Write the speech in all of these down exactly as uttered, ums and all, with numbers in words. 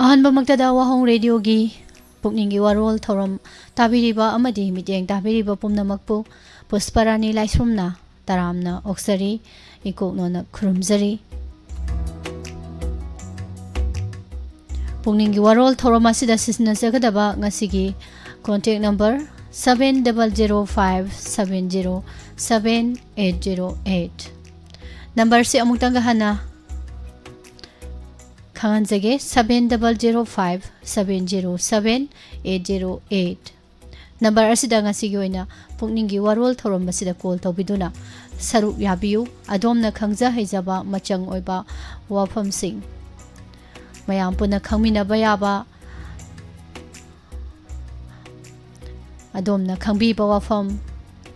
ꯑꯍꯥꯟꯕꯃꯛꯇꯗ ꯋꯥꯍꯣꯡ ꯔꯦꯗꯤꯑꯣꯒꯤ ꯄꯨꯛꯅꯤꯡꯒꯤ ꯋꯥꯔꯣꯜ ꯊꯧꯔꯝ ꯇꯥꯕꯤꯔꯤꯕ ꯑꯃꯗꯤ ꯃꯤꯠꯌꯦꯡ ꯇꯥꯕꯤꯔꯤꯕ ꯄꯨꯝꯅꯃꯛꯄꯨ ꯄꯨꯁꯄꯔꯥꯅꯤ ꯂꯥꯏꯁ꯭ꯔꯝꯅ ꯇꯔꯥꯝꯅ ꯑꯣꯛꯆꯔꯤ, ꯏꯀꯣꯛꯅꯣꯅ ꯈꯨꯔꯨꯝꯖꯔꯤ꯫ ꯄꯨꯛꯅꯤꯡꯒꯤ ꯋꯥꯔꯣꯜ ꯊꯧꯔꯝ ꯑꯁꯤꯗ ꯁꯤꯖꯤꯟꯅꯖꯒꯗꯕ ꯉꯁꯤꯒꯤ contact number seven double zero five seven zero seven eight zero eight꯫ ꯅꯝꯕꯔꯁꯤ ꯑꯃꯨꯛꯇꯪꯒ ꯍꯟꯅ ꯈꯪꯍꯟꯖꯒꯦ, seven double zero five seven zero seven eight zero eight꯫ Number ꯑꯁꯤꯗ ꯉꯁꯤꯒꯤ ꯑꯣꯏꯅ ꯄꯨꯛꯅꯤꯡꯒꯤ ꯋꯥꯔꯣꯜ ꯊꯧꯔꯝ ꯑꯁꯤꯗ ꯀꯣꯜ ꯇꯧꯕꯤꯗꯨꯅ ꯁꯔꯨꯛ ꯌꯥꯕꯤꯌꯨ꯫ ꯑꯗꯣꯝꯅ ꯈꯪꯖ ꯍꯩꯖꯕ ꯃꯆꯪ ꯑꯣꯏꯕ ꯋꯥꯐꯝꯁꯤꯡ, ꯃꯌꯥꯝ ꯄꯨꯟꯅ ꯈꯪꯃꯤꯟꯅꯕ ꯌꯥꯕ, ꯑꯗꯣꯝꯅ ꯈꯪꯕꯤꯕ ꯋꯥꯐꯝ,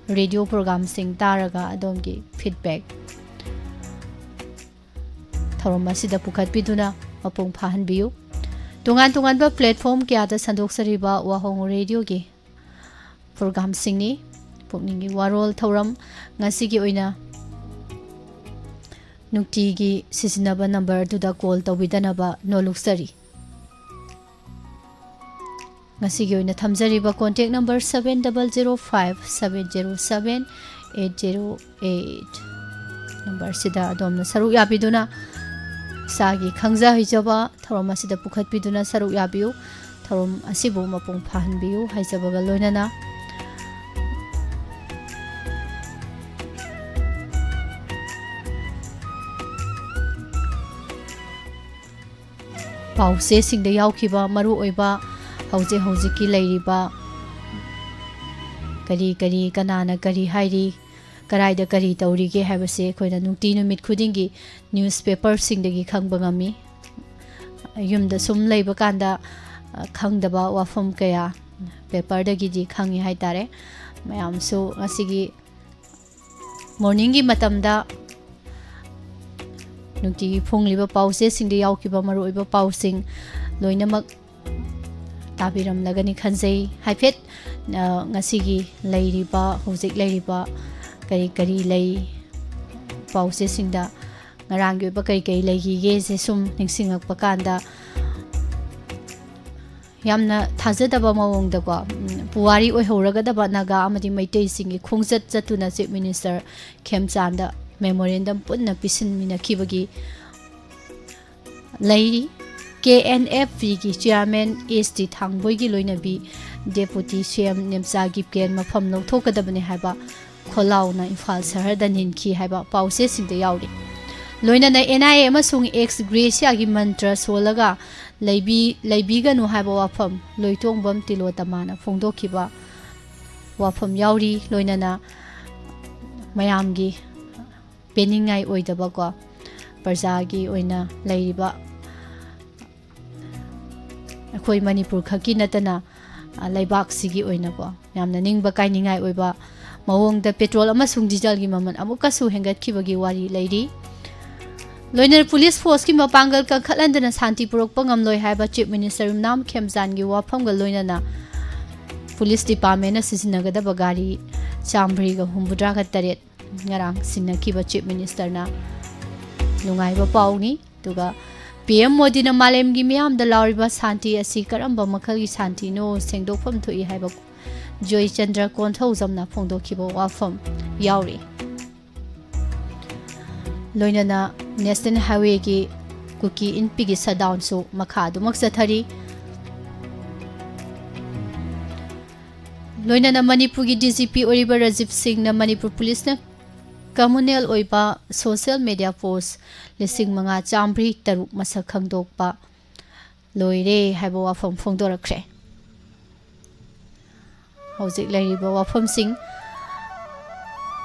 ꯔꯦꯗꯤꯑꯣ ꯄ꯭ꯔꯣꯒ꯭ꯔꯥꯝꯁꯤꯡ ꯇꯥꯔꯒ ꯑꯗꯣꯝꯒꯤ ꯐꯤꯗꯕꯦꯛ ꯊꯧꯔꯝ ꯑꯁꯤꯗ ꯄꯨꯈꯠꯄꯤꯗꯨꯅ ꯃꯄꯨꯡ ꯐꯥꯍꯟꯕꯤꯌꯨ꯫ ꯇꯣꯉꯥꯟ ꯇꯣꯉꯥꯟꯕ ꯄ꯭ꯂꯦꯠꯐꯣꯝ ꯀꯌꯥꯗ ꯁꯟꯗꯣꯛꯆꯔꯤꯕ ꯋꯥꯍꯣꯡ ꯔꯦꯗꯤꯑꯣꯒꯤ ꯄ꯭ꯔꯣꯒ꯭ꯔꯥꯝꯁꯤꯡꯅꯤ꯫ ꯄꯨꯛꯅꯤꯡꯒꯤ ꯋꯥꯔꯣꯜ ꯊꯧꯔꯝ ꯉꯁꯤꯒꯤ ꯑꯣꯏꯅ ꯅꯨꯡꯇꯤꯒꯤ ꯁꯤꯖꯤꯟꯅꯕ ꯅꯝꯕꯔ ꯑꯗꯨꯗ ꯀꯣꯜ ꯇꯧꯕꯤꯗꯅꯕ ꯅꯣꯜꯂꯨꯛꯆꯔꯤ꯫ ꯉꯁꯤꯒꯤ ꯑꯣꯏꯅ ꯊꯝꯖꯔꯤꯕ contact number seven double zero five seven zero seven eight zero eight꯫ ꯅꯝꯕꯔꯁꯤꯗ ꯑꯗꯣꯝꯅ ꯁꯔꯨꯛ ꯌꯥꯕꯤꯗꯨꯅ ꯏꯁꯥꯒꯤ ꯈꯪꯖ ꯍꯩꯖꯕ ꯊꯧꯔꯝ ꯑꯁꯤꯗ ꯄꯨꯈꯠꯄꯤꯗꯨꯅ ꯁꯔꯨꯛ ꯌꯥꯕꯤꯌꯨ꯫ ꯊꯧꯔꯝ ꯑꯁꯤꯕꯨ ꯃꯄꯨꯡ ꯐꯥꯍꯟꯕꯤꯌꯨ ꯍꯥꯏꯖꯕꯒ ꯂꯣꯏꯅꯅ ꯄꯥꯎꯆꯦꯁꯤꯡꯗ ꯌꯥꯎꯈꯤꯕ ꯃꯔꯨꯑꯣꯏꯕ ꯍꯧꯖꯤꯛ ꯍꯧꯖꯤꯛꯀꯤ ꯂꯩꯔꯤꯕ ꯀꯔꯤ ꯀꯔꯤ, ꯀꯅꯥꯅ ꯀꯔꯤ ꯍꯥꯏꯔꯤ, ꯀꯗꯥꯏꯗ ꯀꯔꯤ ꯇꯧꯔꯤꯒꯦ ꯍꯥꯏꯕꯁꯦ ꯑꯩꯈꯣꯏꯅ ꯅꯨꯡꯇꯤ ꯅꯨꯃꯤꯠ ꯈꯨꯗꯤꯡꯒꯤ ꯅ꯭ꯌꯨꯁꯄꯦꯄꯔꯁꯤꯡꯗꯒꯤ ꯈꯪꯕ ꯉꯝꯃꯤ꯫ ꯌꯨꯝꯗ ꯁꯨꯝ ꯂꯩꯕ ꯀꯥꯟꯗ, ꯑ, ꯈꯪꯗꯕ ꯋꯥꯐꯝ ꯀꯌꯥ ꯄꯦꯄꯔꯗꯒꯤꯗꯤ ꯈꯪꯉꯤ ꯍꯥꯏꯇꯥꯔꯦ꯫ ꯃꯌꯥꯝꯁꯨ ꯉꯁꯤꯒꯤ ꯃꯣꯔꯅꯤꯡꯒꯤ ꯃꯇꯝꯗ ꯅꯨꯡꯇꯤꯒꯤ ꯐꯣꯡꯂꯤꯕ ꯄꯥꯎꯆꯦꯁꯤꯡꯗ ꯌꯥꯎꯈꯤꯕ ꯃꯔꯨꯑꯣꯏꯕ ꯄꯥꯎꯁꯤꯡ ꯂꯣꯏꯅꯃꯛ ꯇꯥꯕꯤꯔꯝꯂꯒꯅꯤ ꯈꯟꯖꯩ꯫ ꯍꯥꯏꯐꯦꯠ, ꯑ, ꯉꯁꯤꯒꯤ ꯂꯩꯔꯤꯕ, ꯍꯧꯖꯤꯛ ꯂꯩꯔꯤꯕ ꯀꯔꯤ ꯀꯔꯤ ꯂꯩ, ꯄꯥꯎꯆꯦꯁꯤꯡꯗ ꯉꯔꯥꯡꯒꯤ ꯑꯣꯏꯕ ꯀꯔꯤ ꯀꯔꯤ ꯂꯩꯈꯤꯒꯦꯁꯦ ꯁꯨꯝ ꯅꯤꯡꯁꯤꯡꯉꯛꯄ ꯀꯥꯟꯗ, ꯌꯥꯝꯅ ꯊꯥꯖꯗꯕ ꯃꯑꯣꯡꯗꯀꯣ, ꯎꯝ, ꯄꯨꯋꯥꯔꯤ ꯑꯣꯏꯍꯧꯔꯒꯗꯕ ꯅꯥꯒꯥ ꯑꯃꯗꯤ ꯃꯩꯇꯩꯁꯤꯡꯒꯤ ꯈꯣꯡꯆꯠ ꯆꯠꯇꯨꯅ Chief Minister ꯈꯦꯝꯆꯥꯟꯗ memorandum ꯄꯨꯟꯅ ꯄꯤꯁꯤꯟꯃꯤꯟꯅꯈꯤꯕꯒꯤ ꯂꯩꯔꯤ꯫ KNFPꯒꯤ chairman S T ꯊꯥꯡꯕꯣꯏꯒꯤ ꯂꯣꯏꯅꯕꯤ Deputy CM ꯅꯦꯝꯆꯥ ꯒꯤꯞꯀꯦꯟ ꯃꯐꯝ ꯂꯧꯊꯣꯛꯀꯗꯕꯅꯤ ꯍꯥꯏꯕ ꯈꯣꯜꯂꯥꯎꯅ ꯏꯝꯐꯥꯜ ꯁꯍꯔꯗ ꯅꯤꯟꯈꯤ ꯍꯥꯏꯕ ꯄꯥꯎꯆꯦꯁꯤꯡꯗ ꯌꯥꯎꯔꯤ꯫ ꯂꯣꯏꯅꯅ NIA ꯑꯃꯁꯨꯡ ex gratia ꯒꯤ ꯃꯟꯇ꯭ꯔ ꯁꯣꯜꯂꯒ ꯂꯩꯕꯤ-, ꯂꯩꯕꯤꯒꯅꯨ ꯍꯥꯏꯕ ꯋꯥꯐꯝ ꯂꯣꯏꯇꯣꯡꯕꯝ ꯇꯤꯂꯣꯇꯃꯥꯅ ꯐꯣꯡꯗꯣꯛꯈꯤꯕ ꯋꯥꯐꯝ ꯌꯥꯎꯔꯤ꯫ ꯂꯣꯏꯅꯅ ꯃꯌꯥꯝꯒꯤ ꯄꯦꯟꯅꯤꯡꯉꯥꯏ ꯑꯣꯏꯗꯕꯀꯣ, ꯄ꯭ꯔꯖꯥꯒꯤ ꯑꯣꯏꯅ ꯂꯩꯔꯤꯕ ꯑꯩꯈꯣꯏ ꯃꯅꯤꯄꯨꯔ ꯈꯛꯀꯤ ꯅꯠꯇꯅ, ꯑ, ꯂꯩꯕꯥꯛꯁꯤꯒꯤ ꯑꯣꯏꯅꯀꯣ, ꯌꯥꯝꯅ ꯅꯤꯡꯕ ꯀꯥꯏꯅꯤꯡꯉꯥꯏ ꯑꯣꯏꯕ ꯃꯑꯣꯡꯗ petrol ꯑꯃꯁꯨꯡ dieselꯒꯤ ꯃꯃꯜ ꯑꯃꯨꯛꯀꯁꯨ ꯍꯦꯟꯒꯠꯈꯤꯕꯒꯤ ꯋꯥꯔꯤ ꯂꯩꯔꯤ꯫ ꯂꯣꯏꯅꯅ police forceꯀꯤ ꯃꯄꯥꯡꯒꯜ ꯀꯟꯈꯠꯍꯟꯗꯅ ꯁꯥꯟꯇꯤ ꯄꯨꯔꯛꯄ ꯉꯝꯂꯣꯏ ꯍꯥꯏꯕ Chief Minister ꯌꯨꯝꯅꯥꯝ ꯈꯦꯝꯆꯥꯟꯒꯤ ꯋꯥꯐꯝꯒ ꯂꯣꯏꯅꯅ police departmentꯅ ꯁꯤꯖꯤꯟꯅꯒꯗꯕ ꯒꯥꯔꯤ ꯆꯥꯝꯃꯔꯤꯒ ꯍꯨꯝꯐꯨꯇꯔꯥꯒ ꯇꯔꯦꯠ ꯉꯔꯥꯡ ꯁꯤꯟꯅꯈꯤꯕ Chief Ministerꯅ ꯅꯨꯡꯉꯥꯏꯕ ꯄꯥꯎꯅꯤ꯫ ꯑꯗꯨꯒ PM ꯃꯣꯗꯤꯅ ꯃꯥꯂꯦꯝꯒꯤ ꯃꯤꯌꯥꯝꯗ ꯂꯥꯎꯔꯤꯕ ꯁꯥꯟꯇꯤ ꯑꯁꯤ ꯀꯔꯝꯕ ꯃꯈꯜꯒꯤ ꯁꯥꯟꯇꯤꯅꯣ ꯁꯦꯡꯗꯣꯛꯐꯝ ꯊꯣꯛꯏ ꯍꯥꯏꯕ ꯖꯣꯏꯆꯟꯗ꯭ꯔ ꯀꯣꯟꯊꯧꯖꯝꯅ ꯐꯣꯡꯗꯣꯛꯈꯤꯕ ꯋꯥꯐꯝ ꯌꯥꯎꯔꯤ꯫ ꯂꯣꯏꯅꯅ National Highwayꯒꯤ ꯀꯨꯀꯤ ꯏꯟꯄꯤꯒꯤ shutdownꯁꯨ ꯃꯈꯥ ꯑꯗꯨꯃꯛ ꯆꯠꯊꯔꯤ꯫ ꯂꯣꯏꯅꯅ ꯃꯅꯤꯄꯨꯔꯒꯤ DGP ꯑꯣꯏꯔꯤꯕ ꯔꯥꯖꯤꯕ ꯁꯤꯡꯅ ꯃꯅꯤꯄꯨꯔ policeꯅ communal ꯑꯣꯏꯕ social media post ꯂꯤꯁꯤꯡ ꯃꯉꯥ ꯆꯥꯝꯃꯔꯤ ꯇꯔꯨꯛ ꯃꯁꯛ ꯈꯪꯗꯣꯛꯄ ꯂꯣꯏꯔꯦ ꯍꯥꯏꯕ ꯋꯥꯐꯝ ꯐꯣꯡꯗꯣꯔꯛꯈ꯭ꯔꯦ꯫ ꯍꯧꯖꯤꯛ ꯂꯩꯔꯤꯕ ꯋꯥꯐꯝꯁꯤꯡ,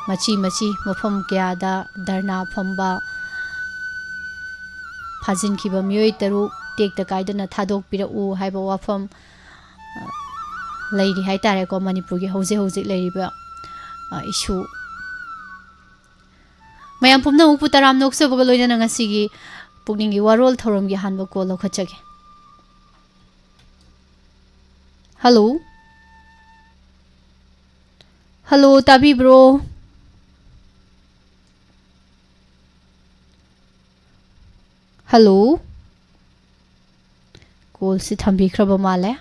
ꯃꯆꯤ ꯃꯆꯤ ꯃꯐꯝ ꯀꯌꯥꯗ ꯙꯔꯅꯥ ꯐꯝꯕ, ꯐꯥꯖꯤꯟꯈꯤꯕ ꯃꯤꯑꯣꯏ ꯇꯔꯨꯛ ꯇꯦꯛꯇ ꯀꯥꯏꯗꯅ ꯊꯥꯗꯣꯛꯄꯤꯔꯛꯎ ꯍꯥꯏꯕ ꯋꯥꯐꯝ, ꯑ, ꯂꯩꯔꯤ ꯍꯥꯏꯇꯥꯔꯦꯀꯣ, ꯃꯅꯤꯄꯨꯔꯒꯤ ꯍꯧꯖꯤꯛ ꯍꯧꯖꯤꯛ ꯂꯩꯔꯤꯕ, ꯑ, issue꯫ ꯃꯌꯥꯝ ꯄꯨꯝꯅꯃꯛꯄꯨ ꯇꯔꯥꯝꯅ ꯑꯣꯛꯆꯕꯒ ꯂꯣꯏꯅꯅ ꯉꯁꯤꯒꯤ ꯄꯨꯛꯅꯤꯡꯒꯤ ꯋꯥꯔꯣꯜ ꯊꯧꯔꯝꯒꯤ ꯑꯍꯥꯟꯕ call ꯂꯧꯈꯠꯆꯒꯦ꯫ Hello? Hello, ꯇꯥꯕꯤꯕ꯭ꯔꯣ? Hello? ꯀꯣꯜꯁꯤ ꯊꯝꯕꯤꯈ꯭ꯔꯕ ꯃꯥꯜꯂꯦ꯫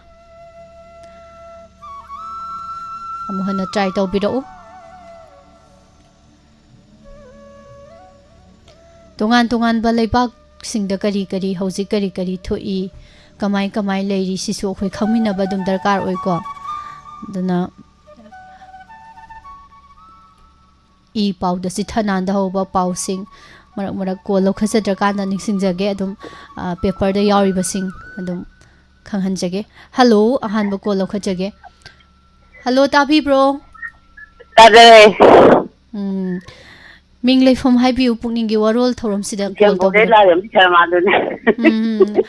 ꯑꯃꯨꯛ ꯍꯟꯅ ꯇ꯭ꯔꯥꯏ ꯇꯧꯕꯤꯔꯛꯎ꯫ ꯇꯣꯉꯥꯟ ꯇꯣꯉꯥꯟꯕ ꯂꯩꯕꯥꯛꯁꯤꯡꯗ ꯀꯔꯤ ꯀꯔꯤ, ꯍꯧꯖꯤꯛ ꯀꯔꯤ ꯀꯔꯤ ꯊꯣꯛꯏ, ꯀꯃꯥꯏ ꯀꯃꯥꯏ ꯂꯩꯔꯤ, ꯁꯤꯁꯨ ꯑꯩꯈꯣꯏ ꯈꯪꯃꯤꯟꯅꯕ ꯑꯗꯨꯝ ꯗꯔꯀꯥꯔ ꯑꯣꯏꯀꯣ꯫ ꯑꯗꯨꯅ ꯏ ꯄꯥꯎꯗ ꯆꯤꯊ ꯅꯥꯟꯗꯍꯧꯕ ꯄꯥꯎꯁꯤꯡ ꯃꯔꯛ ꯃꯔꯛ ꯀꯣꯜ ꯂꯧꯈꯠꯆꯗ꯭ꯔꯀꯥꯟꯗ ꯅꯤꯡꯁꯤꯡꯖꯒꯦ꯫ ꯑꯗꯨꯝ, ꯑ, ꯄꯦꯄꯔꯗ ꯌꯥꯎꯔꯤꯕꯁꯤꯡ ꯑꯗꯨꯝ ꯈꯪꯍꯟꯖꯒꯦ꯫ ꯍꯜꯂꯣ, ꯑꯍꯥꯟꯕ ꯀꯣꯜ ꯂꯧꯈꯠꯆꯒꯦ꯫ ꯍꯜꯂꯣ, ꯇꯥꯕꯤꯕ꯭ꯔꯣ? ꯇꯥꯖꯔꯦ꯫ ꯎꯝ꯫ ꯃꯤꯡ ꯂꯩꯐꯝ ꯍꯥꯏꯕꯤꯌꯨ, ꯄꯨꯛꯅꯤꯡꯒꯤ ꯋꯥꯔꯣꯜ ꯊꯧꯔꯝꯁꯤꯗ ꯀꯣꯜ ꯖꯝꯕꯣꯗꯩ ꯇꯧꯕꯤꯔꯛ-, ꯂꯥꯏꯔꯦꯝꯕꯤ ꯁꯔꯃꯥꯗꯨꯅꯦ꯫ ꯎꯝ꯫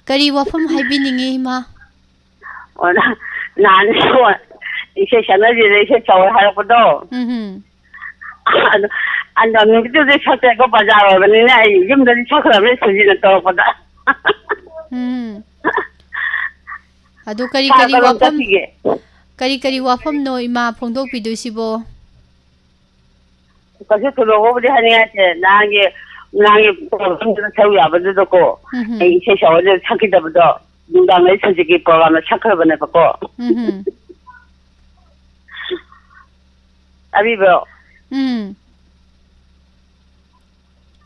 ꯀꯔꯤ ꯋꯥꯐꯝ ꯍꯥꯏꯕꯤꯅꯤꯡꯉꯤ, ꯏꯃꯥ? ꯑꯣ, ꯅ-, ꯅꯍꯥꯟ ꯏꯁꯩ ꯁꯛꯅꯁꯤꯗ ꯏꯁꯩ ꯇꯧꯋꯦ ꯍꯥꯏꯔꯛꯄꯗꯣ꯫ ꯎꯝ ꯍꯨꯝ꯫ ꯑꯗꯣ, ꯑꯗꯣ ꯅꯨꯃꯤꯠꯇꯨꯗꯤ ꯁꯛꯇ꯭ꯔꯦꯀꯣ, ꯕꯖꯥꯔ ꯑꯣꯏꯕꯅꯤꯅ ꯑꯩ ꯌꯨꯝꯗꯗꯤ ꯁꯛꯈ꯭ꯔꯕꯅꯤ ꯁꯨꯖꯤꯅ ꯇꯧꯔꯛꯄꯗ꯫ ꯎꯝ꯫ ꯑꯗꯨ ꯀꯔꯤ ꯁꯥꯔ ꯀꯔꯤ ꯀꯔꯣꯝ ꯋꯥꯐꯝ, ꯆꯠꯈꯤꯒꯦ? ꯀꯔꯤ ꯀꯔꯤ ꯋꯥꯐꯝꯅꯣ ꯏꯃꯥ ꯐꯣꯡꯗꯣꯛꯄꯤꯗꯣꯏꯁꯤꯕꯣ? ꯀꯩꯁꯨ ꯊꯣꯏꯗꯣꯛꯄꯕꯨꯗꯤ ꯍꯥꯏꯅꯤꯡꯉꯥꯏ ꯂꯩꯇꯦ꯫ ꯅꯍꯥꯟꯒꯤ, ꯅꯍꯥꯟꯒꯤ ꯄ꯭ꯔꯣꯒ꯭ꯔꯥꯝꯗꯨꯗ ꯁꯔꯨꯛ ꯌꯥꯕꯗꯨꯗꯀꯣ, ꯎꯝ ꯍꯨꯝ꯫ ꯑꯩ ꯏꯁꯩ ꯁꯛꯑꯣꯗꯨ ꯁꯛꯈꯤꯗꯕꯗꯣ, ꯅꯨꯡꯗꯥꯡ ꯂꯩ ꯁꯖꯤꯛꯀꯤ ꯄ꯭ꯔꯣꯒ꯭ꯔꯥꯝꯗ ꯁꯛꯈ꯭ꯔꯕꯅꯦꯕꯀꯣ꯫ ꯎꯝ ꯍꯨꯝ꯫ ꯇꯥꯕꯤꯕ꯭ꯔꯣ? ꯎꯝ꯫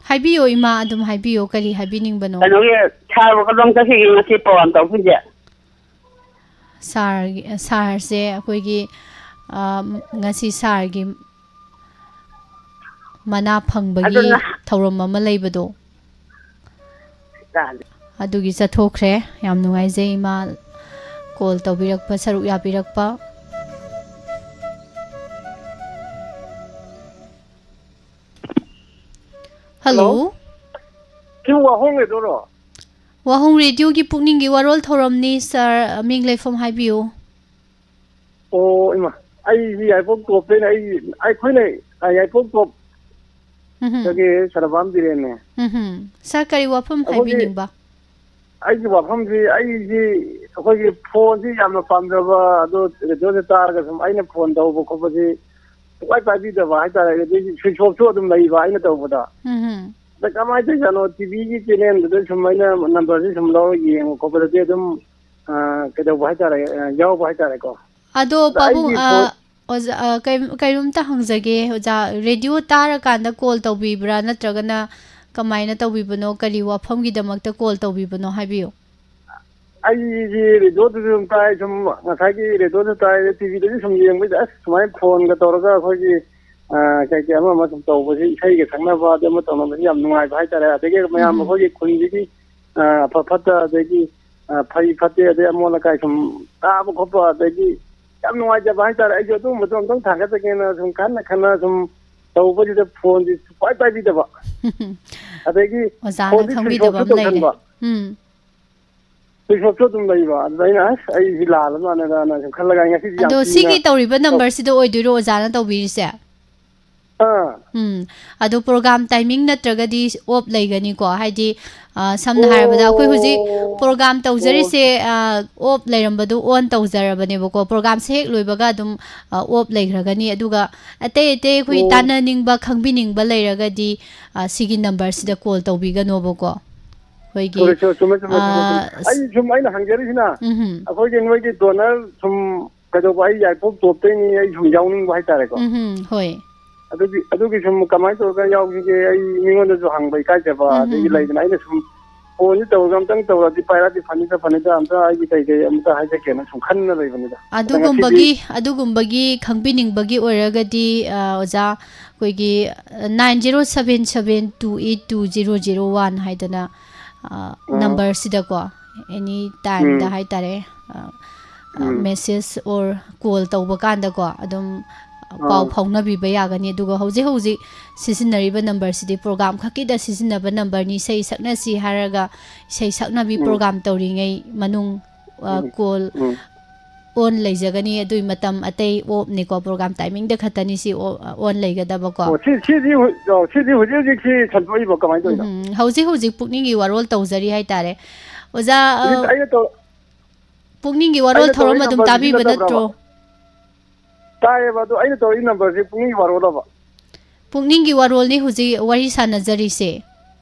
ꯍꯥꯏꯕꯤꯌꯣ, ꯏꯃꯥ, ꯑꯗꯨꯝ ꯍꯥꯏꯕꯤꯌꯣ, ꯀꯔꯤ ꯍꯥꯏꯕꯤꯅꯤꯡꯕꯅꯣ? ꯀꯩꯅꯣꯒꯤ, ꯁꯥꯔꯕꯨ ꯀꯗꯣꯝ ꯆꯠꯈꯤꯒꯦ ꯉꯁꯤ ꯄ꯭ꯔꯣꯒ꯭ꯔꯥꯝ ꯇꯧꯈꯤꯁꯦ? ꯁꯥꯔꯒꯤ, ꯁꯥꯔꯁꯦ ꯑꯩꯈꯣꯏꯒꯤ, ꯑ, ꯉꯁꯤ ꯁꯥꯔꯒꯤ ꯃꯅꯥ ꯐꯪꯕꯒꯤ ꯑꯗꯨꯅ ꯊꯧꯔꯝ ꯑꯃ ꯂꯩꯕꯗꯣ, ꯇꯥꯗꯦ꯫ ꯑꯗꯨꯒꯤ ꯆꯠꯊꯣꯛꯈ꯭ꯔꯦ꯫ ꯌꯥꯝ ꯅꯨꯡꯉꯥꯏꯖꯩ, ꯏꯃꯥ, ꯀꯣꯜ ꯇꯧꯕꯤꯔꯛꯄ, ꯁꯔꯨꯛ ꯌꯥꯕꯤꯔꯛꯄ꯫ ꯍꯜꯂꯣ꯫ ꯍꯜꯂꯣ꯫ ꯁꯤꯕꯨ ꯋꯥꯍꯣꯡ ꯔꯦꯗꯤꯑꯣꯔꯣ? ꯋꯥꯍꯣꯡ ꯔꯦꯗꯤꯑꯣꯒꯤ ꯄꯨꯛꯅꯤꯡꯒꯤ ꯋꯥꯔꯣꯜ ꯊꯧꯔꯝꯅꯤ, ꯁꯥꯔ, ꯃꯤꯡ ꯂꯩꯐꯝ ꯍꯥꯏꯕꯤꯌꯨ꯫ ꯑꯣ, ꯏꯃꯥ, ꯑꯩꯁꯤ ꯌꯥꯏꯄꯣꯛ ꯇꯣꯞꯇꯩꯅ, ꯑꯩ, ꯑꯩꯈꯣꯏꯅ, ꯑ, ꯌꯥꯏꯄꯣꯛ ꯇꯣꯞ ꯎꯝꯍꯨꯝ꯫ ꯗꯒꯤ ꯁꯅꯥꯕꯝ ꯕꯤꯔꯦꯟꯅꯦ꯫ ꯎꯝꯍꯨꯝ꯫ ꯁꯥꯔ, ꯀꯔꯤ ꯋꯥꯐꯝ ꯑꯩꯈꯣꯏꯒꯤ ꯍꯥꯏꯕꯤꯅꯤꯡꯕ? ꯑꯩꯒꯤ ꯋꯥꯐꯝꯁꯤ, ꯑꯩꯁꯤ ꯑꯩꯈꯣꯏꯒꯤ ꯐꯣꯟꯁꯤ ꯌꯥꯝꯅ ꯄꯥꯝꯖꯕ, ꯑꯗꯣ ꯔꯦꯗꯤꯑꯣꯗ ꯇꯥꯔꯒ ꯁꯨꯝ ꯑꯩꯅ ꯐꯣꯟ ꯇꯧꯕ ꯈꯣꯠꯄꯁꯤ ꯁꯨꯡꯄꯥꯏ ꯄꯥꯏꯕꯤꯗꯕ ꯍꯥꯏꯇꯥꯔꯦ꯫ ꯑꯗꯩꯗꯤ ꯁ꯭ꯋꯤꯆ ꯑꯣꯐꯁꯨ ꯑꯗꯨꯝ ꯂꯩꯕ ꯑꯩꯅ ꯇꯧꯕꯗ꯫ ꯎꯝꯍꯨꯝ꯫ ꯑꯗ ꯀꯃꯥꯏꯅ ꯇꯧꯔꯤꯖꯥꯠꯅꯣ? ꯇꯤꯚꯤꯒꯤ ꯆꯦꯅꯦꯜꯗꯨꯗ ꯁꯨꯝ ꯑꯩꯅ ꯅꯝꯕꯔꯁꯤ ꯁꯨꯝ ꯂꯧꯔ ꯌꯦꯡꯕ ꯈꯣꯠꯄꯗꯗꯤ ꯑꯗꯨꯝ, ꯑ, ꯀꯩꯗꯧꯕ ꯍꯥꯏꯇꯥꯔꯦ, ꯑ, ꯌꯥꯎꯕ ꯍꯥꯏꯇꯥꯔꯦꯀꯣ꯫ ꯑꯗꯣ ꯑꯗ ꯄꯥꯕꯨꯡ, ꯑꯩꯒꯤ ꯑ, ꯐꯣꯟ ꯑꯣꯖꯥ, ꯑ, ꯀꯩꯝ-, ꯀꯩꯅꯣꯝꯇ ꯍꯪꯖꯒꯦ ꯑꯣꯖꯥ, ꯔꯦꯗꯤꯑꯣ ꯇꯥꯔꯀꯥꯟꯗ ꯀꯣꯜ ꯇꯧꯕꯤꯕ꯭ꯔꯥ, ꯅꯠꯇ꯭ꯔꯒꯅ ꯀꯃꯥꯏꯅ ꯇꯧꯕꯤꯕꯅꯣ? ꯀꯔꯤ ꯋꯥꯐꯝꯒꯤꯗꯃꯛꯇ ꯀꯣꯜ ꯇꯧꯕꯤꯕꯅꯣ ꯍꯥꯏꯕꯤꯌꯨ꯫ ꯑꯩꯗꯤ ꯔꯦꯗꯤꯑꯣꯗꯁꯨ ꯑꯗꯨꯝ ꯇꯥꯏ, ꯁꯨꯝ ꯉꯁꯥꯏꯒꯤ ꯔꯦꯗꯤꯑꯣꯗꯁꯨ ꯇꯥꯏ, ꯇꯤꯚꯤꯗꯁꯨ ꯁꯨꯝ ꯌꯦꯡꯕꯩꯗ, ꯑꯁ, ꯁꯨꯃꯥꯏꯅ ꯐꯣꯟꯒ ꯇꯧꯔꯒ ꯑꯩꯈꯣꯏꯒꯤ, ꯑ, ꯀꯩ ꯀꯩ ꯑꯃ ꯑꯃ ꯁꯨꯝ ꯇꯧꯕꯁꯤ, ꯏꯁꯩꯒ ꯁꯛꯅꯕ ꯑꯗꯩ ꯑꯃ ꯇꯧꯅꯕꯁꯤ ꯌꯥꯝ ꯅꯨꯡꯉꯥꯏꯕ ꯍꯥꯏꯇꯥꯔꯦ꯫ ꯑꯗꯒꯤ ꯃꯌꯥꯝ ꯎꯝ꯫ ꯑꯩꯈꯣꯏꯒꯤ ꯈꯨꯟꯁꯤꯒꯤ, ꯑ, ꯑꯐ ꯐꯠꯇ, ꯑꯗꯒꯤ, ꯑ, ꯐꯩ ꯐꯠꯇꯦ, ꯑꯗꯩ ꯑꯃꯣꯠ ꯑꯀꯥꯏ ꯁꯨꯝ ꯇꯥꯕ ꯈꯣꯠꯄ, ꯑꯗꯒꯤ ꯌꯥꯝ ꯅꯨꯡꯉꯥꯏꯖꯕ ꯍꯥꯏꯇꯥꯔꯦ꯫ ꯑꯩꯁꯨ ꯑꯗꯨꯒꯨꯝꯕꯗꯣ ꯑꯝꯇꯪ ꯊꯥꯒꯠꯆꯒꯦꯅ ꯁꯨꯝ ꯈꯟꯅ ꯈꯟꯅ ꯁꯨꯝ ꯇꯧꯕꯁꯤꯗ ꯐꯣꯟꯁꯤ ꯁꯨꯡꯄꯥꯏ ꯄꯥꯏꯕꯤꯗꯕ꯫ ꯑꯗꯒꯤ ꯑꯣꯖꯥꯅ ꯐꯣꯟꯗꯤ ꯈꯪꯕꯤꯗꯕ ꯁ꯭ꯋꯤꯆ ꯑꯣꯐꯁꯨ ꯑꯃ ꯂꯩꯔꯦ꯫ ꯇꯧꯁꯟꯕ꯫ ꯎꯝ꯫ ꯁ꯭ꯋꯤꯆ ꯑꯣꯐꯁꯨ ꯑꯗꯨꯝ ꯂꯩꯕ꯫ ꯑꯗꯨꯗ ꯑꯩꯅ, "ꯑꯁ, ꯑꯩ ꯁꯤ ꯂꯥꯜꯂ ꯃꯥꯜꯂꯦꯗꯅ" ꯁꯨꯝ ꯈꯜꯂꯒ ꯑꯩ ꯉꯁꯤꯗꯤ ꯌꯥꯝ ꯑꯗꯣ ꯊꯤꯅ ꯁꯤꯒꯤ ꯇꯧꯔꯤꯕ ꯇꯧ-, ꯅꯝꯕꯔꯁꯤꯗ ꯑꯣꯏꯗꯣꯏꯔꯣ ꯑꯣꯖꯥꯅ ꯇꯧꯕꯤꯔꯤꯁꯦ? ꯑꯥ꯫ ꯎꯝ꯫ ꯑꯗꯣ ꯄ꯭ꯔꯣꯒꯥꯝ ꯇꯥꯏꯃꯤꯡ ꯅꯠꯇ꯭ꯔꯒꯗꯤ ꯑꯣꯐ ꯂꯩꯒꯅꯤꯀꯣ? ꯍꯥꯏꯗꯤ, ꯑ, ꯁꯝꯅ ꯍꯥꯏꯔꯕꯗ ꯑꯩꯈꯣꯏ ꯍꯧꯖꯤꯛ ꯑꯣ꯫ ꯄ꯭ꯔꯣꯒꯥꯝ ꯑꯣ꯫ ꯇꯧꯖꯔꯤꯁꯦ, ꯑ, ꯑꯣꯐ ꯂꯩꯔꯝꯕꯗꯨ ꯑꯣꯟ ꯇꯧꯖꯔꯕꯅꯦꯕꯀꯣ꯫ ꯄ꯭ꯔꯣꯒꯥꯝꯁꯦ ꯍꯦꯛ ꯂꯣꯏꯕꯒ ꯑꯗꯨꯝ, ꯑ, ꯑꯣꯐ ꯂꯩꯈ꯭ꯔꯒꯅꯤ꯫ ꯑꯗꯨꯒ ꯑꯇꯩ ꯑꯇꯩ ꯑꯩꯈꯣꯏ ꯑꯣ꯫ ꯇꯥꯟꯅꯅꯤꯡꯕ, ꯈꯪꯕꯤꯅꯤꯡꯕ ꯂꯩꯔꯒꯗꯤ, ꯑ, ꯁꯤꯒꯤ ꯅꯝꯕꯔꯁꯤꯗ ꯀꯣꯜ ꯇꯧꯕꯤꯒꯅꯣꯕꯀꯣ꯫ ꯑꯩꯈꯣꯏꯒꯤ, ꯆꯨꯝꯃꯦ, ꯆꯨꯝꯃꯦ, ꯆꯨꯝꯃꯦ, ꯆꯨꯝꯃꯦ, ꯆꯨꯝꯃꯦ꯫ ꯑ, ꯑꯩ ꯁꯨꯝ ꯑꯩꯅ ꯍꯪꯖꯔꯤꯁꯤꯅ, ꯎꯝꯍꯨꯝ꯫ ꯑꯩꯈꯣꯏꯒꯤ ꯅꯣꯏꯒꯤ ꯗꯣꯅꯔ ꯁꯨꯝ ꯀꯩꯗꯧꯕ, ꯑꯩ ꯌꯥꯏꯄꯣꯛ ꯇꯣꯞꯇꯩꯅꯤ, ꯑꯩ ꯁꯨꯝ ꯌꯥꯎꯅꯤꯡꯕ ꯍꯥꯏꯇꯥꯔꯦꯀꯣ꯫ ꯎꯝꯍꯨꯝ, ꯍꯣꯏ꯫ ꯑꯗꯨꯒꯤ, ꯑꯗꯨꯒꯤ ꯁꯨꯝ ꯀꯃꯥꯏꯅ ꯇꯧꯔꯒ ꯌꯥꯎꯁꯤꯒꯦ, ꯑꯩ ꯃꯤꯉꯣꯟꯗꯁꯨ ꯍꯪꯕ ꯏꯀꯥꯏꯖꯕ, ꯎꯝꯍꯨꯝ, ꯑꯗꯒꯤ ꯍꯨꯝ꯫ ꯂꯩꯗꯅ, ꯑꯩꯅ ꯁꯨꯝ ꯐꯣꯟꯁꯤ ꯇꯧꯔꯒ ꯑꯝꯇꯪ ꯇꯧꯔꯗꯤ ꯄꯥꯏꯔꯛꯑꯗꯤ ꯐꯅꯤꯗ, ꯐꯅꯤꯗ, ꯑꯝꯇ ꯑꯩꯒꯤ ꯀꯩ ꯀꯩ ꯑꯝꯇ ꯍꯥꯏꯖꯒꯦꯅ ꯁꯨꯝ ꯈꯟꯅ ꯂꯩꯕꯅꯤꯗ꯫ ꯑꯗ ꯉꯁꯤꯗꯤ ꯑꯗꯨꯒꯨꯝꯕꯒꯤ, ꯑꯗꯨꯒꯨꯝꯕꯒꯤ ꯈꯪꯕꯤꯅꯤꯡꯕꯒꯤ ꯑꯣꯏꯔꯒꯗꯤ, ꯑ, ꯑꯣꯖꯥ, ꯑꯩꯈꯣꯏꯒꯤ, ꯑ, nine zero seven seven two eight two zero zero one ꯍꯥꯏꯗꯅ, ꯑ, ꯑꯥ꯫ ꯅꯝꯕꯔꯁꯤꯗꯀꯣ, ꯑꯦꯅꯤ ꯇꯥꯏꯝꯗ ꯎꯝ꯫ ꯍꯥꯏꯇꯥꯔꯦ, ꯑ, ꯑ, ꯎꯝ꯫ ꯃꯦꯁꯦꯖ ꯑꯣꯔ ꯀꯣꯜ ꯇꯧꯕ ꯀꯥꯟꯗꯀꯣ, ꯑꯗꯨꯝ ꯄꯥꯎ ꯑꯥ꯫ ꯐꯥꯎꯅꯕꯤꯕ ꯌꯥꯒꯅꯤ꯫ ꯑꯗꯨꯒ ꯍꯧꯖꯤꯛ ꯍꯧꯖꯤꯛ ꯁꯤꯖꯤꯟꯅꯔꯤꯕ ꯅꯝꯕꯔꯁꯤꯗꯤ ꯄ꯭ꯔꯣꯒꯥꯝ ꯈꯛꯀꯤꯗ ꯁꯤꯖꯤꯟꯅꯕ ꯅꯝꯕꯔꯅꯤ꯫ ꯏꯁꯩ ꯁꯛꯅꯁꯤ ꯍꯥꯏꯔꯒ ꯏꯁꯩ ꯁꯛꯅꯕꯤ ꯎꯝ꯫ ꯄ꯭ꯔꯣꯒꯥꯝ ꯇꯧꯔꯤꯉꯩ ꯃꯅꯨꯡ, ꯑ, ꯎꯝ꯫ ꯀꯣꯜ ꯎꯝ꯫ ꯑꯣꯟ ꯂꯩꯖꯒꯅꯤ꯫ ꯑꯗꯨꯒꯤ ꯃꯇꯝ ꯑꯇꯩ ꯑꯣꯐꯅꯤꯀꯣ, ꯄ꯭ꯔꯣꯒꯥꯝ ꯇꯥꯏꯃꯤꯡꯗ ꯈꯛꯇꯅꯤ ꯁꯤ ꯑꯣ-, ꯑꯣꯟ ꯂꯩꯒꯗꯕꯀꯣ꯫ ꯑꯣ, ꯁꯤ, ꯁꯤꯗꯤ ꯍꯧ-, ꯑꯣ, ꯁꯤꯗꯤ ꯍꯧꯖꯤꯛ ꯍꯧꯖꯤꯛ ꯁꯤ ꯁꯟꯗꯣꯛꯏꯕꯣ? ꯀꯃꯥꯏꯅ ꯇꯧꯔꯤꯅꯣ? ꯎꯝ, ꯍꯧꯖꯤꯛ ꯍꯧꯖꯤꯛ ꯄꯨꯛꯅꯤꯡꯒꯤ ꯋꯥꯔꯣꯜ ꯇꯧꯖꯔꯤ ꯍꯥꯏꯇꯥꯔꯦ꯫ ꯑꯣꯖꯥ, ꯑ, ꯍꯧꯖꯤꯛ ꯑꯩꯅ ꯇꯧ-, ꯄꯨꯛꯅꯤꯡꯒꯤ ꯋꯥꯔꯣꯜ ꯑꯩꯅ ꯊꯧꯔꯝ ꯇꯧꯔꯛꯏ ꯑꯗꯨꯝ ꯅꯝꯕꯔꯁꯤꯗꯤ ꯇꯥꯕꯤꯕ ꯅꯠꯇꯕ꯭ꯔꯕ? ꯅꯠꯇ꯭ꯔꯣ? ꯇꯥꯏꯌꯦꯕ, ꯑꯗꯣ ꯑꯩꯅ ꯇꯧꯔꯛꯏ ꯅꯝꯕꯔꯁꯤ ꯄꯨꯛꯅꯤꯡꯒꯤ ꯋꯥꯔꯣꯜꯂꯕ? ꯄꯨꯛꯅꯤꯡꯒꯤ ꯋꯥꯔꯣꯜꯅꯤ ꯍꯧꯖꯤꯛ ꯋꯥꯔꯤ ꯁꯥꯟꯅꯖꯔꯤꯁꯦ꯫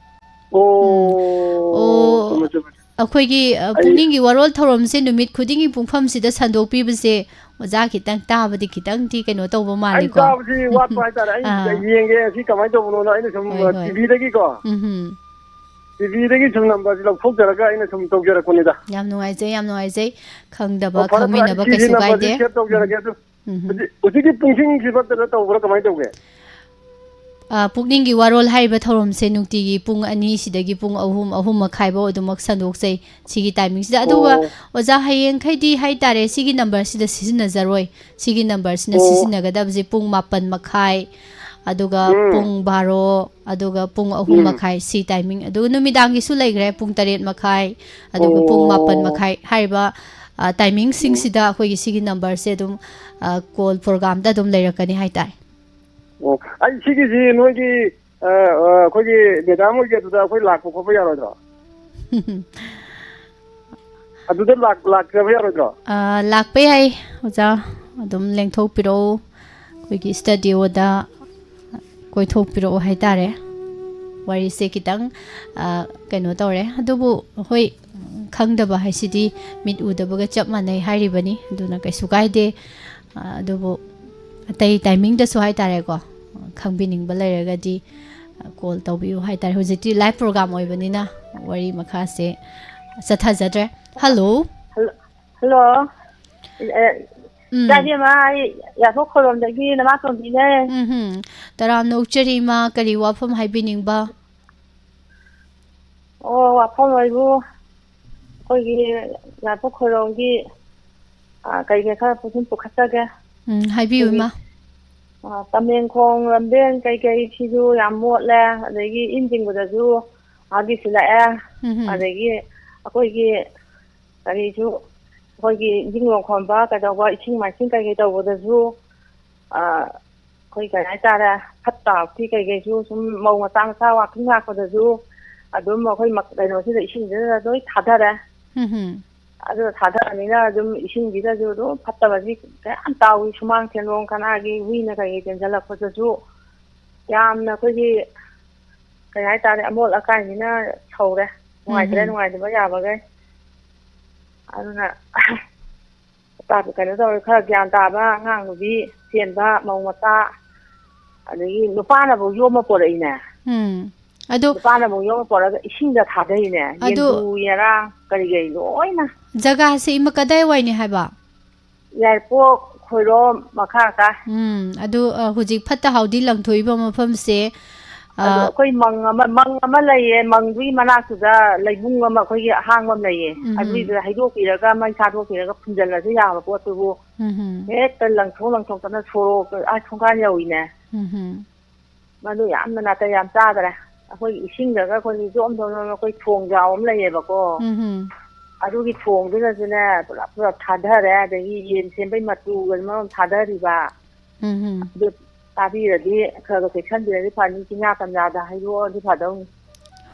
ꯑꯣ ꯑꯣ꯫ ꯆꯨꯝꯃꯦ ꯆꯨꯝꯃꯦ꯫ ꯑꯩꯈꯣꯏꯒꯤ ꯑ, ꯑꯩ ꯄꯨꯛꯅꯤꯡꯒꯤ ꯋꯥꯔꯣꯜ ꯊꯧꯔꯝꯁꯦ ꯅꯨꯃꯤꯠ ꯈꯨꯗꯤꯡꯒꯤ ꯄꯨꯡꯐꯝꯁꯤꯗ ꯁꯟꯗꯣꯛꯄꯤꯕꯁꯦ ꯑꯣꯖꯥ ꯈꯤꯇꯪ ꯇꯥꯕꯗꯤ ꯈꯤꯇꯪꯗꯤ ꯀꯩꯅꯣ ꯇꯧꯕ ꯑꯩ ꯃꯥꯜꯂꯤꯀꯣ꯫ ꯇꯥꯕꯁꯤ ꯋꯥꯠꯄ ꯍꯥꯏꯇꯥꯔꯦ꯫ ꯑꯩ ꯑꯥ꯫ ꯌꯦꯡꯒꯦ ꯁꯤ ꯀꯃꯥꯏꯅ ꯇꯧꯕꯅꯣꯅ ꯑꯩꯅ ꯁꯨꯝ ꯍꯣꯏ, ꯍꯣꯏ꯫ ꯇꯤꯚꯤꯗꯒꯤꯀꯣ, ꯎꯝ ꯇꯤꯚꯤꯗꯒꯤ ꯁꯨꯝ ꯅꯝꯕꯔꯁꯤ ꯂꯧꯊꯣꯛꯆꯔꯒ ꯑꯩꯅ ꯁꯨꯝ ꯇꯧꯖꯔꯛꯄꯅꯤꯗ꯫ ꯌꯥꯝ ꯅꯨꯡꯉꯥꯏꯖꯩ, ꯌꯥꯝ ꯅꯨꯡꯉꯥꯏꯖꯩ꯫ ꯈꯪꯗꯕ ꯑꯣ, ꯐꯔꯦ ꯐꯔꯦ, ꯑꯩ ꯈꯪꯃꯤꯟꯅꯕ ꯁꯤꯒꯤ ꯀꯩꯁꯨ ꯅꯝꯕꯔꯁꯤ ꯀꯥꯏꯗꯦ꯫ ꯁꯦꯚ ꯇꯧꯖꯔꯒꯦ꯫ ꯑꯗꯨ ꯎꯝ꯫ ꯍꯧꯖꯤꯛ ꯍꯧꯖꯤꯛꯀꯤ ꯄꯨꯡꯁꯤꯡꯁꯤ ꯈꯛꯇꯗ ꯇꯧꯕ꯭ꯔꯥ, ꯀꯃꯥꯏꯅ ꯇꯧꯒꯦ? ꯑ, ꯄꯨꯛꯅꯤꯡꯒꯤ ꯋꯥꯔꯣꯜ ꯍꯥꯏꯔꯤꯕ ꯊꯧꯔꯝꯁꯦ ꯅꯨꯡꯇꯤꯒꯤ ꯄꯨꯡ ꯑꯅꯤ ꯁꯤꯗꯒꯤ ꯄꯨꯡ ꯑꯍꯨꯝ, ꯑꯍꯨꯝ ꯃꯈꯥꯏꯐꯥꯎ ꯑꯗꯨꯃꯛ ꯁꯟꯗꯣꯛꯆꯩ ꯁꯤꯒꯤ ꯇꯥꯏꯃꯤꯡꯁꯤꯗ꯫ ꯑꯗꯨꯒ ꯑꯣ꯫ ꯑꯣꯖꯥ, ꯍꯌꯦꯡꯈꯩꯗꯤ ꯍꯥꯏꯇꯥꯔꯦ, ꯁꯤꯒꯤ ꯅꯝꯕꯔꯁꯤꯗ ꯁꯤꯖꯤꯟꯅꯖꯔꯣꯏ꯫ ꯁꯤꯒꯤ ꯅꯝꯕꯔꯁꯤꯅ ꯑꯣ꯫ ꯁꯤꯖꯤꯟꯅꯒꯗꯕꯁꯦ ꯄꯨꯡ ꯃꯥꯄꯟ ꯃꯈꯥꯏ, ꯑꯗꯨꯒ ꯎꯝ꯫ ꯄꯨꯡ ꯕꯥꯔꯣ, ꯑꯗꯨꯒ ꯄꯨꯡ ꯑꯍꯨꯝ ꯎꯝ꯫ ꯃꯈꯥꯏ, ꯁꯤ ꯇꯥꯏꯃꯤꯡ꯫ ꯑꯗꯨꯒ ꯅꯨꯃꯤꯗꯥꯡꯒꯤꯁꯨ ꯂꯩꯈ꯭ꯔꯦ, ꯄꯨꯡ ꯇꯔꯦꯠ ꯃꯈꯥꯏ, ꯑꯗꯨꯒ ꯄꯨꯡ ꯃꯥꯄꯟ ꯑꯣ꯫ ꯃꯈꯥꯏ꯫ ꯍꯥꯏꯔꯤꯕ, ꯑ, ꯇꯥꯏꯃꯤꯡꯁꯤꯡꯁꯤꯗ ꯑꯩꯈꯣꯏꯒꯤ ꯁꯤꯒꯤ ꯅꯝꯕꯔꯁꯦ ꯑꯗꯨꯝ, ꯑ, ꯀꯣꯜ ꯄ꯭ꯔꯣꯒ꯭ꯔꯥꯝꯗ ꯑꯗꯨꯝ ꯂꯩꯔꯛꯀꯅꯤ ꯍꯥꯏꯇꯥꯔꯦ꯫ ꯑꯣ, ꯑꯩ ꯁꯤꯒꯤꯁꯤ ꯅꯣꯏꯒꯤ, ꯑ, ꯑ, ꯑꯩꯈꯣꯏꯒꯤ ꯃꯦꯗꯥꯝ ꯍꯣꯏꯒꯤ ꯑꯗꯨꯗ ꯑꯩꯈꯣꯏ ꯂꯥꯛꯄ ꯈꯣꯠꯄ ꯌꯥꯔꯣꯏꯗ꯭ꯔꯣ? ꯑꯗꯨꯗ ꯂꯥꯛ-, ꯂꯥꯛꯆꯕ ꯌꯥꯔꯣꯏꯗ꯭ꯔꯣ? ꯑ, ꯂꯥꯛꯄ ꯌꯥꯏ, ꯑꯣꯖꯥ꯫ ꯑꯗꯨꯝ ꯂꯦꯡꯊꯣꯛꯄꯤꯔꯛꯎ, ꯑꯩꯈꯣꯏꯒꯤ ꯁ꯭ꯇꯗꯤꯑꯣꯗ ꯀꯣꯏꯊꯣꯛꯄꯤꯔꯛꯎ ꯍꯥꯏꯇꯥꯔꯦ꯫ ꯋꯥꯔꯤꯁꯦ ꯈꯤꯇꯪ, ꯑ, ꯀꯩꯅꯣ ꯇꯧꯔꯦ, ꯑꯗꯨꯕꯨ ꯍꯣꯏ, ꯈꯪꯗꯕ ꯍꯥꯏꯁꯤꯗꯤ ꯃꯤꯠ ꯎꯗꯕꯒ ꯆꯞ ꯃꯥꯟꯅꯩ ꯍꯥꯏꯔꯤꯕꯅꯤ, ꯑꯗꯨꯅ ꯀꯩꯁꯨ ꯀꯥꯏꯗꯦ꯫ ꯑ, ꯑꯗꯨꯕꯨ ꯑꯇꯩ ꯇꯥꯏꯃꯤꯡꯗꯁꯨ ꯍꯥꯏꯇꯥꯔꯦꯀꯣ, ꯈꯪꯕꯤꯅꯤꯡꯕ ꯂꯩꯔꯒꯗꯤ, ꯑ, ꯀꯣꯜ ꯇꯧꯕꯤꯌꯨ ꯍꯥꯏꯇꯥꯔꯦ꯫ ꯍꯧꯖꯤꯛꯇꯤ ꯂꯥꯏꯚ ꯄ꯭ꯔꯣꯒ꯭ꯔꯥꯝ ꯑꯣꯏꯕꯅꯤꯅ ꯋꯥꯔꯤ ꯃꯈꯥꯁꯦ ꯆꯠꯊꯖꯗ꯭ꯔꯦ꯫ ꯍꯜꯂꯣ꯫ Hello, hello. ꯑꯦ, ꯎꯝ꯫ ꯏꯆꯥ ꯏꯕꯦꯝꯃ, ꯑꯩ ꯌꯥꯏꯐꯧ ꯈꯨꯔꯣꯝꯗꯒꯤ ꯅꯃꯥꯇꯣꯝꯕꯤꯅꯦ꯫ ꯎꯝ ꯍꯨꯝ꯫ ꯇꯔꯥꯝꯅ ꯑꯣꯛꯆꯔꯤ, ꯏꯃꯥ꯫ ꯀꯔꯤ ꯋꯥꯐꯝ ꯍꯥꯏꯕꯤꯅꯤꯡꯕ? ꯑꯣ, ꯋꯥꯐꯝ ꯍꯥꯏꯕꯨ ꯑꯩꯈꯣꯏꯒꯤ ꯌꯥꯏꯐꯧ ꯈꯨꯔꯣꯝꯒꯤ, ꯑ, ꯀꯩ ꯀꯩ ꯈꯔ ꯁꯨꯝ ꯄꯨꯈꯠꯆꯒꯦ꯫ ꯎꯝ, ꯍꯥꯏꯕꯤꯌꯨ, ꯑꯩꯈꯣꯏꯒꯤ, ꯏꯃꯥ꯫ ꯑ, ꯇꯃꯦꯡꯈꯣꯡ ꯂꯝꯕꯦꯟ ꯀꯩ ꯀꯩꯁꯤꯁꯨ ꯌꯥꯝ ꯃꯣꯠꯂꯦ, ꯑꯗꯒꯤ ꯏꯟ ꯆꯤꯡꯕꯗꯁꯨ ꯃꯥꯒꯤ ꯁꯤꯜꯂꯛꯑꯦ, ꯎꯝ ꯍꯨꯝ꯫ ꯑꯗꯒꯤ ꯑꯩꯈꯣꯏꯒꯤ ꯀꯔꯤꯁꯨ, ꯑꯩꯈꯣꯏꯒꯤ ꯏꯟꯖꯤꯡꯂꯣꯛ ꯈꯣꯝꯕ ꯀꯩꯗꯧꯕ, ꯏꯁꯤꯡ ꯃꯥꯏꯁꯤꯡ ꯀꯩꯀꯩ ꯇꯧꯕꯗꯁꯨ, ꯑ, ꯑꯩꯈꯣꯏ ꯀꯩ ꯍꯥꯏꯇꯥꯔꯦ, ꯐꯠꯇ ꯍꯥꯎꯊꯤ ꯀꯩꯀꯩꯁꯨ ꯁꯨꯝ ꯃꯧ ꯃꯆꯥ ꯃꯆꯥ ꯋꯥꯀꯤꯡ ꯂꯥꯛꯄꯗꯁꯨ ꯑꯗꯨꯝ ꯑꯩꯈꯣꯏ ꯃ-, ꯀꯩꯅꯣꯁꯤꯗ, ꯏꯁꯤꯡꯁꯤꯗ ꯂꯣꯏ ꯊꯥꯗꯔꯦ꯫ ꯎꯝ ꯍꯨꯝ꯫ ꯑꯗꯨ ꯊꯥꯗꯔꯕꯅꯤꯅ ꯑꯗꯨꯝ ꯏꯁꯤꯡꯁꯤꯗꯁꯨ ꯑꯗꯨꯝ ꯐꯠꯇꯕꯁꯤ ꯀꯌꯥꯝ ꯇꯥꯎꯏ, ꯁꯨꯃꯥꯡ ꯁꯦꯟꯗꯣꯡ ꯀꯅꯥꯒꯤ ꯍꯨꯏꯅ ꯀꯩꯀꯩ ꯆꯦꯟꯁꯤꯜꯂꯛꯄꯗꯁꯨ꯫ ꯌꯥꯝꯅ ꯑꯩꯈꯣꯏꯒꯤ, ꯀꯩ ꯍꯥꯏꯇꯥꯔꯦ, ꯑꯃꯣꯠ ꯑꯀꯥꯏꯅꯤꯅ ꯁꯧꯔꯦ꯫ ꯅꯨꯡꯉꯥꯏꯇ꯭ꯔꯦ, ꯎꯝ꯫ ꯅꯨꯡꯉꯥꯏꯇꯕ ꯌꯥꯕꯈꯩ꯫ ꯑꯗꯨꯅ ꯀꯩꯅꯣ ꯇꯧꯔꯦ, ꯈꯔ ꯒ꯭ꯌꯥꯟ ꯇꯥꯕ ꯑꯉꯥꯡ ꯅꯨꯕꯤ ꯆꯦꯟꯕ ꯃꯧ ꯃꯆꯥ, ꯑꯗꯒꯤ ꯅꯨꯄꯥꯅꯕꯨ ꯌꯣꯝꯃ ꯄꯣꯔꯛꯏꯅꯦ꯫ ꯎꯝ꯫ ꯑꯗꯨ ꯅꯨꯄꯥꯅꯕꯨ ꯌꯣꯝꯃ ꯄꯣꯔꯛꯑꯒ ꯏꯁꯤꯡꯗ ꯊꯥꯗꯩꯅꯦ꯫ ꯑꯗꯨ ꯌꯦꯟꯗꯨ ꯌꯦꯔꯥꯡ ꯀꯔꯤ ꯀꯔꯤ ꯂꯣꯏꯅ꯫ ꯖꯒꯥꯁꯦ ꯏꯃꯥ ꯀꯗꯥꯏꯋꯥꯏꯅꯦ ꯍꯥꯏꯕ? ꯌꯥꯏꯔꯤꯄꯣꯛ ꯈꯣꯏꯔꯣꯝ ꯃꯈꯥ ꯀꯥꯏ꯫ ꯎꯝ, ꯑꯗꯨ, ꯑ, ꯍꯧꯖꯤꯛ ꯐꯠꯇ ꯍꯥꯎꯗꯤ ꯂꯪꯊꯣꯛꯏꯕ ꯃꯐꯝꯁꯦ, ꯑꯗꯣ ꯑ, ꯑꯩꯈꯣꯏ ꯃꯪ ꯑꯃ, ꯃꯪ ꯑꯃ ꯂꯩꯌꯦ, ꯃꯪꯗꯨꯒꯤ ꯃꯅꯥꯛꯇꯨꯗ ꯂꯩꯕꯨꯡ ꯑꯃ ꯑꯩꯈꯣꯏꯒꯤ ꯑꯍꯥꯡꯕ ꯑꯃ ꯂꯩꯌꯦ, ꯎꯝ꯫ ꯑꯗꯨꯏꯗꯨꯗ ꯍꯩꯗꯣꯛꯄꯤꯔꯒ, ꯃꯩ ꯊꯥꯗꯣꯛꯄꯤꯔꯒ ꯐꯨꯝꯖꯤꯜꯂꯁꯨ ꯌꯥꯕ ꯄꯣꯠꯇꯨꯕꯨ, ꯎꯝ꯫ ꯍꯦꯛꯇ ꯂꯪꯊꯣꯛ ꯂꯪꯊꯣꯛꯇꯅ ꯁꯣꯔꯣꯛ, ꯑꯥ, ꯊꯣꯡꯒꯥꯟ ꯌꯧꯏꯅꯦ꯫ ꯎꯝ꯫ ꯃꯗꯨ ꯌꯥꯝꯅ ꯅꯥꯇꯩ ꯌꯥꯝ ꯆꯥꯗ꯭ꯔꯦ꯫ ꯑꯩꯈꯣꯏꯒꯤ ꯏꯁꯤꯡꯗꯒ ꯑꯩꯈꯣꯏꯒꯤ ꯖꯣꯝ ꯖꯣꯝ ꯖꯣꯝ ꯑꯩꯈꯣꯏ ꯊꯣꯡ ꯖꯥꯎ ꯑꯃ ꯂꯩꯌꯦꯕꯀꯣ꯫ ꯎꯝ꯫ ꯑꯗꯨꯒꯤ ꯊꯣꯡꯗꯨꯗꯁꯨꯅꯦ ꯄꯨꯂꯞ ꯄꯨꯂꯞ ꯊꯥꯗꯔꯦ, ꯑꯗꯒꯤ ꯌꯦꯟ ꯁꯦꯝꯕꯩ ꯃꯇꯨꯒ ꯃꯔꯣꯝ ꯊꯥꯗꯔꯤꯕ꯫ ꯎꯝ꯫ ꯑꯗꯨ ꯇꯥꯕꯤꯔꯗꯤ ꯈꯔ ꯈꯔ ꯆꯦꯛꯁꯤꯟꯕꯤꯔꯗꯤ ꯐꯅꯤ, ꯆꯤꯡꯌꯥ ꯇꯝꯌꯥꯗ ꯍꯩꯗꯣꯛꯑꯗꯤ ꯐꯗꯧꯅꯤ꯫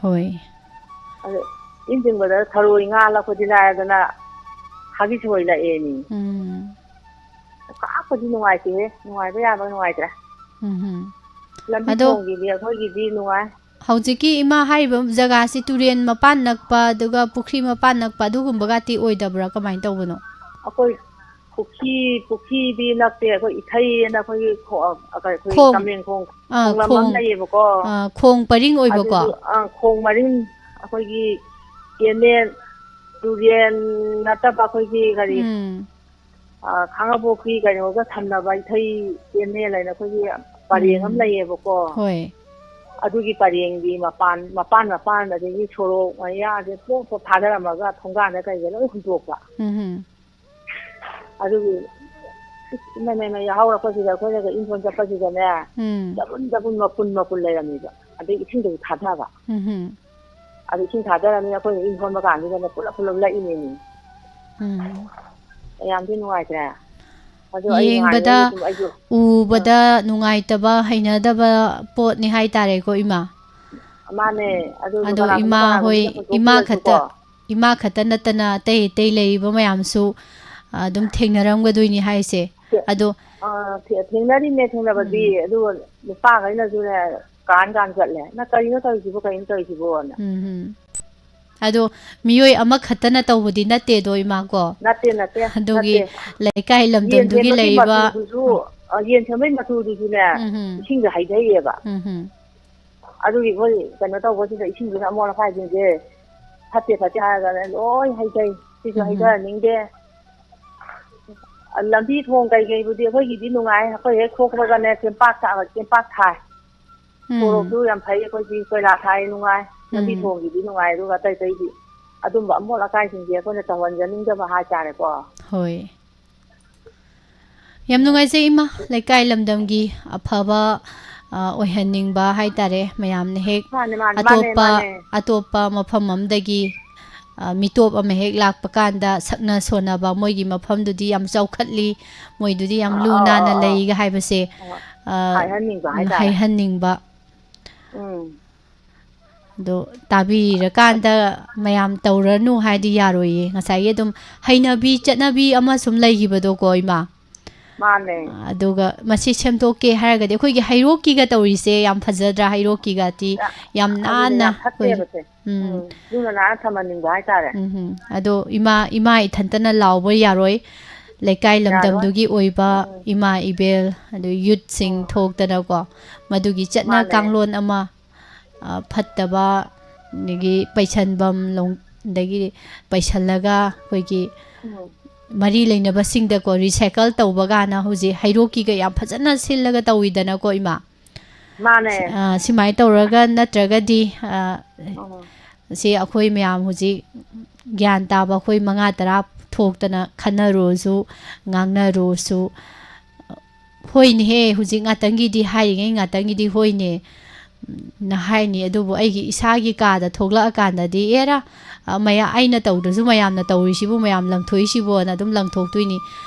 ꯍꯣꯏ꯫ ꯑꯗꯨ ꯏꯟ ꯆꯤꯡꯕꯗ ꯊꯔꯣꯏ ꯉꯥ ꯂꯛꯄꯗꯤ ꯂꯥꯏꯔꯗꯅ ꯍꯥꯒꯤꯁ ꯍꯣꯏ ꯂꯛꯑꯦꯅꯤ꯫ ꯎꯝ꯫ ꯀꯥꯞꯄꯗꯤ ꯅꯨꯡꯉꯥꯏꯇꯦꯍꯦ, ꯅꯨꯡꯉꯥꯏꯕ ꯌꯥꯕ ꯅꯨꯡꯉꯥꯏꯇ꯭ꯔꯦ꯫ ꯎꯝ꯫ ꯂꯝꯕꯤ ꯑꯗꯣ ꯊꯣꯡꯒꯤꯗꯤ ꯑꯩꯈꯣꯏꯒꯤꯗꯤ ꯅꯨꯡꯉꯥꯏ꯫ ꯍꯧꯖꯤꯛꯀꯤ ꯏꯃꯥ ꯍꯥꯏꯔꯤꯕ ꯖꯒꯥꯁꯤ ꯇꯨꯔꯦꯟ ꯃꯄꯥꯟ ꯅꯛꯄ, ꯑꯗꯨꯒ ꯄꯨꯈ꯭ꯔꯤ ꯃꯄꯥꯟ ꯅꯛꯄ ꯑꯗꯨꯒꯨꯝꯕꯒꯇꯤ ꯑꯣꯏꯗꯕ꯭ꯔꯥ? ꯀꯃꯥꯏꯅ ꯇꯧꯕꯅꯣ? ꯑꯩꯈꯣꯏ ꯄꯨꯈ꯭ꯔꯤ, ꯄꯨꯈ꯭ꯔꯤꯗꯤ ꯅꯠꯇꯦ, ꯑꯩꯈꯣꯏ ꯏꯊꯩ ꯑꯅ ꯑꯩꯈꯣꯏꯒꯤ ꯈꯣ-, ꯑ, ꯑꯩꯈꯣꯏ ꯈꯣꯡ꯫ ꯀꯃꯦꯟꯈꯣꯡ ꯑꯥ, ꯈꯣꯡꯂꯝ ꯑꯃ ꯈꯣꯡ꯫ ꯂꯩꯌꯦꯕꯀꯣ꯫ ꯑꯥ, ꯈꯣꯡ ꯄꯔꯤꯡ ꯑꯣꯏꯕꯀꯣ? ꯑꯗꯨꯁꯨ, ꯑꯥ, ꯈꯣꯡ ꯃꯔꯤꯡ ꯑꯩꯈꯣꯏꯒꯤ ꯀꯦꯅꯦꯜ, ꯇꯨꯔꯦꯟ ꯅꯠꯇꯕ ꯑꯩꯈꯣꯏꯒꯤ ꯀꯔꯤ, ꯎꯝ꯫ ꯑ, ꯈꯥꯡꯉꯕꯣꯛꯀꯤ ꯀꯩꯅꯣꯒ ꯁꯝꯅꯕ ꯏꯊꯩ ꯀꯦꯅꯦꯜ ꯍꯥꯏꯅ ꯑꯩꯈꯣꯏꯒꯤ ꯄꯔꯦꯡ ꯑꯃ ꯎꯝ꯫ ꯂꯩꯌꯦꯕꯀꯣ꯫ ꯍꯣꯏ꯫ ꯑꯗꯨꯒꯤ ꯄꯔꯦꯡꯒꯤ ꯃꯄꯥꯟ, ꯃꯄꯥꯟ, ꯃꯄꯥꯟ, ꯑꯗꯒꯤ ꯁꯣꯔꯣꯛ ꯃꯌꯥꯁꯦ ꯄꯣꯞ ꯄꯣꯞ ꯊꯥꯗꯔꯝꯃꯒ ꯊꯣꯡꯒꯥꯟꯗ ꯀꯩꯗ ꯂꯣꯏ ꯍꯨꯟꯗꯣꯛꯄ꯫ ꯎꯝ꯫ ꯑꯗꯨꯒꯤ ꯏꯁ, ꯏꯃꯩ, ꯃꯩ, ꯃꯩ ꯌꯥꯍꯧꯔꯛꯄꯁꯤꯗ ꯑꯩꯈꯣꯏꯅꯒ ꯏꯪꯈꯣꯜ ꯆꯠꯄꯁꯤꯗꯅꯦ, ꯎꯝ꯫ ꯆꯕꯨꯟ ꯆꯕꯨꯟ ꯃꯄꯨꯟ ꯃꯄꯨꯟ ꯂꯩꯔꯝꯃꯤꯕ꯫ ꯑꯗꯩ ꯏꯁꯤꯡꯗꯁꯨ ꯊꯥꯗꯕ꯫ ꯎꯝ꯫ ꯑꯗꯨ ꯏꯁꯤꯡ ꯊꯥꯗꯔꯝꯅꯤꯅ ꯑꯩꯈꯣꯏꯅ ꯏꯪꯈꯣꯜ ꯀꯥꯟꯁꯤꯗꯅꯦ ꯄꯨꯂꯞ ꯄꯨꯂꯞ ꯂꯛꯏꯅꯦꯃꯤ꯫ ꯎꯝ꯫ ꯌꯥꯝꯗꯤ ꯅꯨꯡꯉꯥꯏꯇ꯭ꯔꯦ꯫ ꯑꯗꯣ ꯑꯩ ꯌꯦꯡꯕꯗ, ꯅꯨꯡꯉꯥꯏꯔꯦ ꯑꯗꯨꯝ ꯑꯩꯁꯨ, ꯑ꯫ ꯎꯕꯗ ꯅꯨꯡꯉꯥꯏꯇꯕ, ꯍꯩꯅꯗꯕ ꯄꯣꯠꯅꯤ ꯍꯥꯏꯇꯥꯔꯦꯀꯣ, ꯏꯃꯥ? ꯃꯥꯅꯦ꯫ ꯑꯗꯨ ꯑꯗꯣ ꯀꯅꯥꯒꯨꯝꯕ, ꯏꯃꯥ ꯍꯣꯏ, ꯀꯅꯥꯒꯨꯝꯕꯅ ꯏꯃꯥ ꯈꯛꯇ, ꯍꯨꯟꯗꯣꯛꯄꯤꯔꯁꯨꯀꯣ꯫ ꯏꯃꯥ ꯈꯛꯇ ꯅꯠꯇꯅ ꯑꯇꯩ ꯑꯇꯩ ꯂꯩꯔꯤꯕ ꯃꯌꯥꯝꯁꯨ, ꯑ, ꯑꯗꯨꯝ ꯊꯦꯡꯅꯔꯝꯒꯗꯣꯏꯅꯤ ꯍꯥꯏꯁꯦ꯫ ꯑꯗꯣ ꯑꯥ, ꯊꯦ-, ꯊꯦꯡꯅꯔꯤꯅꯦ ꯊꯦꯡꯅꯕꯗꯤ꯫ ꯎꯝ꯫ ꯑꯗꯨꯒ ꯅꯨꯄꯥꯈꯩꯅꯁꯨꯅꯦ ꯀꯥꯟ ꯀꯥꯟ ꯆꯠꯂꯦ, "ꯅꯪ ꯀꯔꯤꯅꯣ ꯇꯧꯔꯤꯁꯤꯕꯣ, ꯀꯔꯤꯅꯣ ꯇꯧꯔꯤꯁꯤꯕꯣꯅ?" ꯎꯝ, ꯎꯝ꯫ ꯑꯗꯣ ꯃꯤꯑꯣꯏ ꯑꯃꯈꯛꯇꯅ ꯇꯧꯕꯗꯤ ꯅꯠꯇꯦꯗꯣ, ꯏꯃꯥ ꯀꯣ? ꯅꯠꯇꯦ, ꯅꯠꯇꯦ, ꯑꯗꯨꯒꯤ ꯅꯠꯇꯦ꯫ ꯂꯩꯀꯥꯏ ꯌꯦꯟ ꯂꯝꯗꯝꯗꯨꯒꯤ ꯁꯦꯝꯕꯒꯤ ꯂꯩꯔꯤꯕ ꯃꯇꯨꯗꯨꯁꯨ, ꯑ, ꯌꯦꯟ ꯁꯦꯝꯕꯒꯤ ꯃꯇꯨꯗꯨꯁꯨꯅꯦ, ꯎꯝ, ꯎꯝ꯫ ꯏꯁꯤꯡꯗ ꯍꯩꯊꯩꯌꯦꯕ꯫ ꯎꯝ, ꯎꯝ꯫ ꯑꯗꯨꯒꯤ ꯃꯣꯏ ꯀꯩꯅꯣ ꯇꯧꯕꯁꯤꯗ ꯏꯁꯤꯡꯗꯨꯅ ꯑꯃꯣꯠ ꯑꯀꯥꯏꯁꯤꯡꯁꯦ ꯐꯠꯇꯦ ꯐꯠꯇꯦ ꯍꯥꯏꯔꯒꯅꯦ ꯂꯣꯏ ꯍꯩꯊꯩ꯫ ꯁꯤꯁꯨ ꯎꯝ, ꯎꯝ꯫ ꯍꯩꯊꯍꯟꯅꯤꯡꯗꯦ꯫ ꯂꯝꯕꯤ ꯊꯣꯡ ꯀꯩꯀꯩꯕꯨꯗꯤ ꯑꯩꯈꯣꯏꯒꯤꯗꯤ ꯅꯨꯡꯉꯥꯏ꯫ ꯑꯩꯈꯣꯏ ꯍꯦꯛ ꯊꯣꯛꯄꯒꯅꯦ ꯆꯦꯡꯄꯥꯛ ꯊꯥ-, ꯆꯦꯡꯄꯥꯛ ꯊꯥꯏ꯫ ꯎꯝ꯫ ꯁꯣꯔꯣꯛꯁꯨ ꯌꯥꯝ ꯐꯩ ꯑꯩꯈꯣꯏꯗꯤ, ꯀꯣꯏꯂꯥ ꯊꯥꯏ ꯅꯨꯡꯉꯥꯏ꯫ ꯂꯝꯕꯤ ꯎꯝ꯫ ꯊꯣꯡꯒꯤꯗꯤ ꯅꯨꯡꯉꯥꯏ, ꯑꯗꯨꯒ ꯑꯇꯩ ꯑꯇꯩꯗꯤ ꯑꯗꯨꯝꯕ ꯑꯃꯣꯠ ꯑꯀꯥꯏꯁꯤꯡꯁꯦ ꯑꯩꯈꯣꯏꯅ ꯇꯧꯍꯟꯖꯅꯤꯡꯗꯕ ꯍꯥꯏꯇꯥꯔꯦꯀꯣ꯫ ꯍꯣꯏ꯫ ꯌꯥꯝ ꯅꯨꯡꯉꯥꯏꯖꯩ ꯏꯃꯥ, ꯂꯩꯀꯥꯏ ꯂꯝꯗꯝꯒꯤ ꯑꯐꯕ, ꯑ, ꯑꯣꯏꯍꯟꯅꯤꯡꯕ ꯍꯥꯏꯇꯥꯔꯦ꯫ ꯃꯌꯥꯝꯅ ꯍꯦꯛ ꯃꯥꯅꯦ, ꯃꯥꯅꯦ, ꯃꯥꯅꯦ, ꯑꯇꯣꯞꯄ, ꯃꯥꯅꯦ꯫ ꯑꯇꯣꯞꯄ ꯃꯐꯝ ꯑꯃꯗꯒꯤ, ꯑ, ꯃꯤꯇꯣꯞ ꯑꯃ ꯍꯦꯛ ꯂꯥꯛꯄ ꯀꯥꯟꯗ ꯁꯛꯅ ꯁꯣꯟꯅꯕ, ꯃꯣꯏꯒꯤ ꯃꯐꯝꯗꯨꯗꯤ ꯌꯥꯝ ꯆꯥꯎꯈꯠꯂꯤ, ꯃꯣꯏꯗꯨꯗꯤ ꯌꯥꯝ ꯂꯨ ꯑꯥ, ꯑꯥ, ꯅꯥꯟꯅ ꯑꯥ, ꯑꯥ꯫ ꯂꯩꯒ ꯍꯥꯏꯕꯁꯦ, ꯑꯥ, ꯑ, ꯍꯥꯏꯍꯟꯅꯤꯡꯕ ꯍꯥꯏꯇꯥꯔꯦ꯫ ꯍꯥꯏꯍꯟꯅꯤꯡꯕ꯫ ꯎꯝ꯫ ꯑꯗꯣ ꯇꯥꯕꯤꯔꯀꯥꯟꯗ ꯃꯌꯥꯝ ꯇꯧꯔꯅꯨ ꯍꯥꯏꯗꯤ ꯌꯥꯔꯣꯏꯌꯦ꯫ ꯉꯁꯥꯏꯒꯤ ꯑꯗꯨꯝ ꯍꯩꯅꯕꯤ, ꯆꯠꯅꯕꯤ ꯑꯃ ꯁꯨꯝ ꯂꯩꯈꯤꯕꯗꯣꯀꯣ, ꯏꯃꯥ꯫ ꯃꯥꯅꯦ꯫ ꯑꯗꯨꯒ ꯃꯁꯤ ꯁꯦꯝꯗꯣꯛꯀꯦ ꯍꯥꯏꯔꯒꯗꯤ ꯑꯩꯈꯣꯏꯒꯤ ꯍꯩꯔꯣꯛꯀꯤꯒ ꯇꯧꯔꯤꯁꯦ ꯌꯥꯝ ꯐꯖꯗ꯭ꯔꯥ? ꯍꯩꯔꯣꯛꯀꯤꯒꯗꯤ ꯌꯥ-, ꯌꯥꯝ ꯑꯗꯨꯅꯦ, ꯅꯥꯟꯅ ꯌꯥꯝ ꯑꯩꯈꯣꯏ, ꯐꯠꯇꯦꯕꯁꯦ꯫ ꯎꯝ꯫ ꯎꯝ, ꯂꯨꯅ ꯅꯥꯟꯅ ꯊꯝꯍꯟꯅꯤꯡꯕ ꯍꯥꯏꯇꯥꯔꯦ꯫ ꯎꯝ, ꯎꯝ꯫ ꯑꯗꯣ ꯏꯃꯥ, ꯏꯃꯥ ꯏꯊꯟꯇꯅ ꯂꯥꯎꯕ ꯌꯥꯔꯣꯏ꯫ ꯂꯩꯀꯥꯏ ꯌꯥꯔꯣꯏ꯫ ꯂꯝꯗꯝꯗꯨꯒꯤ ꯑꯣꯏꯕ ꯎꯝ, ꯎꯝ꯫ ꯏꯃꯥ ꯏꯕꯦꯜ, ꯑꯗꯩ ꯌꯨꯠꯁꯤꯡ ꯎꯝ꯫ ꯊꯣꯛꯇꯅꯀꯣ, ꯃꯗꯨꯒꯤ ꯆꯠꯅ ꯃꯥꯅꯦ꯫ ꯀꯥꯡꯂꯣꯟ ꯑꯃ, ꯑ, ꯐꯠꯇꯕ, ꯑꯗꯒꯤ ꯄꯩꯁꯟꯐꯝ ꯂꯣꯡ-, ꯑꯗꯒꯤ ꯄꯩꯁꯜꯂꯒ ꯑꯩꯈꯣꯏꯒꯤ ꯎꯝ꯫ ꯃꯔꯤ ꯂꯩꯅꯕꯁꯤꯡꯗꯀꯣ recycle ꯇꯧꯕ ꯀꯥꯏꯅ ꯍꯧꯖꯤꯛ ꯍꯩꯔꯣꯛꯀꯤꯒ ꯌꯥꯝ ꯐꯖꯅ ꯁꯤꯜꯂꯒ ꯇꯧꯋꯤꯗꯅꯀꯣ, ꯏꯃꯥ? ꯃꯥꯅꯦ꯫ ꯁꯤ-, ꯑ, ꯁꯨꯃꯥꯏꯅ ꯇꯧꯔꯒ ꯅꯠꯇ꯭ꯔꯒꯗꯤ, ꯑ, ꯎꯝ꯫ ꯁꯤ ꯑꯩꯈꯣꯏ ꯃꯌꯥꯝ ꯍꯧꯖꯤꯛ ꯒ꯭ꯌꯥꯟ ꯇꯥꯕ ꯑꯩꯈꯣꯏ ꯃꯉꯥ ꯇꯔꯥ ꯊꯣꯛꯇꯅ ꯈꯟꯅꯔꯨꯔꯁꯨ, ꯉꯥꯡꯅꯔꯨꯔꯁꯨ, "ꯍꯣꯏꯅꯦꯍꯦ, ꯍꯧꯖꯤꯛ ꯉꯥꯛꯇꯪꯒꯤꯗꯤ ꯍꯥꯏꯔꯤꯉꯩ ꯉꯥꯛꯇꯪꯒꯤꯗꯤ ꯍꯣꯏꯅꯦ", ꯅ ꯍꯥꯏꯅꯤ꯫ ꯑꯗꯨꯕꯨ ꯑꯩꯒꯤ ꯏꯁꯥꯒꯤ ꯀꯥꯗ ꯊꯣꯛꯂꯛꯑꯀꯥꯟꯗꯗꯤ, "ꯑꯦꯔꯥ, ꯑ, ꯃꯌꯥ-, ꯑꯩꯅ ꯇꯧꯗ꯭ꯔꯁꯨ ꯃꯌꯥꯝꯅ ꯇꯧꯔꯤꯁꯤꯕꯨ, ꯃꯌꯥꯝ ꯂꯪꯊꯣꯛꯏꯁꯤꯕꯨꯅ" ꯑꯗꯨꯝ ꯂꯪꯊꯣꯛꯇꯣꯏꯅꯤ꯫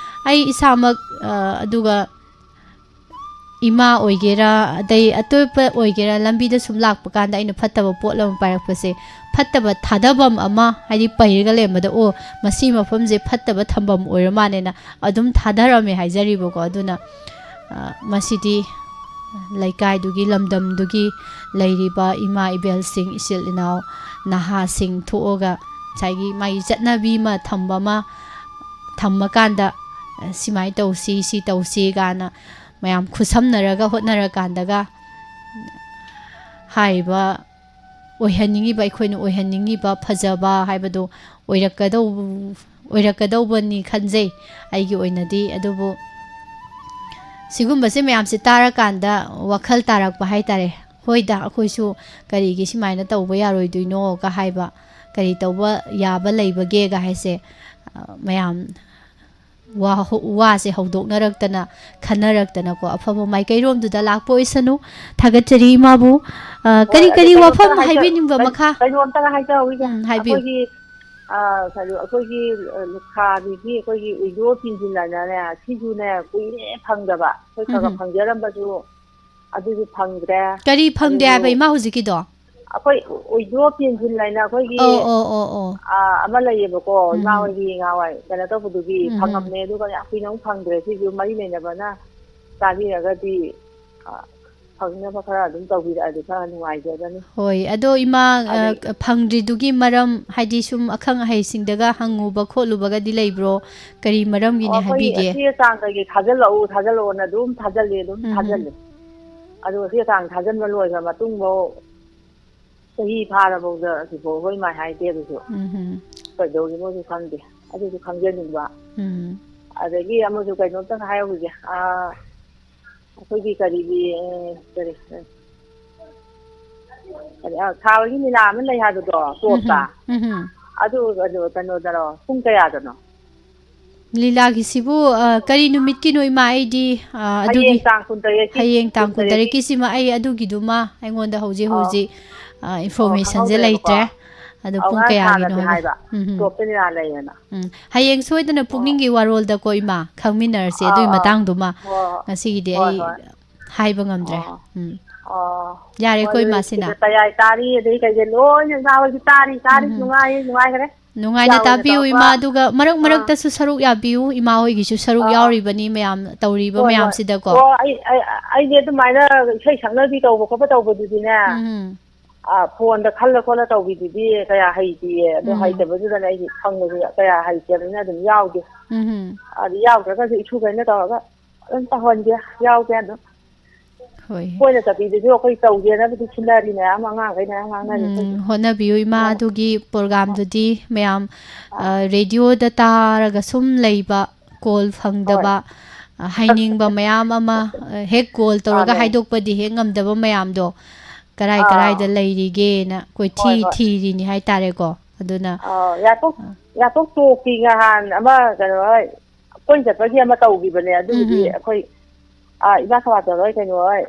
ꯑꯩ ꯏꯁꯥꯃꯛ, ꯑ, ꯑꯗꯨꯒ ꯏꯃꯥ ꯑꯣꯏꯒꯦꯔꯥ, ꯑꯗꯩ ꯑꯇꯣꯞꯄ ꯑꯣꯏꯒꯦꯔꯥ, ꯂꯝꯕꯤꯗ ꯁꯨꯝ ꯂꯥꯛꯄ ꯀꯥꯟꯗ ꯑꯩꯅ ꯐꯠꯇꯕ ꯄꯣꯠ ꯑꯃ ꯄꯥꯏꯔꯛꯄꯁꯦ, ꯐꯠꯇꯕ ꯊꯥꯗꯐꯝ ꯑꯃ, ꯍꯥꯏꯗꯤ ꯄꯩꯔꯒ ꯂꯩꯔꯝꯕꯗ, "ꯑꯣ, ꯃꯁꯤ ꯃꯐꯝꯁꯦ ꯐꯠꯇꯕ ꯊꯝꯐꯝ ꯑꯣꯏꯔ ꯃꯥꯜꯂꯦꯅ" ꯑꯗꯨꯝ ꯊꯥꯗꯔꯝꯃꯦ ꯍꯥꯏꯖꯔꯤꯕꯀꯣ꯫ ꯑꯗꯨꯅ, ꯑ, ꯃꯁꯤꯗꯤ ꯂꯩꯀꯥꯏꯗꯨꯒꯤ, ꯂꯝꯗꯝꯗꯨꯒꯤ ꯂꯩꯔꯤꯕ ꯏꯃꯥ ꯏꯕꯦꯜꯁꯤꯡ, ꯏꯆꯤꯜ ꯏꯅꯥꯎ, ꯅꯍꯥꯁꯤꯡ ꯊꯣꯛꯑꯒ ꯉꯁꯥꯏꯒꯤ ꯃꯥꯒꯤ ꯆꯠꯅꯕꯤ ꯑꯃ ꯊꯝꯕ ꯑꯃ ꯊꯝꯃꯀꯥꯟꯗ, ꯑ, ꯁꯤꯃꯥꯏꯅ ꯇꯧꯁꯤ, ꯁꯤ ꯇꯧꯁꯤ ꯀꯥꯏꯅ ꯃꯌꯥꯝ ꯈꯨꯠꯁꯝꯅꯔꯒ ꯍꯣꯠꯅꯔꯀꯥꯟꯗꯒ ꯍꯥꯏꯔꯤꯕ ꯑꯣꯏꯍꯟꯅꯤꯡꯉꯤꯕ, ꯑꯩꯈꯣꯏꯅ ꯑꯣꯏꯍꯟꯅꯤꯡꯉꯤꯕ ꯐꯖꯕ ꯍꯥꯏꯕꯗꯣ ꯑꯣꯏꯔꯛꯀꯗꯧ-, ꯑꯣꯏꯔꯛꯀꯗꯧꯕꯅꯤ ꯈꯟꯖꯩ ꯑꯩꯒꯤ ꯑꯣꯏꯅꯗꯤ꯫ ꯑꯗꯨꯕꯨ ꯁꯤꯒꯨꯝꯕꯁꯦ ꯃꯌꯥꯝꯁꯦ ꯇꯥꯔꯀꯥꯟꯗ ꯋꯥꯈꯜ ꯇꯥꯔꯛꯄ ꯍꯥꯏꯇꯥꯔꯦ꯫ "ꯍꯣꯏꯗ, ꯑꯩꯈꯣꯏꯁꯨ ꯀꯔꯤꯒꯤ ꯁꯨꯃꯥꯏꯅ ꯇꯧꯕ ꯌꯥꯔꯣꯏꯗꯣꯏꯅꯣꯒ" ꯍꯥꯏꯕ, "ꯀꯔꯤ ꯇꯧꯕ ꯌꯥꯕ ꯂꯩꯕꯒꯦꯒ" ꯍꯥꯏꯁꯦ, ꯑ, ꯃꯌꯥꯝ ꯋꯥ-, ꯋꯥꯁꯦ ꯍꯧꯗꯣꯛꯅꯔꯛꯇꯅ, ꯈꯟꯅꯔꯛꯇꯅꯀꯣ, ꯑꯐꯕ ꯃꯥꯏꯀꯩꯔꯣꯝꯗꯨꯗ ꯂꯥꯛꯄ ꯑꯣꯏꯁꯅꯨ꯫ ꯊꯥꯒꯠꯆꯔꯤ ꯏꯃꯥꯕꯨ꯫ ꯑ, ꯍꯣꯏ, ꯀꯔꯤ ꯑꯗꯨ ꯀꯔꯤ ꯀꯩꯅꯣꯝꯇꯒ ꯋꯥꯐꯝ ꯍꯥꯏꯖ-, ꯍꯥꯏꯕꯤꯅꯤꯡꯕ ꯀꯩ-, ꯃꯈꯥ? ꯀꯩꯅꯣꯝꯇꯒ ꯍꯥꯏꯖꯍꯧꯈꯤꯒꯦ꯫ ꯎꯝ, ꯍꯥꯏꯕꯤꯌꯨ꯫ ꯑꯩꯈꯣꯏꯒꯤ, ꯑ, ꯀꯩꯅꯣ, ꯑꯩꯈꯣꯏꯒꯤ, ꯑ, ꯂꯨꯈꯥꯕꯤꯒꯤ ꯑꯩꯈꯣꯏꯒꯤ ꯎꯏꯗ꯭ꯔꯣ ꯄꯤꯟꯁꯤꯜꯂꯅꯅꯦ, ꯁꯤꯁꯨꯅꯦ ꯀꯨꯏꯔꯦ ꯐꯪꯗꯕ꯫ ꯑꯩꯈꯣꯏ ꯈꯔ ꯈꯔ ꯎꯝ꯫ ꯐꯪꯖꯔꯝꯕꯁꯨ ꯑꯗꯨꯁꯨ ꯐꯪꯗ꯭ꯔꯦ꯫ ꯀꯔꯤ ꯐꯪꯗꯦ ꯑꯗꯨꯁꯨ ꯍꯥꯏꯕ ꯏꯃꯥ ꯍꯧꯖꯤꯛꯀꯤꯗꯣ? ꯑꯩꯈꯣꯏ ꯎꯏꯗ꯭ꯔꯣ ꯄꯦꯟꯁꯤꯜ ꯍꯥꯏꯅ ꯑꯩꯈꯣꯏꯒꯤ, ꯑꯣ, ꯑꯣ, ꯑꯣ, ꯑꯣ꯫ ꯑꯥ, ꯑꯃ ꯂꯩꯌꯦꯕꯀꯣ, ꯎꯝ꯫ ꯏꯃꯥ ꯍꯣꯏꯒꯤ ꯉꯍꯥꯟꯋꯥꯏ ꯀꯩꯅꯣ ꯇꯧꯕꯗꯨꯒꯤ ꯎꯝ, ꯎꯝ꯫ ꯐꯪꯉꯝꯃꯦ, ꯑꯗꯨꯒ ꯌꯥꯝ ꯀꯨꯏꯅ ꯑꯃꯨꯛ ꯐꯪꯗ꯭ꯔꯦ꯫ ꯁꯤꯁꯨ ꯃꯔꯤ ꯂꯩꯅꯕꯅ ꯆꯥꯕꯤꯔꯒꯗꯤ, ꯑꯥ, ꯐꯪꯅꯕ ꯈꯔ ꯑꯗꯨꯝ ꯇꯧꯕꯤꯔꯛꯑꯗꯤ ꯈꯔ ꯅꯨꯡꯉꯥꯏꯖꯒꯅꯤ꯫ ꯍꯣꯏ, ꯑꯗꯣ ꯏꯃꯥ, ꯑꯥ, ꯑꯗꯩ ꯐꯪꯗ꯭ꯔꯤꯗꯨꯒꯤ ꯃꯔꯝ, ꯍꯥꯏꯗꯤ ꯁꯨꯝ ꯑꯈꯪ ꯑꯍꯩꯁꯤꯡꯗꯒ ꯍꯪꯉꯨꯕ ꯈꯣꯠꯂꯨꯕꯒꯗꯤ ꯂꯩꯕ꯭ꯔꯣ? ꯀꯔꯤ ꯑꯣ, ꯃꯔꯝꯒꯤꯅꯤ ꯑꯩꯈꯣꯏ ꯍꯥꯏꯕꯤꯒꯦ? ꯆꯦ ꯆꯥꯡ ꯀꯩꯀꯩ ꯊꯥꯖꯤꯜꯂꯛꯎ, ꯊꯥꯖꯤꯜꯂꯛꯑꯣꯅ ꯑꯗꯨꯝ ꯊꯥꯖꯤꯜꯂꯤ, ꯑꯗꯨꯝ ꯎꯝ, ꯎꯝ꯫ ꯊꯥꯖꯤꯜꯂꯤ꯫ ꯑꯗꯨꯒ ꯆꯦ ꯆꯥꯡ ꯊꯥꯖꯤꯟꯕ ꯂꯣꯏꯈ꯭ꯔ ꯃꯇꯨꯡꯐꯥꯎ ꯆꯍꯤ ꯐꯥꯔꯐꯥꯎꯗ ꯍꯧꯖꯤꯛꯐꯥꯎ ꯍꯣꯏ ꯃꯥꯏ ꯍꯥꯏꯗꯦ꯫ ꯑꯗꯨꯁꯨ ꯎꯝ꯫ ꯀꯩꯗꯧꯔꯤꯅꯣꯁꯨ ꯈꯪꯗꯦ꯫ ꯑꯗꯨꯁꯨ ꯈꯪꯖꯅꯤꯡꯕ꯫ ꯎꯝ꯫ ꯑꯗꯒꯤ ꯑꯃꯁꯨ ꯀꯩꯅꯣꯝꯇꯪ ꯍꯥꯏꯍꯧꯈꯤꯒꯦ꯫ ꯑꯥ, ꯑꯩꯈꯣꯏꯒꯤ ꯀꯔꯤꯒꯤ, ꯑꯦ, ꯀꯔꯤ, ꯀꯔꯤ, ꯑꯥ, ꯁꯥꯕꯒꯤ ꯂꯤꯂꯥ ꯑꯃ ꯂꯩ ꯍꯥꯏꯕꯗꯣ, ꯇꯣꯞꯇ꯫ ꯎꯝ꯫ ꯎꯝ꯫ ꯑꯗꯨ, ꯑꯗꯨ ꯀꯩꯅꯣꯗꯔꯣ? ꯄꯨꯡ ꯀꯌꯥꯗꯅꯣ? ꯂꯤꯂꯥꯒꯤꯁꯤꯕꯨ, ꯑ, ꯀꯔꯤ ꯅꯨꯃꯤꯠꯀꯤꯅꯣ, ꯏꯃꯥ? ꯑꯩꯗꯤ, ꯑ, ꯑꯗꯨꯒꯤ ꯍꯌꯦꯡ ꯇꯥꯡ ꯀꯨꯟꯇꯔꯦꯠꯀꯤ, ꯍꯌꯦꯡ ꯇꯥꯡ ꯀꯨꯟꯇꯔꯦꯠꯀꯤ꯫ ꯀꯨꯟꯇꯔꯦꯠꯀꯤꯁꯤꯃ ꯑꯩ ꯑꯗꯨꯒꯤꯗꯨꯃ ꯑꯩꯉꯣꯟꯗ ꯍꯧꯖꯤꯛ ꯑꯣ꯫ ꯍꯧꯖꯤꯛ, ꯑ, ꯑꯣ, information ꯁꯦ ꯈꯪꯍꯧꯗ꯭ꯔꯦꯕꯀꯣ꯫ ꯂꯩꯇ꯭ꯔꯦ꯫ ꯑꯗꯣ ꯑꯧ, ꯄꯨꯡ ꯉꯔꯥꯡ ꯀꯌꯥꯒꯤꯅꯣ ꯁꯥꯔꯗꯤ ꯍꯥꯏꯕ? ꯍꯥꯏꯕ꯫ ꯎꯝ, ꯎꯝ꯫ ꯇꯣꯞꯇ ꯂꯤꯂꯥ ꯂꯩꯌꯦꯅ꯫ ꯎꯝ꯫ ꯍꯌꯦꯡ ꯁꯣꯏꯗꯅ ꯑꯣ꯫ ꯄꯨꯛꯅꯤꯡꯒꯤ ꯋꯥꯔꯣꯜꯗꯀꯣ, ꯏꯃꯥ, ꯈꯪꯃꯤꯟꯅꯔꯁꯦ ꯑꯥ, ꯑꯗꯨꯒꯤ ꯑꯥ꯫ ꯃꯇꯥꯡꯗꯨꯃ꯫ ꯍꯣꯏ, ꯍꯣꯏ꯫ ꯉꯁꯤꯒꯤꯗꯤ ꯍꯣꯏ, ꯑꯩ ꯍꯣꯏ꯫ ꯍꯥꯏꯕ ꯉꯝꯗ꯭ꯔꯦ꯫ ꯑꯣ꯫ ꯎꯝ꯫ ꯑꯣ꯫ ꯌꯥꯔꯦꯀꯣ, ꯍꯣꯏ, ꯏꯃꯥꯁꯤꯅ꯫ ꯁꯤꯗ ꯇꯌꯥꯏ ꯇꯥꯔꯤ, ꯑꯗꯩ ꯀꯩꯀꯩ ꯂꯣꯏꯅ ꯏꯃꯥ ꯍꯣꯏꯁꯨ ꯇꯥꯔꯤ, ꯇꯥꯔꯤ, ꯎꯝ꯫ ꯅꯨꯡꯉꯥꯏ, ꯅꯨꯡꯉꯥꯏꯈ꯭ꯔꯦ꯫ ꯅꯨꯡꯉꯥꯏꯅ ꯌꯥꯎꯗꯅ ꯇꯥꯕꯤꯌꯨ, ꯇꯧꯕ꯫ ꯏꯃꯥ꯫ ꯑꯗꯨꯒ ꯃꯔꯛ ꯑꯥ꯫ ꯃꯔꯛꯇꯁꯨ ꯁꯔꯨꯛ ꯌꯥꯕꯤꯌꯨ, ꯏꯃꯥ ꯍꯣꯏꯒꯤꯁꯨ ꯁꯔꯨꯛ ꯑꯥ, ꯑꯥ꯫ ꯌꯥꯎꯔꯤꯕꯅꯤ ꯃꯌꯥꯝ ꯇꯧꯔꯤꯕ ꯍꯣꯏ, ꯍꯣꯏ꯫ ꯃꯌꯥꯝꯁꯤꯗꯀꯣ꯫ ꯑꯣ, ꯑꯩ, ꯑꯩ, ꯑꯩꯗꯤ ꯑꯗꯨꯃꯥꯏꯅ ꯏꯁꯩ ꯁꯛꯅꯕꯤ ꯇꯧꯕ ꯈꯣꯠꯄ ꯇꯧꯕꯗꯨꯗꯤꯅꯦ, ꯎꯝ꯫ ꯑꯥ, ꯐꯣꯟꯗ ꯈꯜꯂ ꯈꯣꯠꯂ ꯇꯧꯕꯤꯗꯨꯗꯤ ꯀꯌꯥ ꯍꯩꯇꯦꯌꯦ꯫ ꯑꯗꯣ ꯎꯝ꯫ ꯍꯩꯇꯕꯗꯨꯗꯅꯦ ꯑꯩꯗꯤ ꯈꯪꯕꯁꯨ ꯀꯌꯥ ꯍꯩꯇꯕꯅꯤꯅ ꯑꯗꯨꯝ ꯌꯥꯎꯗꯦ꯫ ꯎꯝ꯫ ꯑꯗꯨ ꯌꯥꯎꯗ꯭ꯔꯒꯁꯨ ꯏꯁꯨꯈꯩꯅ ꯇꯧꯔꯒ ꯑꯗꯨꯝ ꯇꯧꯍꯟꯒꯦ, ꯌꯥꯎꯒꯦ ꯑꯗꯨꯝ꯫ ꯍꯣꯏ꯫ ꯀꯣꯏꯅ ꯆꯠꯄꯤꯗꯨꯁꯨ ꯑꯩꯈꯣꯏ ꯇꯧꯒꯦꯅꯕꯨꯗꯤ ꯁꯤꯟꯅꯔꯤ, ꯃꯌꯥꯝ ꯑꯉꯥꯡꯈꯩ ꯃꯌꯥꯝ ꯉꯥꯡꯅꯔꯤ ꯎꯝ, ꯑꯩꯈꯣꯏꯁꯨ꯫ ꯍꯣꯠꯅꯕꯤꯌꯨ, ꯏꯃꯥ꯫ ꯑꯗꯨꯅ ꯑꯗꯨꯒꯤ ꯄ꯭ꯔꯣꯒꯥꯝꯗꯨꯗꯤ ꯃꯌꯥꯝ, ꯑꯥ꯫ ꯑ, ꯔꯦꯗꯤꯑꯣꯗ ꯇꯥꯔꯒ ꯁꯨꯝ ꯂꯩꯕ, ꯀꯣꯜ ꯍꯣꯏ꯫ ꯐꯪꯗꯕ, ꯑ, ꯍꯥꯏꯅꯤꯡꯕ ꯃꯌꯥꯝ ꯑꯃ, ꯑ, ꯍꯦꯛ ꯀꯣꯜ ꯇꯧꯔꯒ ꯑꯥꯅꯦ꯫ ꯍꯥꯏꯗꯣꯛꯄꯗꯤ ꯍꯦꯛ ꯉꯝꯗꯕ ꯃꯌꯥꯝꯗꯣ, ꯀꯔꯥꯏ ꯑꯥ꯫ ꯀꯔꯥꯏꯗ ꯂꯩꯔꯤꯒꯦꯅ ꯀꯣꯏꯊꯤ ꯍꯣꯏ, ꯍꯣꯏ꯫ ꯊꯤꯔꯤꯅꯤ ꯍꯥꯏꯇꯥꯔꯦꯀꯣ꯫ ꯑꯗꯨꯅ, ꯑꯥ, ꯌꯥꯇꯣꯛ-, ꯑ, ꯌꯥꯇꯣꯛ ꯇꯣꯛꯄꯤ ꯉꯍꯥꯟ ꯑꯃ ꯀꯩꯅꯣ ꯍꯣꯏ, ꯀꯣꯏ ꯆꯠꯄꯒꯤ ꯑꯃ ꯇꯧꯈꯤꯕꯅꯦ꯫ ꯑꯗꯨꯒꯤꯗꯤ ꯎꯝ꯫ ꯑꯩꯈꯣꯏ, ꯑꯥ, ꯏꯃꯥ ꯁꯃꯥꯖ ꯍꯣꯏ, ꯀꯩꯅꯣ ꯍꯣꯏ,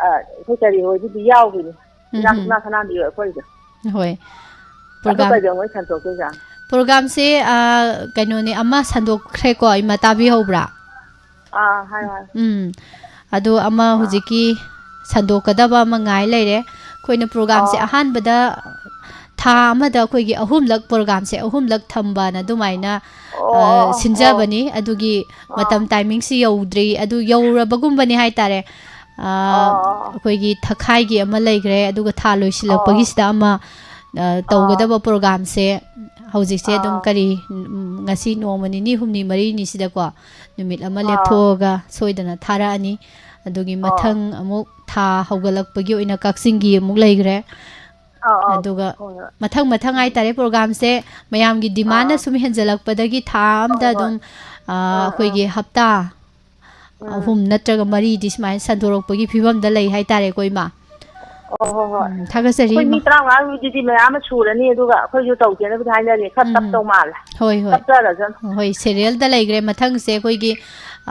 ꯑꯥ, ꯑꯩꯈꯣꯏ ꯀꯔꯤ ꯍꯣꯏꯗꯨꯗꯤ ꯌꯥꯎꯈꯤꯅꯤ꯫ ꯏꯃꯥ, ꯎꯝ꯫ ꯏꯃꯥ ꯁꯅꯥꯝꯕꯤ ꯍꯣꯏ ꯑꯩꯈꯣꯏꯗꯣ꯫ ꯍꯣꯏ꯫ ꯑꯗꯨ ꯄ꯭ꯔꯣꯒꯥꯝ-, ꯀꯩꯗꯧꯉꯩ ꯁꯟꯗꯣꯛꯇꯣꯏꯖꯥꯠꯅꯣ? ꯄ꯭ꯔꯣꯒꯥꯝꯁꯦ, ꯑꯥ, ꯀꯩꯅꯣꯅꯦ, ꯑꯃ ꯁꯟꯗꯣꯛꯈ꯭ꯔꯦꯀꯣ, ꯏꯃꯥ ꯇꯥꯕꯤꯍꯧꯕ꯭ꯔꯥ? ꯑꯥ, ꯍꯥꯏꯌꯣ, ꯍꯥꯏꯌꯣ꯫ ꯎꯝ꯫ ꯑꯗꯣ ꯑꯃ ꯑꯥ꯫ ꯍꯧꯖꯤꯛꯀꯤ ꯁꯟꯗꯣꯛꯀꯗꯕ ꯑꯃ ꯉꯥꯏ ꯂꯩꯔꯦ꯫ ꯑꯩꯈꯣꯏꯅ ꯄ꯭ꯔꯣꯒꯥꯝꯁꯦ ꯑꯣ꯫ ꯑꯍꯥꯟꯕꯗ ꯊꯥ ꯑꯃꯗ ꯑꯩꯈꯣꯏꯒꯤ ꯑꯍꯨꯝꯂꯛ, ꯄ꯭ꯔꯣꯒꯥꯝꯁꯦ ꯑꯍꯨꯝꯂꯛ ꯊꯝꯕꯅ ꯑꯗꯨꯃꯥꯏꯅ, ꯑꯣ, ꯑ, ꯑꯣ, ꯑꯣ, ꯑꯣ꯫ ꯁꯤꯟꯖꯕꯅꯤ꯫ ꯑꯗꯨꯒꯤ ꯑꯥ꯫ ꯃꯇꯝ ꯇꯥꯏꯃꯤꯡꯁꯤ ꯌꯧꯗ꯭ꯔꯤ, ꯑꯗꯨ ꯌꯧꯔꯕꯒꯨꯝꯕꯅꯤ ꯍꯥꯏꯇꯥꯔꯦ꯫ ꯑ, ꯑꯣ, ꯑꯣ, ꯑꯣ꯫ ꯑꯩꯈꯣꯏꯒꯤ ꯊꯈꯥꯏꯒꯤ ꯑꯃ ꯂꯩꯈ꯭ꯔꯦ, ꯑꯗꯨꯒ ꯊꯥ ꯑꯣ, ꯑꯣ꯫ ꯂꯣꯏꯁꯤꯜꯂꯛꯄꯒꯤꯁꯤꯗ ꯑꯃ, ꯑ, ꯑꯥ꯫ ꯇꯧꯒꯗꯕ ꯄ꯭ꯔꯣꯒꯥꯝꯁꯦ ꯍꯧꯖꯤꯛꯁꯦ ꯑꯗꯨꯝ ꯑꯥ꯫ ꯀꯔꯤ, ꯎꯝ, ꯉꯁꯤ ꯅꯣꯡꯃ ꯅꯤꯅꯤ, ꯍꯨꯝꯅꯤ, ꯃꯔꯤꯅꯤꯁꯤꯗꯀꯣ ꯅꯨꯃꯤꯠ ꯑꯃ ꯑꯥ꯫ ꯂꯦꯞꯊꯣꯛꯑꯒ ꯁꯣꯏꯗꯅ ꯊꯥꯔꯛꯑꯅꯤ꯫ ꯑꯗꯨꯒꯤ ꯑꯥ꯫ ꯃꯊꯪ ꯑꯃꯨꯛ ꯊꯥ ꯍꯧꯒꯠꯂꯛꯄꯒꯤ ꯑꯣꯏꯅ ꯀꯛꯆꯤꯡꯒꯤ ꯑꯃꯨꯛ ꯂꯩꯈ꯭ꯔꯦ꯫ ꯑꯥ, ꯑꯥ꯫ ꯑꯗꯨꯒ ꯍꯣꯏ, ꯍꯣꯏ꯫ ꯃꯊꯪ ꯃꯊꯪ ꯎꯝ꯫ ꯍꯥꯏꯇꯥꯔꯦ, ꯄ꯭ꯔꯣꯒꯥꯝꯁꯦ ꯃꯌꯥꯝꯒꯤ ꯗꯤꯃꯥꯟꯅ ꯑꯥ꯫ ꯁꯨꯝ ꯍꯦꯟꯖꯜꯂꯛꯄꯗꯒꯤ ꯊꯥ ꯑꯝꯗ ꯍꯣꯏ, ꯍꯣꯏ꯫ ꯑꯗꯨꯝ, ꯑꯥ, ꯑꯥ, ꯑꯥ꯫ ꯑꯩꯈꯣꯏꯒꯤ ꯍꯞꯇꯥ ꯎꯝ꯫ ꯑꯍꯨꯝ ꯅꯠꯇ꯭ꯔꯒ ꯃꯔꯤꯗꯤ ꯁꯨꯃꯥꯏꯅ ꯁꯟꯗꯣꯔꯛꯄꯒꯤ ꯐꯤꯕꯝꯗ ꯂꯩ ꯍꯥꯏꯇꯥꯔꯦꯀꯣ, ꯏꯃꯥ꯫ ꯑꯣ, ꯍꯣꯏ, ꯍꯣꯏ꯫ ꯎꯝ, ꯊꯥꯒꯠꯆꯔꯤ, ꯑꯩꯈꯣꯏ ꯃꯤ ꯏꯃꯥ꯫ ꯇꯔꯥꯃꯉꯥꯃꯨꯛꯇꯤꯗꯤ ꯃꯌꯥꯝ ꯑꯃ ꯁꯨꯔꯅꯤ, ꯑꯗꯨꯒ ꯑꯩꯈꯣꯏꯁꯨ ꯇꯧꯒꯦꯅꯕꯨꯗꯤ ꯍꯥꯏꯅꯔꯤ, ꯈꯔ ꯎꯝ, ꯎꯝ꯫ ꯇꯞꯇꯧ ꯃꯥꯜꯂꯦ꯫ ꯍꯣꯏ, ꯍꯣꯏ꯫ ꯇꯞꯆꯔꯁꯅꯨ꯫ ꯍꯣꯏ, ꯁꯦꯔꯤꯌꯦꯜꯗ ꯂꯩꯈ꯭ꯔꯦ꯫ ꯃꯊꯪꯁꯦ ꯑꯩꯈꯣꯏꯒꯤ,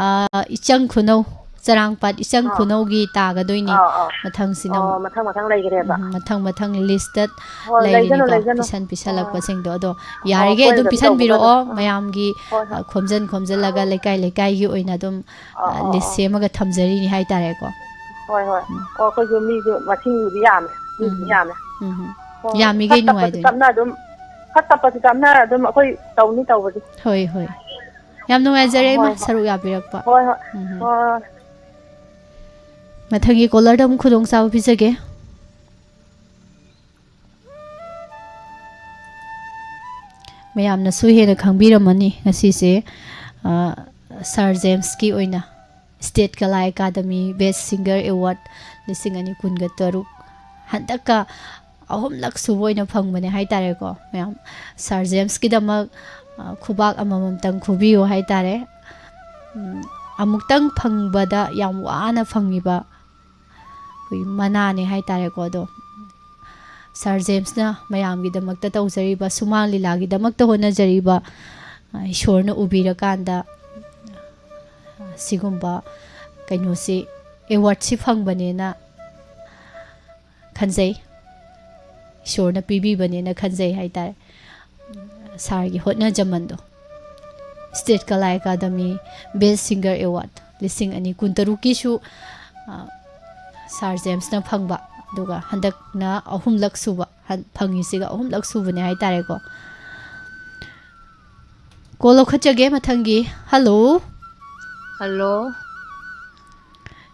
ꯑꯥ, ꯏꯆꯪ ꯈꯨꯅꯧ, ꯆꯔꯥꯡꯄꯥꯠ ꯏꯆꯪ ꯑꯥ꯫ ꯈꯨꯅꯧꯒꯤ ꯇꯥꯒꯗꯣꯏꯅꯤ꯫ ꯑꯥ, ꯑꯥ꯫ ꯃꯊꯪꯁꯤꯅ ꯑꯃꯨꯛ, ꯑꯣ, ꯃꯊꯪ ꯃꯊꯪ ꯂꯩꯈ꯭ꯔꯦꯕ꯫ ꯎꯝ, ꯃꯊꯪ ꯃꯊꯪ ꯂꯤꯁꯇ ꯍꯣꯏ, ꯂꯩꯖꯅꯨ, ꯂꯩꯔꯤꯅꯤꯀꯣ, ꯂꯩꯖꯅꯨ꯫ ꯄꯤꯁꯟ ꯎꯝ꯫ ꯄꯤꯁꯜꯂꯛꯄꯁꯤꯡꯗꯣ꯫ ꯑꯗꯣ ꯑꯣ, ꯌꯥꯔꯤꯈꯩ ꯑꯩꯈꯣꯏꯅ ꯑꯗꯨꯝ ꯑꯗꯨꯝ ꯇꯧꯕꯗ ꯄꯤꯁꯟꯕꯤꯔꯛꯑꯣ, ꯑꯗꯨꯝ꯫ ꯎꯝ꯫ ꯃꯌꯥꯝꯒꯤ, ꯍꯣꯏ, ꯍꯣꯏ, ꯑ, ꯍꯣꯏ꯫ ꯈꯣꯝꯖꯟ ꯈꯣꯝꯖꯜꯂꯒ, ꯂꯩꯀꯥꯏ ꯂꯩꯀꯥꯏꯒꯤ ꯑꯣꯏꯅ ꯑꯗꯨꯝ, ꯑꯥ, ꯑ, ꯑꯥ, ꯂꯤꯁ ꯑꯥ꯫ ꯁꯦꯝꯃꯒ ꯊꯝꯖꯔꯤꯅꯤ ꯍꯣꯏ, ꯍꯣꯏ꯫ ꯎꯝ꯫ ꯑꯣ, ꯑꯩꯈꯣꯏꯁꯨ ꯃꯤꯁꯨ ꯃꯁꯤꯡꯕꯨꯗꯤ ꯌꯥꯝꯃꯦ꯫ ꯃꯤꯕꯨꯗꯤ ꯎꯝ꯫ ꯌꯥꯝꯃꯦ꯫ ꯎꯝ꯫ ꯍꯣꯏ, ꯍꯣꯏ꯫ ꯌꯥꯝꯃꯤꯈꯩ ꯈꯔ ꯇꯞꯄꯁꯨ ꯅꯨꯡꯉꯥꯏꯗꯣꯏꯅꯤ꯫ ꯇꯞꯅ ꯑꯗꯨꯝ, ꯈꯔ ꯇꯞꯄꯁꯨ ꯇꯞꯅ ꯑꯗꯨꯝ ꯑꯩꯈꯣꯏ ꯇꯧꯅꯤ ꯇꯧꯕꯗꯤ꯫ ꯍꯣꯏ, ꯍꯣꯏ꯫ ꯌꯥꯝ ꯅꯨꯡꯉꯥꯏꯖꯔꯦ, ꯏꯃꯥ, ꯍꯣꯏ, ꯍꯣꯏ꯫ ꯁꯔꯨꯛ ꯌꯥꯕꯤꯔꯛꯄ꯫ ꯍꯣꯏ, ꯍꯣꯏ꯫ ꯎꯝ꯫ ꯍꯣꯏ꯫ ꯃꯊꯪꯒꯤ ꯀꯣꯂꯔꯗ ꯑꯃꯨꯛ ꯈꯨꯗꯣꯡꯆꯥꯕ ꯄꯤꯖꯒꯦ꯫ ꯃꯌꯥꯝꯅꯁꯨ ꯍꯦꯟꯅ ꯈꯪꯕꯤꯔꯝꯃꯅꯤ ꯉꯁꯤꯁꯦ, ꯑ, ꯁꯥꯔ ꯖꯦꯝꯁꯀꯤ ꯑꯣꯏꯅ ꯁ꯭ꯇꯦꯠ ꯀꯂꯥ ꯑꯦꯀꯥꯗꯃꯤ ꯕꯦꯁ ꯁꯤꯡꯒꯔ ꯑꯦꯋꯥꯔꯗ ꯂꯤꯁꯤꯡ ꯑꯅꯤ ꯀꯨꯟꯒ ꯇꯔꯨꯛ ꯍꯟꯗꯛꯀ ꯑꯍꯨꯝꯂꯛ ꯁꯨꯕ ꯑꯣꯏꯅ ꯐꯪꯕꯅꯦ ꯍꯥꯏꯇꯥꯔꯦꯀꯣ꯫ ꯃꯌꯥꯝ ꯁꯥꯔ ꯖꯦꯝꯁꯀꯤꯗꯃꯛ, ꯑ, ꯈꯨꯕꯥꯛ ꯑꯃꯃꯝꯇꯪ ꯈꯨꯕꯤꯌꯨ ꯍꯥꯏꯇꯥꯔꯦ꯫ ꯎꯝ, ꯑꯃꯨꯛꯇꯪ ꯐꯪꯕꯗ ꯌꯥꯝ ꯋꯥꯅ ꯐꯪꯉꯤꯕ ꯑꯩꯈꯣꯏ ꯃꯅꯥꯅꯦ ꯍꯥꯏꯇꯥꯔꯦꯀꯣ꯫ ꯑꯗꯣ ꯁꯥꯔ ꯖꯦꯝꯁꯅ ꯃꯌꯥꯝꯒꯤꯗꯃꯛꯇ ꯇꯧꯖꯔꯤꯕ, ꯁꯨꯃꯥꯡ ꯂꯤꯂꯥꯒꯤꯗꯃꯛꯇ ꯍꯣꯠꯅꯖꯔꯤꯕ, ꯑ, ꯏꯁꯣꯔꯅ ꯎꯕꯤꯔꯀꯥꯟꯗ, ꯑ, ꯁꯤꯒꯨꯝꯕ ꯀꯩꯅꯣꯁꯤ, ꯑꯦꯋꯥꯔꯗꯁꯤ ꯐꯪꯕꯅꯦꯅ ꯈꯟꯖꯩ꯫ ꯏꯁꯣꯔꯅ ꯄꯤꯕꯤꯕꯅꯦꯅ ꯈꯟꯖꯩ ꯍꯥꯏꯇꯥꯔꯦ꯫ ꯁꯥꯔꯒꯤ ꯍꯣꯠꯅꯖꯃꯟꯗꯣ꯫ ꯁ꯭ꯇꯦꯠ ꯀꯂꯥ ꯑꯦꯀꯥꯗꯃꯤ ꯕꯦꯁ ꯁꯤꯡꯒꯔ ꯑꯦꯋꯥꯔꯗ ꯂꯤꯁꯤꯡ ꯑꯅꯤ ꯀꯨꯟꯇꯔꯨꯛꯀꯤꯁꯨ, ꯑ, ꯁꯥꯔ ꯖꯦꯝꯁꯅ ꯐꯪꯕ, ꯑꯗꯨꯒ ꯍꯟꯗꯛꯅ ꯑꯍꯨꯝꯂꯛ ꯁꯨꯕ, ꯍꯟ-, ꯐꯪꯉꯤꯁꯤꯒ ꯑꯍꯨꯝꯂꯛ ꯁꯨꯕꯅꯦ ꯍꯥꯏꯇꯥꯔꯦꯀꯣ꯫ ꯀꯣꯜ ꯂꯧꯈꯠꯆꯒꯦ ꯃꯊꯪꯒꯤ꯫ ꯍꯜꯂꯣ꯫ ꯍꯜꯂꯣ꯫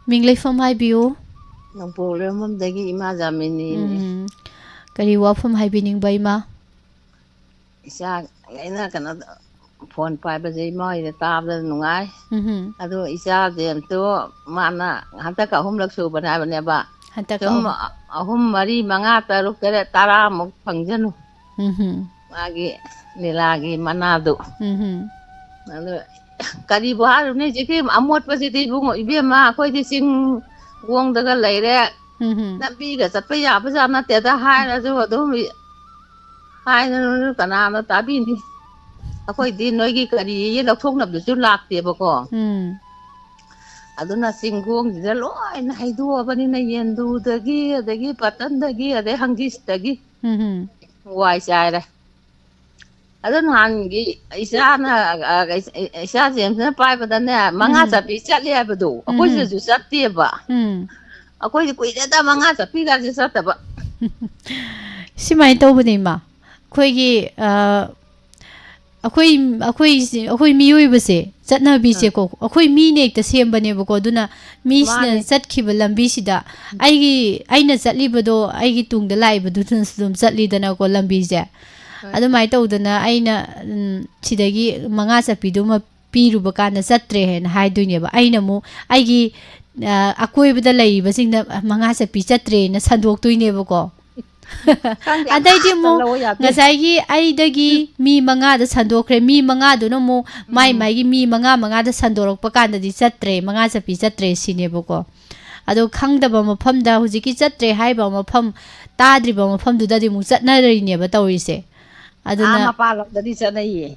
ꯃꯤꯡ ꯂꯩꯐꯝ ꯍꯥꯏꯕꯤꯌꯨ꯫ ꯅꯣꯡꯄꯣꯛꯂꯣꯏꯔꯝꯕꯝꯗꯒꯤ ꯏꯃꯥ ꯖꯥꯃꯤꯅꯤꯅꯦ꯫ ꯎꯝ꯫ ꯀꯔꯤ ꯋꯥꯐꯝ ꯍꯥꯏꯕꯤꯅꯤꯡꯕ, ꯏꯃꯥ? ꯏꯆꯥ, ꯑꯩꯅ ꯀꯩꯅꯣ, ꯐꯣꯟ ꯄꯥꯏꯕꯁꯦ ꯏꯃꯥ ꯍꯣꯏꯗ ꯇꯥꯕꯗ ꯅꯨꯡꯉꯥꯏ꯫ ꯎꯝꯍꯨꯝ꯫ ꯑꯗꯣ ꯏꯆꯥꯁꯦ ꯑꯝꯇ, ꯃꯥꯅ ꯍꯟꯗꯛꯀ ꯑꯍꯨꯝꯂꯛ ꯁꯨꯕꯅꯦ ꯍꯥꯏꯕꯅꯦꯕ꯫ ꯍꯟꯗꯛꯀ ꯁꯨꯝ ꯑꯍꯨꯝ꯫ ꯑꯍꯨꯝ, ꯃꯔꯤ, ꯃꯉꯥ, ꯇꯔꯨꯛ, ꯇꯔꯦꯠ, ꯇꯔꯥꯃꯨꯛ ꯐꯪꯖꯅꯨ꯫ ꯎꯝꯍꯨꯝ꯫ ꯃꯥꯒꯤ ꯂꯤꯂꯥꯒꯤ ꯃꯅꯥꯗꯨ꯫ ꯎꯝꯍꯨꯝ꯫ ꯑꯗꯨ ꯀꯔꯤꯕꯨ ꯍꯥꯏꯔꯨꯅꯤ, ꯍꯧꯖꯤꯛꯀꯤ ꯑꯃꯣꯠꯄꯁꯤꯗꯤ ꯏꯕꯨꯡꯉꯣ, ꯏꯕꯦꯝꯃ, ꯑꯩꯈꯣꯏꯗꯤ ꯆꯤꯡ ꯈꯣꯡꯗꯒ ꯂꯩꯔꯦ, ꯎꯝꯍꯨꯝ꯫ ꯂꯝꯕꯤꯒ ꯆꯠꯄ ꯌꯥꯕꯖꯥꯠ ꯅꯠꯇꯦꯗ, ꯍꯥꯏꯔꯁꯨ ꯑꯗꯨꯝ ꯍꯥꯏꯗꯅ ꯀꯅꯥꯅ ꯇꯥꯕꯤꯅꯤ? ꯑꯩꯈꯣꯏꯗꯤ ꯅꯣꯏꯒꯤ ꯀꯔꯤ ꯂꯧꯊꯣꯛꯅꯕꯗꯨꯁꯨ ꯂꯥꯛꯇꯦꯕꯀꯣ꯫ ꯎꯝ꯫ ꯑꯗꯨꯅ ꯆꯤꯡꯈꯣꯡꯁꯤꯗ ꯂꯣꯏꯅ ꯍꯩꯗꯣꯛꯑꯕꯅꯤꯅ, ꯌꯦꯟꯗꯨꯗꯒꯤ, ꯑꯗꯒꯤ ꯄꯥꯇꯟꯗꯒꯤ, ꯑꯗꯩ ꯍꯪꯒꯤꯁꯇꯒꯤ ꯎꯝꯍꯨꯝ꯫ ꯋꯥꯏ ꯆꯥꯏꯔꯦ꯫ ꯑꯗꯣ ꯅꯍꯥꯟꯒꯤ ꯏꯆꯥꯅ, ꯑ, ꯏꯆꯥ ꯖꯦꯝꯁꯅ ꯄꯥꯏꯕꯗꯅꯦ, ꯃꯉꯥ ꯎꯝ꯫ ꯆꯠꯄꯤ ꯆꯠꯂꯦ ꯍꯥꯏꯕꯗꯣ, ꯑꯩꯈꯣꯏ ꯎꯝ꯫ ꯁꯤꯗꯁꯨ ꯆꯠꯇꯦꯕ꯫ ꯎꯝ꯫ ꯑꯩꯈꯣꯏꯗꯤ ꯀꯨꯏꯔꯦꯗ ꯃꯉꯥ ꯆꯠꯄꯤꯒꯁꯦ ꯆꯠꯇꯕ꯫ ꯁꯨꯃꯥꯏꯅ ꯇꯧꯕꯅꯦ, ꯏꯃꯥ꯫ ꯑꯩꯈꯣꯏꯒꯤ, ꯑ, ꯑꯩꯈꯣꯏ, ꯑꯩꯈꯣꯏꯁꯦ, ꯑꯩꯈꯣꯏ ꯃꯤꯑꯣꯏꯕꯁꯦ, ꯆꯠꯅꯕꯤꯁꯦꯀꯣ, ꯑꯩꯈꯣꯏ ꯃꯤꯅ ꯍꯦꯛꯇ ꯁꯦꯝꯕꯅꯦꯕꯀꯣ꯫ ꯑꯗꯨꯅ ꯃꯤꯁꯤꯅ ꯃꯥꯅꯦ꯫ ꯆꯠꯈꯤꯕ ꯂꯝꯕꯤꯁꯤꯗ ꯑꯩꯒꯤ, ꯑꯩꯅ ꯆꯠꯂꯤꯕꯗꯣ ꯑꯩꯒꯤ ꯇꯨꯡꯗ ꯂꯥꯛꯏꯕꯗꯨꯅꯁꯨ ꯑꯗꯨꯝ ꯆꯠꯂꯤꯗꯅꯀꯣ ꯂꯝꯕꯤꯁꯦ꯫ ꯍꯣꯏ꯫ ꯑꯗꯨꯃꯥꯏꯅ ꯇꯧꯗꯅ ꯑꯩꯅ, ꯎꯝ, ꯁꯤꯗꯒꯤ ꯃꯉꯥ ꯆꯠꯄꯤꯗꯨꯃ ꯄꯤꯔꯨꯕ ꯀꯥꯟꯗ ꯆꯠꯇ꯭ꯔꯦ ꯍꯥꯏꯅ ꯍꯥꯏꯗꯣꯏꯅꯦꯕ꯫ ꯑꯩꯅ ꯑꯃꯨꯛ ꯑꯩꯒꯤ, ꯑ, ꯑꯀꯣꯏꯕꯗ ꯂꯩꯔꯤꯕꯁꯤꯡꯅ ꯃꯉꯥ ꯆꯠꯄꯤ ꯆꯠꯇ꯭ꯔꯦꯅ ꯁꯟꯗꯣꯛꯇꯣꯏꯅꯦꯕꯀꯣ꯫ ꯈꯪꯗꯦ, ꯑꯗꯩꯗꯤ ꯑꯃꯠꯇ ꯑꯃꯨꯛ ꯂꯧ ꯌꯥꯗꯦ꯫ ꯉꯁꯥꯏꯒꯤ ꯑꯩꯗꯒꯤ ꯃꯤ ꯃꯉꯥꯗ ꯁꯟꯗꯣꯛꯈ꯭ꯔꯦ, ꯃꯤ ꯃꯉꯥꯗꯨꯅ ꯑꯃꯨꯛ ꯃꯥꯏ ꯎꯝ꯫ ꯃꯥꯏꯒꯤ ꯃꯤ ꯃꯉꯥ ꯃꯉꯥꯗ ꯁꯟꯗꯣꯔꯛꯄ ꯀꯥꯟꯗꯗꯤ ꯆꯠꯇ꯭ꯔꯦ, ꯃꯉꯥ ꯆꯠꯄꯤ ꯆꯠꯇ꯭ꯔꯦ ꯁꯤꯅꯦꯕꯀꯣ꯫ ꯑꯗꯣ ꯈꯪꯗꯕ ꯃꯐꯝꯗ, ꯍꯧꯖꯤꯛꯀꯤ ꯆꯠꯇ꯭ꯔꯦ ꯍꯥꯏꯔꯤꯕ ꯃꯐꯝ, ꯇꯥꯗ꯭ꯔꯤꯕ ꯃꯐꯝꯗꯨꯗꯗꯤ ꯑꯃꯨꯛ ꯆꯠꯅꯔꯤꯅꯦꯕ ꯇꯧꯔꯤꯁꯦ꯫ ꯑꯗꯨꯅ ꯑꯥ, ꯃꯄꯥꯟ ꯂꯝꯗꯗꯤ ꯆꯠꯅꯩꯌꯦ꯫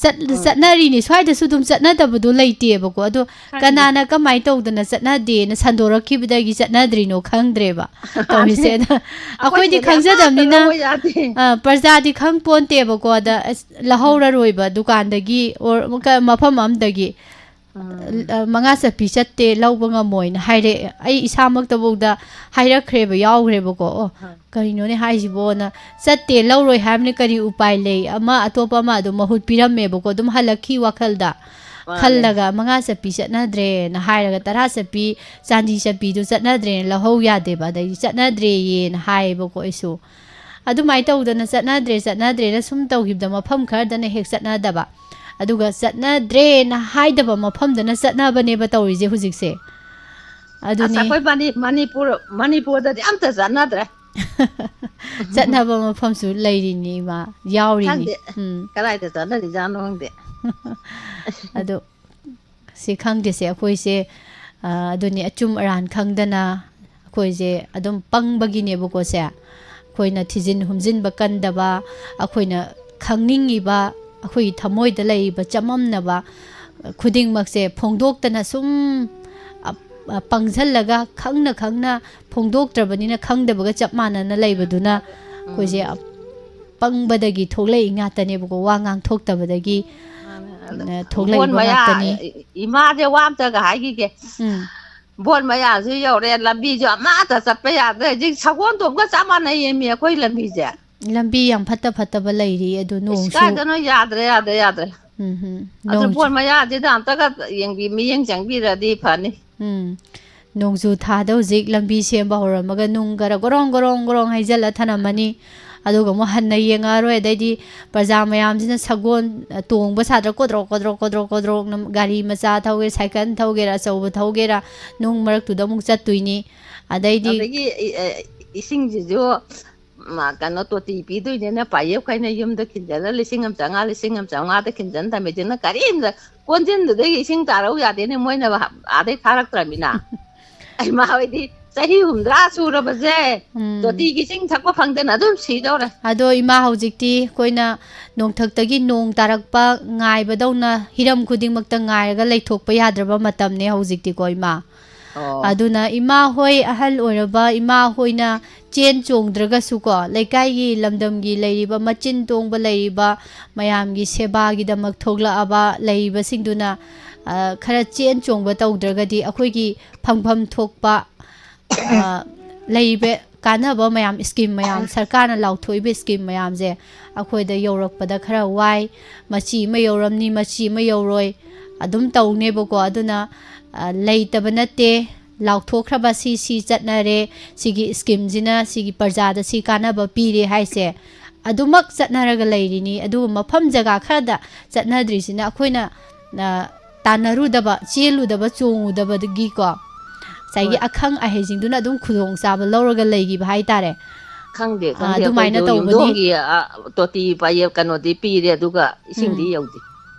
ꯆꯠ-, ꯎꯝ꯫ ꯆꯠꯅꯔꯤꯅꯤ꯫ ꯁ꯭ꯋꯥꯏꯗꯁꯨ ꯑꯗꯨꯝ ꯆꯠꯅꯗꯕꯗꯣ ꯂꯩꯇꯦꯕꯀꯣ꯫ ꯑꯗꯣ ꯈꯪꯗꯦ꯫ ꯀꯅꯥꯅ ꯀꯃꯥꯏꯅ ꯇꯧꯗꯅ ꯆꯠꯅꯗꯦꯅ ꯁꯟꯗꯣꯔꯛꯈꯤꯕꯗꯒꯤ ꯆꯠꯅꯗ꯭ꯔꯤꯅꯣ ꯈꯪꯗ꯭ꯔꯦꯕ ꯇꯧꯔꯤꯁꯦ꯫ ꯑꯗ ꯑꯩꯈꯣꯏꯗꯤ ꯑꯩꯈꯣꯏꯗꯗꯤ ꯑꯃꯠꯇ ꯈꯪꯖꯗꯕꯅꯤꯅ, ꯂꯧꯕ ꯌꯥꯗꯦ꯫ ꯑ, ꯄ꯭ꯔꯖꯥꯗꯤ ꯈꯪ ꯄꯣꯟꯇꯦꯕꯀꯣ꯫ ꯑꯗ ꯑꯁ, ꯎꯝ꯫ ꯂꯧꯍꯧꯔꯔꯣꯏꯕ ꯗꯨꯀꯥꯟꯗꯒꯤ or ꯃ-, ꯀ-, ꯃꯐꯝ ꯑꯃꯗꯒꯤ꯫ ꯎꯝ꯫ ꯑ, ꯃꯉꯥ ꯆꯠꯄꯤ ꯆꯠꯇꯦ, ꯂꯧꯕ ꯉꯝꯃꯣꯏꯅ ꯍꯥꯏꯔꯛꯑꯦ꯫ ꯑꯩ ꯏꯁꯥꯃꯛꯇꯕꯨꯗ ꯍꯥꯏꯔꯛꯈ꯭ꯔꯦꯕ, ꯌꯥꯎꯈ꯭ꯔꯦꯕꯀꯣ꯫ ꯑꯣ, ꯍꯣꯏ꯫ ꯀꯩꯅꯣꯅꯦ ꯍꯥꯏꯁꯤꯕꯣꯅ꯫ ꯆꯠꯇꯦ, ꯂꯧꯔꯣꯏ ꯍꯥꯏꯕꯅꯤ, ꯀꯔꯤ ꯎꯄꯥꯏ ꯂꯩ? ꯑꯃ ꯑꯇꯣꯞꯄ ꯑꯃ ꯑꯗꯨꯝ ꯃꯍꯨꯠ ꯄꯤꯔꯝꯃꯦꯕꯀꯣ꯫ ꯑꯗꯨꯝ ꯍꯜꯂꯛꯈꯤ ꯋꯥꯈꯜꯗ꯫ ꯃꯥꯅꯦ꯫ ꯈꯜꯂꯒ ꯃꯉꯥ ꯆꯠꯄꯤ ꯆꯠꯅꯗ꯭ꯔꯦꯅ ꯍꯥꯏꯔꯒ ꯇꯔꯥ ꯆꯠꯄꯤ, ꯆꯥꯟꯗꯤ ꯆꯠꯄꯤꯗꯨ ꯆꯠꯅꯗ꯭ꯔꯦꯅ ꯂꯧꯍꯧ ꯌꯥꯗꯦꯕ꯫ ꯑꯗꯩꯗꯤ ꯆꯠꯅꯗ꯭ꯔꯦꯌꯦꯅ ꯍꯥꯏꯌꯦꯕꯀꯣ ꯑꯩꯁꯨ꯫ ꯑꯗꯨꯃꯥꯏꯅ ꯇꯧꯗꯅ ꯆꯠꯅꯗ꯭ꯔꯦ, ꯆꯠꯅꯗ꯭ꯔꯦꯅ ꯁꯨꯝ ꯇꯧꯈꯤꯕꯗ ꯃꯐꯝ ꯈꯔꯗꯅ ꯍꯦꯛ ꯆꯠꯅꯗꯕ꯫ ꯑꯗꯨꯒ ꯆꯠꯅꯗ꯭ꯔꯦꯅ ꯍꯥꯏꯗꯕ ꯃꯐꯝꯗꯅ ꯆꯠꯅꯕꯅꯦꯕ ꯇꯧꯔꯤꯁꯦ ꯍꯧꯖꯤꯛꯁꯦ꯫ ꯑꯁ, ꯑꯗꯨꯅꯤ꯫ ꯑꯩꯈꯣꯏ ꯃꯅꯤ-, ꯃꯅꯤꯄꯨꯔ, ꯃꯅꯤꯄꯨꯔꯗꯗꯤ ꯑꯝꯇ ꯆꯠꯅꯗ꯭ꯔꯦ꯫ ꯆꯠꯅꯕ ꯃꯐꯝꯁꯨ ꯂꯩꯔꯤꯅꯤ, ꯏꯃꯥ, ꯌꯥꯎꯔꯤꯅꯤ꯫ ꯈꯪꯗꯦ꯫ ꯎꯝ꯫ ꯀꯗꯥꯏꯗ ꯆꯠꯅꯔꯤꯖꯥꯠꯅꯣ ꯈꯪꯗꯦ꯫ ꯑꯗꯣ ꯁꯤ ꯈꯪꯗꯦꯁꯦ ꯑꯩꯈꯣꯏꯁꯦ, ꯑ, ꯑꯗꯨꯅꯤ, ꯑꯆꯨꯝ ꯑꯔꯥꯟ ꯈꯪꯗꯅ ꯑꯩꯈꯣꯏꯁꯦ ꯑꯗꯨꯝ ꯄꯪꯕꯒꯤꯅꯦꯕꯀꯣ ꯁꯦ꯫ ꯑꯩꯈꯣꯏꯅ ꯊꯤꯖꯤꯟ ꯍꯨꯝꯖꯤꯟꯕ ꯀꯟꯗꯕ, ꯑꯩꯈꯣꯏꯅ ꯈꯪꯅꯤꯡꯉꯤꯕ, ꯑꯩꯈꯣꯏꯒꯤ ꯊꯃꯣꯏꯗ ꯂꯩꯔꯤꯕ ꯆꯃꯝꯅꯕ ꯈꯨꯗꯤꯡꯃꯛꯁꯦ ꯐꯣꯡꯗꯣꯛꯇꯅ ꯁꯨꯝ, ꯑ, ꯑ, ꯄꯪꯁꯜꯂꯒ ꯈꯪꯅ ꯈꯪꯅ ꯐꯣꯡꯗꯣꯛꯇ꯭ꯔꯕꯅꯤꯅ ꯈꯪꯗꯕꯒ ꯆꯞ ꯃꯥꯟꯅꯅ ꯂꯩꯕꯗꯨꯅ ꯑꯩꯈꯣꯏꯁꯦ ꯎꯝ꯫ ꯄꯪꯕꯗꯒꯤ ꯊꯣꯛꯂꯛꯏ ꯉꯥꯛꯇꯅꯦꯕꯀꯣ, ꯋꯥ ꯉꯥꯡꯊꯣꯛꯇꯕꯗꯒꯤ, ꯃꯥꯅꯦ, ꯑꯗ ꯑ, ꯊꯣꯛꯂꯛꯏꯕ ꯏꯕꯣꯟ ꯃꯌꯥ, ꯉꯥꯛꯇꯅꯤ꯫ ꯏ-, ꯏꯃꯥꯁꯦ ꯋꯥ ꯑꯝꯇꯒ ꯍꯥꯏꯈꯤꯒꯦ꯫ ꯎꯝ꯫ ꯕꯣꯠ ꯃꯌꯥꯁꯨ ꯌꯧꯔꯦ, ꯂꯝꯕꯤꯁꯨ ꯑꯃꯠꯇ ꯆꯠꯄ ꯌꯥꯗ꯭ꯔꯦ꯫ ꯍꯧꯖꯤꯛ ꯁꯒꯣꯜ ꯇꯣꯡꯒ ꯆꯞ ꯃꯥꯟꯅꯩꯌꯦꯃꯤ ꯑꯩꯈꯣꯏ ꯂꯝꯕꯤꯁꯦ꯫ ꯂꯝꯕꯤ ꯌꯥꯝ ꯐꯠꯇ ꯐꯠꯇꯕ ꯂꯩꯔꯤ ꯑꯗꯨ꯫ ꯏꯁ, ꯅꯣꯡꯁꯨ ꯀꯥꯏꯗꯅꯣ? ꯌꯥꯗ꯭ꯔꯦ, ꯌꯥꯗ꯭ꯔꯦ, ꯌꯥꯗ꯭ꯔꯦ꯫ ꯎꯝ ꯍꯝ꯫ ꯑꯗꯨ ꯅꯣꯡꯁꯨ ꯕꯣꯠ ꯃꯌꯥꯁꯤꯗ ꯑꯝꯇꯒ ꯌꯦꯡꯕꯤ-, ꯃꯤꯠꯌꯦꯡ ꯆꯪꯕꯤꯔꯗꯤ ꯐꯅꯤ꯫ ꯎꯝ꯫ ꯅꯣꯡꯖꯨ ꯊꯥꯗ ꯍꯧꯖꯤꯛ ꯂꯝꯕꯤ ꯁꯦꯝꯕ ꯍꯧꯔꯝꯃꯒ ꯅꯨꯡ ꯈꯔ ꯒꯣꯔꯣꯡ ꯒꯣꯔꯣꯡ ꯒꯣꯔꯣꯡ ꯍꯩꯖꯤꯜꯂ ꯊꯅꯝꯃꯅꯤ꯫ ꯑꯗꯨꯒ ꯑꯃꯨꯛ ꯍꯟꯅ ꯌꯦꯡꯉꯛꯑꯔꯣꯏ꯫ ꯑꯗꯩꯗꯤ ꯄ꯭ꯔꯖꯥ ꯃꯌꯥꯝꯁꯤꯅ ꯁꯒꯣꯜ, ꯑ, ꯇꯣꯡꯕ ꯁꯥꯇ꯭ꯔ ꯀꯣꯗ꯭ꯔꯣꯛ ꯀꯣꯗ꯭ꯔꯣꯛ ꯀꯣꯗ꯭ꯔꯣꯛ ꯀꯣꯗ꯭ꯔꯣꯛꯅ ꯒꯥꯔꯤ ꯃꯆꯥ ꯊꯧꯒꯦꯔꯥ, ꯁꯥꯏꯀꯜ ꯊꯧꯒꯦꯔꯥ, ꯑꯆꯧꯕ ꯊꯧꯒꯦꯔꯥ, ꯅꯨꯡ ꯃꯔꯛꯇꯨꯗ ꯑꯃꯨꯛ ꯆꯠꯇꯣꯏꯅꯤ꯫ ꯑꯗꯩꯗꯤ ꯑꯗꯒꯤ ꯏ-, ꯑ, ꯏꯁꯤꯡꯁꯤꯁꯨ, ꯃ, ꯀꯩꯅꯣ, ꯇꯣꯇꯤ ꯄꯤꯗꯣꯏꯅꯦꯅ ꯄꯥꯌꯦꯞꯈꯩꯅ ꯌꯨꯝꯗ ꯈꯤꯟꯖꯜꯂ ꯂꯤꯁꯤꯡ ꯑꯃ ꯆꯥꯝꯃꯉꯥ, ꯂꯤꯁꯤꯡ ꯑꯃ ꯆꯥꯝꯃꯉꯥꯗ ꯈꯤꯟꯖꯟ ꯊꯝꯃꯤꯁꯤꯅ ꯀꯔꯤꯝꯇ ꯀꯣꯟꯖꯤꯟꯗꯨꯗꯒꯤ ꯏꯁꯤꯡ ꯇꯥꯔꯛꯎ ꯌꯥꯗꯦꯅꯦ, ꯃꯣꯏꯅ ꯑꯥꯗꯩ ꯊꯥꯔꯛꯇ꯭ꯔꯃꯤꯅ꯫ ꯏꯃꯥ ꯍꯣꯏꯗꯤ ꯆꯍꯤ ꯍꯨꯝꯗ꯭ꯔꯥ ꯁꯨꯔꯕꯁꯦ ꯎꯝ꯫ ꯇꯣꯇꯤꯒꯤ ꯏꯁꯤꯡ ꯊꯛꯄ ꯐꯪꯗꯅ ꯑꯗꯨꯝ ꯁꯤꯗꯧꯔꯦ꯫ ꯑꯗꯣ ꯏꯃꯥ, ꯍꯧꯖꯤꯛꯇꯤ ꯑꯩꯈꯣꯏꯅ ꯅꯣꯡꯊꯛꯇꯒꯤ ꯅꯣꯡ ꯇꯥꯔꯛꯄ ꯉꯥꯏꯕꯗꯧꯅ ꯍꯤꯔꯝ ꯈꯨꯗꯤꯡꯃꯛꯇ ꯉꯥꯏꯔꯒ ꯂꯩꯊꯣꯛꯄ ꯌꯥꯗ꯭ꯔꯕ ꯃꯇꯝꯅꯦ ꯍꯧꯖꯤꯛꯇꯤꯀꯣ ꯏꯃꯥ꯫ ꯑꯣ꯫ ꯑꯗꯨꯅ ꯏꯃꯥ ꯍꯣꯏ, ꯑꯍꯜ ꯑꯣꯏꯔꯕ ꯏꯃꯥ ꯍꯣꯏꯅ ꯆꯦꯟ ꯆꯣꯡꯗ꯭ꯔꯒꯁꯨꯀꯣ, ꯂꯩꯀꯥꯏꯒꯤ ꯂꯝꯗꯝꯒꯤ ꯂꯩꯔꯤꯕ ꯃꯆꯤꯟ ꯇꯣꯡꯕ ꯂꯩꯔꯤꯕ ꯃꯌꯥꯝꯒꯤ ꯁꯦꯕꯥꯒꯤꯗꯃꯛ ꯊꯣꯛꯂꯛꯑꯕ ꯂꯩꯔꯤꯕꯁꯤꯡꯗꯨꯅ, ꯑ, ꯈꯔ ꯆꯦꯟ ꯆꯣꯡꯕ ꯇꯧꯗ꯭ꯔꯒꯗꯤ ꯑꯩꯈꯣꯏꯒꯤ ꯐꯪꯐꯝ ꯊꯣꯛꯄ, ꯑ, ꯂꯩꯔꯤꯕ ꯀꯥꯟꯅꯕ ꯃꯌꯥꯝ, ꯁ꯭ꯀꯤꯝ ꯃꯌꯥꯝ, ꯁꯔꯀꯥꯔꯅ ꯂꯥꯎꯊꯣꯛꯏꯕ ꯁ꯭ꯀꯤꯝ ꯃꯌꯥꯝꯁꯦ ꯑꯩꯈꯣꯏꯗ ꯌꯧꯔꯛꯄꯗ ꯈꯔ ꯋꯥꯏ꯫ ꯃꯆꯤ ꯑꯃ ꯌꯧꯔꯝꯅꯤ, ꯃꯆꯤ ꯑꯃ ꯌꯧꯔꯣꯏ, ꯑꯗꯨꯝ ꯇꯧꯅꯦꯕꯀꯣ꯫ ꯑꯗꯨꯅ, ꯑ, ꯂꯩꯇꯕ ꯅꯠꯇꯦ, ꯂꯥꯎꯊꯣꯛꯈ꯭ꯔꯕ ꯁꯤ, ꯁꯤ ꯆꯠꯅꯔꯦ, ꯁꯤꯒꯤ ꯁ꯭ꯀꯤꯝꯁꯤꯅ ꯁꯤꯒꯤ ꯄ꯭ꯔꯖꯥꯗ ꯁꯤ ꯀꯥꯟꯅꯕ ꯄꯤꯔꯦ ꯍꯥꯏꯁꯦ ꯑꯗꯨꯃꯛ ꯆꯠꯅꯔꯒ ꯂꯩꯔꯤꯅꯤ꯫ ꯑꯗꯨꯒ ꯃꯐꯝ ꯖꯒꯥ ꯈꯔꯗ ꯆꯠꯅꯗ꯭ꯔꯤꯁꯤꯅ ꯑꯩꯈꯣꯏꯅ, ꯑ, ꯇꯥꯟꯅꯔꯨꯗꯕ, ꯆꯦꯜꯂꯨꯗꯕ, ꯆꯣꯡꯉꯨꯗꯕꯗꯒꯤꯀꯣ, ꯉꯁꯥꯏꯒꯤ ꯍꯣꯏ꯫ ꯑꯈꯪ ꯑꯍꯩꯁꯤꯡꯗꯨꯅ ꯑꯗꯨꯝ ꯈꯨꯗꯣꯡꯆꯥꯕ ꯂꯧꯔꯒ ꯂꯩꯈꯤꯕ ꯍꯥꯏꯇꯥꯔꯦ꯫ ꯈꯪꯗꯦ, ꯑ, ꯈꯪꯗꯦ, ꯑꯗꯨꯃꯥꯏꯅ ꯑꯩꯈꯣꯏꯁꯨ ꯇꯧꯕꯅꯤ꯫ ꯌꯨꯝꯗꯣꯡꯒꯤ, ꯑ, ꯇꯣꯇꯤ ꯄꯥꯌꯦꯞ ꯀꯩꯅꯣꯗꯤ ꯄꯤꯔꯦ, ꯑꯗꯨꯒ ꯏꯁꯤꯡꯗꯤ ꯎꯝ꯫ ꯌꯧꯗꯦ꯫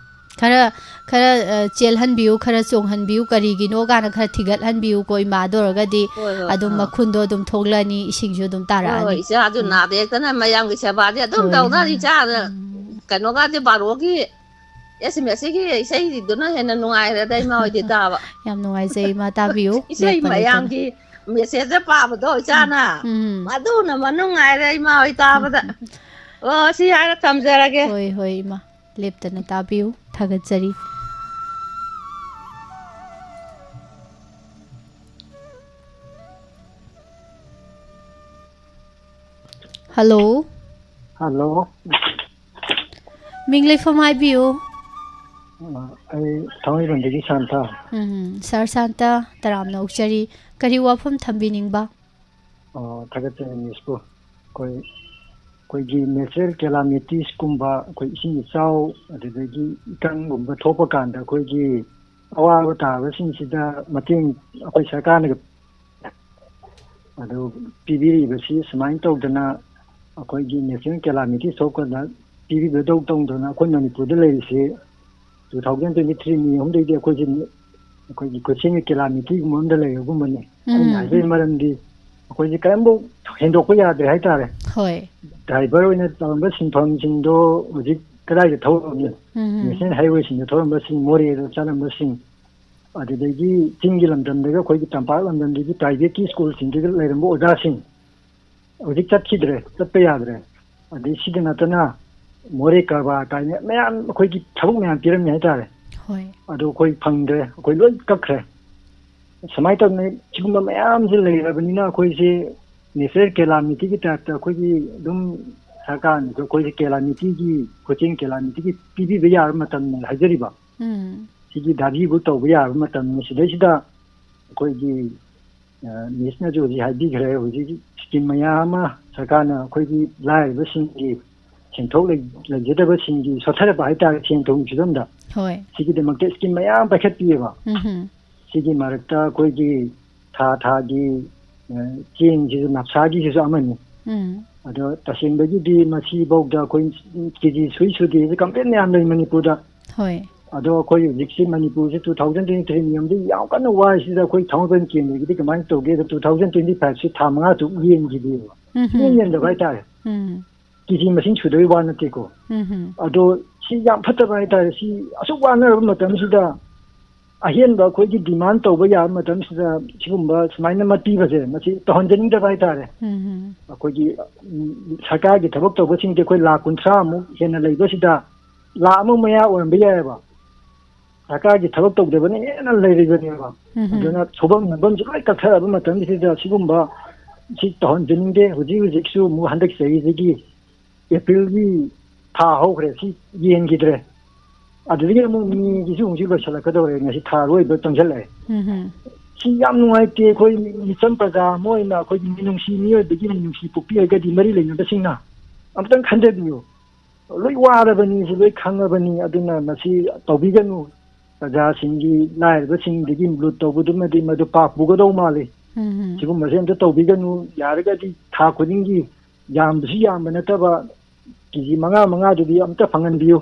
ꯈꯔ, ꯈꯔ, ꯑ, ꯆꯦꯜꯍꯟꯕꯤꯌꯨ, ꯈꯔ ꯆꯣꯡꯍꯟꯕꯤꯌꯨ, ꯀꯔꯤꯒꯤꯅꯣ ꯀꯥꯏꯅ ꯈꯔ ꯊꯤꯒꯠꯍꯟꯕꯤꯌꯨꯀꯣ ꯏꯃꯥꯗ ꯑꯣꯏꯔꯒꯗꯤ꯫ ꯍꯣꯏ, ꯍꯣꯏ, ꯑꯗꯨꯝ ꯑꯥ꯫ ꯃꯈꯨꯟꯗꯣ ꯑꯗꯨꯝ ꯊꯣꯛꯂꯛꯑꯅꯤ, ꯏꯁꯤꯡꯁꯨ ꯑꯗꯨꯝ ꯍꯣꯏ, ꯍꯣꯏ, ꯇꯥꯔꯛꯑꯅꯤ꯫ ꯏꯆꯥꯁꯨ ꯎꯝ꯫ ꯅꯥꯗ ꯌꯦꯛꯇꯅ ꯃꯌꯥꯝꯒꯤ ꯁꯦꯕꯥꯗꯤ ꯑꯗꯨꯝ ꯍꯣꯏ, ꯇꯧꯗꯅ ꯍꯣꯏ꯫ ꯏꯆꯥꯅ ꯎꯝ꯫ ꯀꯩꯅꯣꯒꯁꯦ ꯕꯥꯔꯣꯒꯤ ꯑꯦꯁ ꯑꯦꯝ ꯑꯦꯁ ꯁꯤꯒꯤ ꯏꯁꯩꯗꯨꯅ ꯍꯦꯟꯅ ꯅꯨꯡꯉꯥꯏꯔꯦꯗ ꯏꯃꯥ ꯍꯣꯏꯗꯤ ꯇꯥꯕ꯫ ꯌꯥꯝ ꯅꯨꯡꯉꯥꯏꯖꯩ ꯏꯃꯥ, ꯇꯥꯕꯤꯌꯨ꯫ ꯏꯁꯩ ꯂꯦꯞꯄ ꯂꯩꯇꯅ꯫ ꯃꯌꯥꯝꯒꯤ ꯃꯦꯁꯦꯖꯇ ꯄꯥꯕꯗꯣ ꯏꯆꯥꯅ, ꯎꯝ꯫ ꯃꯗꯨꯅ ꯃꯅꯨꯡꯉꯥꯏꯔꯦ ꯏꯃꯥ ꯍꯣꯏ ꯇꯥꯕꯗ꯫ ꯎꯝ꯫ ꯑꯣ, ꯁꯤ ꯍꯥꯏꯔ ꯊꯝꯖꯔꯒꯦ꯫ ꯍꯣꯏ, ꯍꯣꯏ, ꯏꯃꯥ꯫ ꯂꯦꯞꯇꯅ ꯇꯥꯕꯤꯌꯨ꯫ ꯊꯥꯒꯠꯆꯔꯤ꯫ ꯍꯜꯂꯣ꯫ ꯍꯜꯂꯣ꯫ ꯃꯤꯡ ꯂꯩꯐꯝ ꯍꯥꯏꯕꯤꯌꯨ꯫ ꯑ, ꯑꯩ ꯊꯥꯡꯃꯩꯕꯟꯗꯒꯤ ꯁꯥꯟꯇ꯫ ꯎꯝ, ꯁꯥꯔ ꯁꯥꯟꯇ, ꯇꯔꯥꯝꯅ ꯑꯣꯛꯆꯔꯤ꯫ ꯀꯔꯤ ꯋꯥꯐꯝ ꯊꯝꯕꯤꯅꯤꯡꯕ? ꯑꯣ, ꯊꯥꯒꯠꯆꯔꯤ ꯃꯤꯁꯄꯨ꯫ ꯑꯩꯈꯣꯏ, ꯑꯩꯈꯣꯏꯒꯤ natural calamitiesꯀꯨꯝꯕ, ꯑꯩꯈꯣꯏ ꯏꯁꯤꯡ ꯏꯆꯥꯎ, ꯑꯗꯨꯗꯒꯤ ꯏꯀꯪꯒꯨꯝꯕ ꯊꯣꯛꯄ ꯀꯥꯟꯗ ꯑꯩꯈꯣꯏꯒꯤ ꯑꯋꯥꯕ ꯇꯥꯕꯁꯤꯡꯁꯤꯗ ꯃꯇꯦꯡ ꯑꯩꯈꯣꯏ ꯁꯔꯀꯥꯔꯅ ꯑꯗꯨ ꯄꯤꯕꯤꯔꯤꯕꯁꯤ ꯁꯨꯃꯥꯏꯅ ꯇꯧꯗꯅ ꯑꯩꯈꯣꯏꯒꯤ natural calamity ꯊꯣꯛꯄꯗ ꯄꯤꯕꯤꯕꯗꯧ ꯇꯧꯗꯅ ꯑꯩꯈꯣꯏ ꯃꯅꯤꯄꯨꯔꯗ ꯂꯩꯔꯤꯁꯤ two thousand twenty three ꯃꯦ ꯑꯍꯨꯝꯗꯩꯗꯤ ꯑꯩꯈꯣꯏꯁꯤ ꯑꯩꯈꯣꯏꯒꯤ ꯈꯨꯠꯁꯦꯝꯒꯤ calamityꯒꯨꯝꯕ ꯑꯃꯗ ꯂꯩꯔꯒꯨꯝꯕꯅꯤ꯫ ꯑꯩꯅ ꯎꯝ꯫ ꯍꯥꯏꯖꯔꯤꯕ ꯃꯔꯝꯗꯤ ꯑꯩꯈꯣꯏꯁꯤ ꯀꯔꯤꯝꯐꯥꯎ ꯍꯦꯟꯗꯣꯛꯄ ꯌꯥꯗ꯭ꯔꯦ ꯍꯥꯏꯇꯥꯔꯦ꯫ ꯍꯣꯏ꯫ Driver ꯑꯣꯏꯅ ꯇꯧꯔꯝꯕ ꯁꯤꯟꯐꯝꯁꯤꯡꯗꯣ ꯍꯧꯖꯤꯛ ꯀꯗꯥꯏꯗ ꯊꯧꯔꯝꯅꯤ? ꯎꯝ꯫ National highwayꯁꯤꯡꯗ ꯊꯧꯔꯝꯕꯁꯤꯡ, ꯃꯣꯔꯦꯗ ꯆꯠꯂꯝꯕꯁꯤꯡ, ꯑꯗꯨꯗꯒꯤ ꯆꯤꯡꯒꯤ ꯂꯝꯗꯝꯗꯒꯤ ꯑꯩꯈꯣꯏꯒꯤ ꯇꯝꯄꯥꯛ ꯂꯝꯗꯝꯗꯒꯤ privateꯀꯤ schoolꯁꯤꯡꯗꯒꯤ ꯂꯩꯔꯝꯕ ꯑꯣꯖꯥꯁꯤꯡ ꯍꯧꯖꯤꯛ ꯆꯠꯈꯤꯗ꯭ꯔꯦ, ꯆꯠꯄ ꯌꯥꯗ꯭ꯔꯦ꯫ ꯑꯗꯩ ꯁꯤꯗ ꯅꯠꯇꯅ ꯃꯣꯔꯦ ꯀꯔꯕꯥꯔ ꯀꯥꯏꯅ ꯃꯌꯥꯝ ꯑꯩꯈꯣꯏꯒꯤ ꯊꯕꯛ ꯃꯌꯥꯝ ꯄꯤꯔꯝꯃꯤ ꯍꯥꯏꯇꯥꯔꯦ꯫ ꯍꯣꯏ꯫ ꯑꯗꯨ ꯑꯩꯈꯣꯏ ꯐꯪꯗ꯭ꯔꯦ, ꯑꯩꯈꯣꯏ ꯂꯣꯏ ꯀꯛꯈ꯭ꯔꯦ꯫ ꯁꯨꯃꯥꯏꯅ ꯇꯧꯗꯅ ꯁꯤꯒꯨꯝꯕ ꯃꯌꯥꯝꯁꯦ ꯂꯩꯔꯕꯅꯤꯅ ꯑꯩꯈꯣꯏꯁꯦ natural calamityꯒꯤ typeꯇ ꯑꯩꯈꯣꯏꯒꯤ ꯑꯗꯨꯝ ꯁꯔꯀꯥꯔꯅꯁꯨ ꯑꯩꯈꯣꯏꯁꯦ calamityꯒꯤ, ꯈꯨꯠꯁꯦꯝ calamityꯒꯤ ꯄꯤꯕꯤꯕ ꯌꯥꯔꯕ ꯃꯇꯝꯅꯤ ꯍꯥꯏꯖꯔꯤꯕ꯫ ꯎꯝ꯫ ꯁꯤꯒꯤ ꯗꯥꯕꯤꯕꯨ ꯇꯧꯕ ꯌꯥꯔꯕ ꯃꯇꯝꯅꯤ꯫ ꯁꯤꯗꯩꯁꯤꯗ ꯑꯩꯈꯣꯏꯒꯤ, ꯑ, ꯃꯤꯁꯅꯁꯨ ꯍꯧꯖꯤꯛ ꯍꯥꯏꯕꯤꯈ꯭ꯔꯦ, ꯍꯧꯖꯤꯛ scheme ꯃꯌꯥꯝ ꯑꯃ ꯁꯔꯀꯥꯔꯅ ꯑꯩꯈꯣꯏꯒꯤ ꯂꯥꯏꯔꯕꯁꯤꯡꯒꯤ, ꯁꯦꯟꯊꯣꯛ ꯂꯩ-, ꯂꯩꯖꯗꯕꯁꯤꯡꯒꯤ, ꯁꯣꯠꯊꯔꯕ ꯍꯥꯏꯇꯥꯔꯦ, ꯁꯦꯟ ꯊꯨꯝꯒꯤ ꯐꯤꯕꯝꯗ, ꯍꯣꯏ꯫ ꯁꯤꯒꯤꯗꯃꯛꯇ scheme ꯃꯌꯥꯝ ꯄꯥꯏꯈꯠꯄꯤꯑꯕ꯫ ꯎꯝ꯫ ꯁꯤꯒꯤ ꯃꯔꯛꯇ ꯑꯩꯈꯣꯏꯒꯤ ꯊꯥ ꯊꯥꯒꯤ, ꯑ, ꯆꯦꯡꯁꯤꯁꯨ ꯅꯞꯁꯥꯒꯤꯁꯤꯁꯨ ꯑꯃꯅꯤ꯫ ꯎꯝ꯫ ꯑꯗꯣ ꯇꯁꯦꯡꯕꯒꯤꯗꯤ ꯃꯁꯤꯐꯥꯎꯗ ꯑꯩꯈꯣꯏ ꯀꯦ ꯖꯤ ꯁꯨꯏ ꯁꯨꯗꯦꯁꯦ complain ꯃꯌꯥꯝ ꯂꯩ ꯃꯅꯤꯄꯨꯔꯗ꯫ ꯍꯣꯏ꯫ ꯑꯗꯣ ꯑꯩꯈꯣꯏ ꯍꯧꯖꯤꯛꯁꯤ ꯃꯅꯤꯄꯨꯔꯁꯤ two thousand twenty three ꯃꯤꯌꯝꯗꯤ ꯌꯥꯝ ꯀꯟꯅ ꯋꯥꯔꯤꯁꯤꯗ ꯑꯩꯈꯣꯏ ꯊꯥꯡꯃꯩꯕꯟ ꯀꯦꯟꯗ꯭ꯔꯒꯤꯗꯤ ꯀꯃꯥꯏꯅ ꯇꯧꯒꯦꯗ two thousand twenty fiveꯁꯤ ꯊꯥ ꯃꯉꯥ ꯇꯔꯨꯛ ꯌꯦꯟꯈꯤꯗꯦꯕ꯫ ꯌꯦꯟ ꯎꯝ꯫ ꯌꯦꯟꯗꯕ ꯍꯥꯏꯇꯥꯔꯦ꯫ ꯎꯝ꯫ ꯀꯦ ꯖꯤ ꯃꯁꯤꯡ ꯁꯨꯗꯕꯩ ꯋꯥ ꯅꯠꯇꯦꯀꯣ꯫ ꯎꯝ꯫ ꯑꯗꯣ ꯁꯤ ꯌꯥꯝ ꯐꯠꯇꯕ ꯍꯥꯏꯇꯥꯔꯦ꯫ ꯁꯤ ꯑꯁꯨꯛ ꯋꯥꯅꯔꯕ ꯃꯇꯝꯁꯤꯗ ꯑꯍꯦꯟꯕ ꯑꯩꯈꯣꯏꯒꯤ demand ꯇꯧꯕ ꯌꯥꯕ ꯃꯇꯝꯁꯤꯗ ꯁꯤꯒꯨꯝꯕ ꯁꯨꯃꯥꯏꯅ ꯃꯠꯄꯤꯕꯁꯦ ꯃꯁꯤ ꯇꯧꯍꯟꯖꯅꯤꯡꯗꯕ ꯍꯥꯏꯇꯥꯔꯦ꯫ ꯎꯝ꯫ ꯑꯩꯈꯣꯏꯒꯤ, ꯎꯝ, ꯁꯔꯀꯥꯔꯒꯤ ꯊꯕꯛ ꯇꯧꯕꯁꯤꯡꯗꯤ ꯑꯩꯈꯣꯏ ꯂꯥꯈ ꯀꯨꯟꯊ꯭ꯔꯥꯃꯨꯛ ꯍꯦꯟꯅ ꯂꯩꯕꯁꯤꯗ ꯂꯥꯈ ꯑꯃ ꯃꯌꯥ ꯑꯣꯏꯔꯝꯕ ꯌꯥꯏꯑꯕ꯫ ꯁꯔꯀꯥꯔꯒꯤ ꯊꯕꯛ ꯇꯧꯗꯕꯅ ꯍꯦꯟꯅ ꯂꯩꯔꯤꯕꯅꯦꯕ꯫ ꯎꯝ꯫ ꯑꯗꯨꯅ ꯁꯨꯐꯝ ꯅꯣꯝꯐꯝꯁꯨ ꯂꯣꯏ ꯀꯛꯊꯔꯕ ꯃꯇꯝꯁꯤꯗ ꯁꯤꯒꯨꯝꯕ ꯁꯤ ꯇꯧꯍꯟꯖꯅꯤꯡꯗꯦ꯫ ꯍꯧꯖꯤꯛ ꯍꯧꯖꯤꯛꯁꯨ ꯑꯃꯨꯛ ꯍꯟꯗꯛ ꯆꯍꯤꯁꯤꯒꯤ ꯑꯦꯄ꯭ꯔꯤꯜꯒꯤ ꯊꯥ ꯍꯧꯈ꯭ꯔꯦ, ꯁꯤ ꯌꯦꯟꯈꯤꯗ꯭ꯔꯦ꯫ ꯑꯗꯨꯗꯒꯤ ꯑꯃꯨꯛ ꯃꯦꯒꯤꯁꯨ ꯑꯃꯨꯛꯁꯨ ꯂꯣꯏꯁꯤꯜꯂꯛꯀꯗꯧꯔꯦ, ꯉꯁꯤ ꯊꯥ ꯑꯔꯣꯏꯕ ꯆꯪꯁꯤꯜꯂꯛꯑꯦ꯫ ꯎꯝ꯫ ꯁꯤ ꯌꯥꯝ ꯅꯨꯡꯉꯥꯏꯇꯦ꯫ ꯑꯩꯈꯣꯏ ꯃꯤꯆꯝ ꯄ꯭ꯔꯖꯥ ꯑꯃ ꯑꯣꯏꯅ ꯑꯩꯈꯣꯏꯒꯤ ꯃꯤꯅꯨꯡꯁꯤ, ꯃꯤꯑꯣꯏꯕꯒꯤ ꯃꯤꯅꯨꯡꯁꯤ ꯄꯣꯛꯄꯤꯔꯒꯗꯤ ꯃꯔꯤ ꯂꯩꯅꯕꯁꯤꯡꯅ ꯑꯃꯨꯛꯇꯪ ꯈꯟꯖꯕꯤꯌꯨ꯫ ꯂꯣꯏ ꯋꯥꯔꯕꯅꯤ, ꯁꯤ ꯂꯣꯏ ꯈꯪꯉꯕꯅꯤ꯫ ꯑꯗꯨꯅ ꯃꯁꯤ ꯇꯧꯕꯤꯒꯅꯨ꯫ ꯄ꯭ꯔꯖꯥꯁꯤꯡꯒꯤ, ꯂꯥꯏꯔꯕꯁꯤꯡꯗꯒꯤ ꯂꯨꯠ ꯇꯧꯕꯗꯨꯃꯗꯤ ꯃꯗꯨ ꯄꯥꯞ ꯄꯨꯒꯗꯧ ꯃꯥꯜꯂꯤ꯫ ꯎꯝ꯫ ꯁꯤꯒꯨꯝꯕꯁꯦ ꯑꯝꯇ ꯇꯧꯕꯤꯒꯅꯨ꯫ ꯌꯥꯔꯒꯗꯤ ꯊꯥ ꯈꯨꯗꯤꯡꯒꯤ, ꯌꯥꯝꯕꯁꯨ ꯌꯥꯝꯕ ꯅꯠꯇꯕ, ꯀꯦ ꯖꯤ ꯃꯉꯥ ꯃꯉꯥꯗꯨꯗꯤ ꯑꯝꯇ ꯐꯪꯍꯟꯕꯤꯌꯨ꯫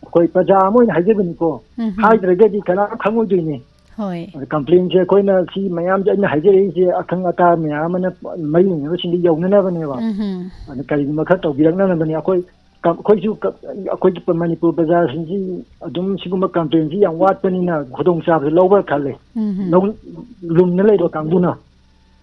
ꯑꯩꯈꯣꯏ ꯄ꯭ꯔꯖꯥ ꯑꯃ ꯑꯣꯏꯅ ꯍꯥꯏꯖꯕꯅꯤꯀꯣ꯫ ꯎꯝ꯫ ꯍꯥꯏꯗ꯭ꯔꯒꯗꯤ ꯀꯅꯥꯝ ꯈꯪꯉꯣꯏꯗꯣꯏꯅꯤ꯫ ꯍꯣꯏ꯫ ꯑꯗ ꯀꯝꯄ꯭ꯂꯦꯟꯁꯦ ꯑꯩꯈꯣꯏꯅ ꯁꯤ ꯃꯌꯥꯝꯁꯦ ꯑꯩꯅ ꯍꯥꯏꯖꯔꯛꯏꯁꯦ ꯑꯈꯪ ꯑꯇꯥ ꯃꯌꯥꯝ ꯑꯃꯅ ꯃꯔꯤ ꯂꯩꯅꯕꯁꯤꯡꯗ ꯌꯧꯅꯅꯕꯅꯦꯕ꯫ ꯎꯝ꯫ ꯑꯗ ꯀꯔꯤꯒꯨꯝꯕ ꯈꯔ ꯇꯧꯕꯤꯔꯛꯅꯅꯕꯅꯦ꯫ ꯑꯩꯈꯣꯏ ꯀꯝ-, ꯑꯩꯈꯣꯏꯁꯨ ꯀ-, ꯑꯩꯈꯣꯏꯒꯤ ꯄ-, ꯃꯅꯤꯄꯨꯔ ꯄ꯭ꯔꯖꯥꯁꯤꯡꯁꯤ ꯑꯗꯨꯝ ꯁꯤꯒꯨꯝꯕ ꯀꯝꯄ꯭ꯂꯦꯟꯁꯤ ꯌꯥꯝ ꯋꯥꯠꯄꯅꯤꯅ ꯈꯨꯗꯣꯡꯆꯥꯕꯁꯦ ꯂꯧꯕ꯭ꯔꯥ ꯈꯜꯂꯦ꯫ ꯎꯝ꯫ ꯂꯧ-, ꯂꯨꯝꯅ ꯂꯩꯕ ꯀꯥꯡꯕꯨꯅ꯫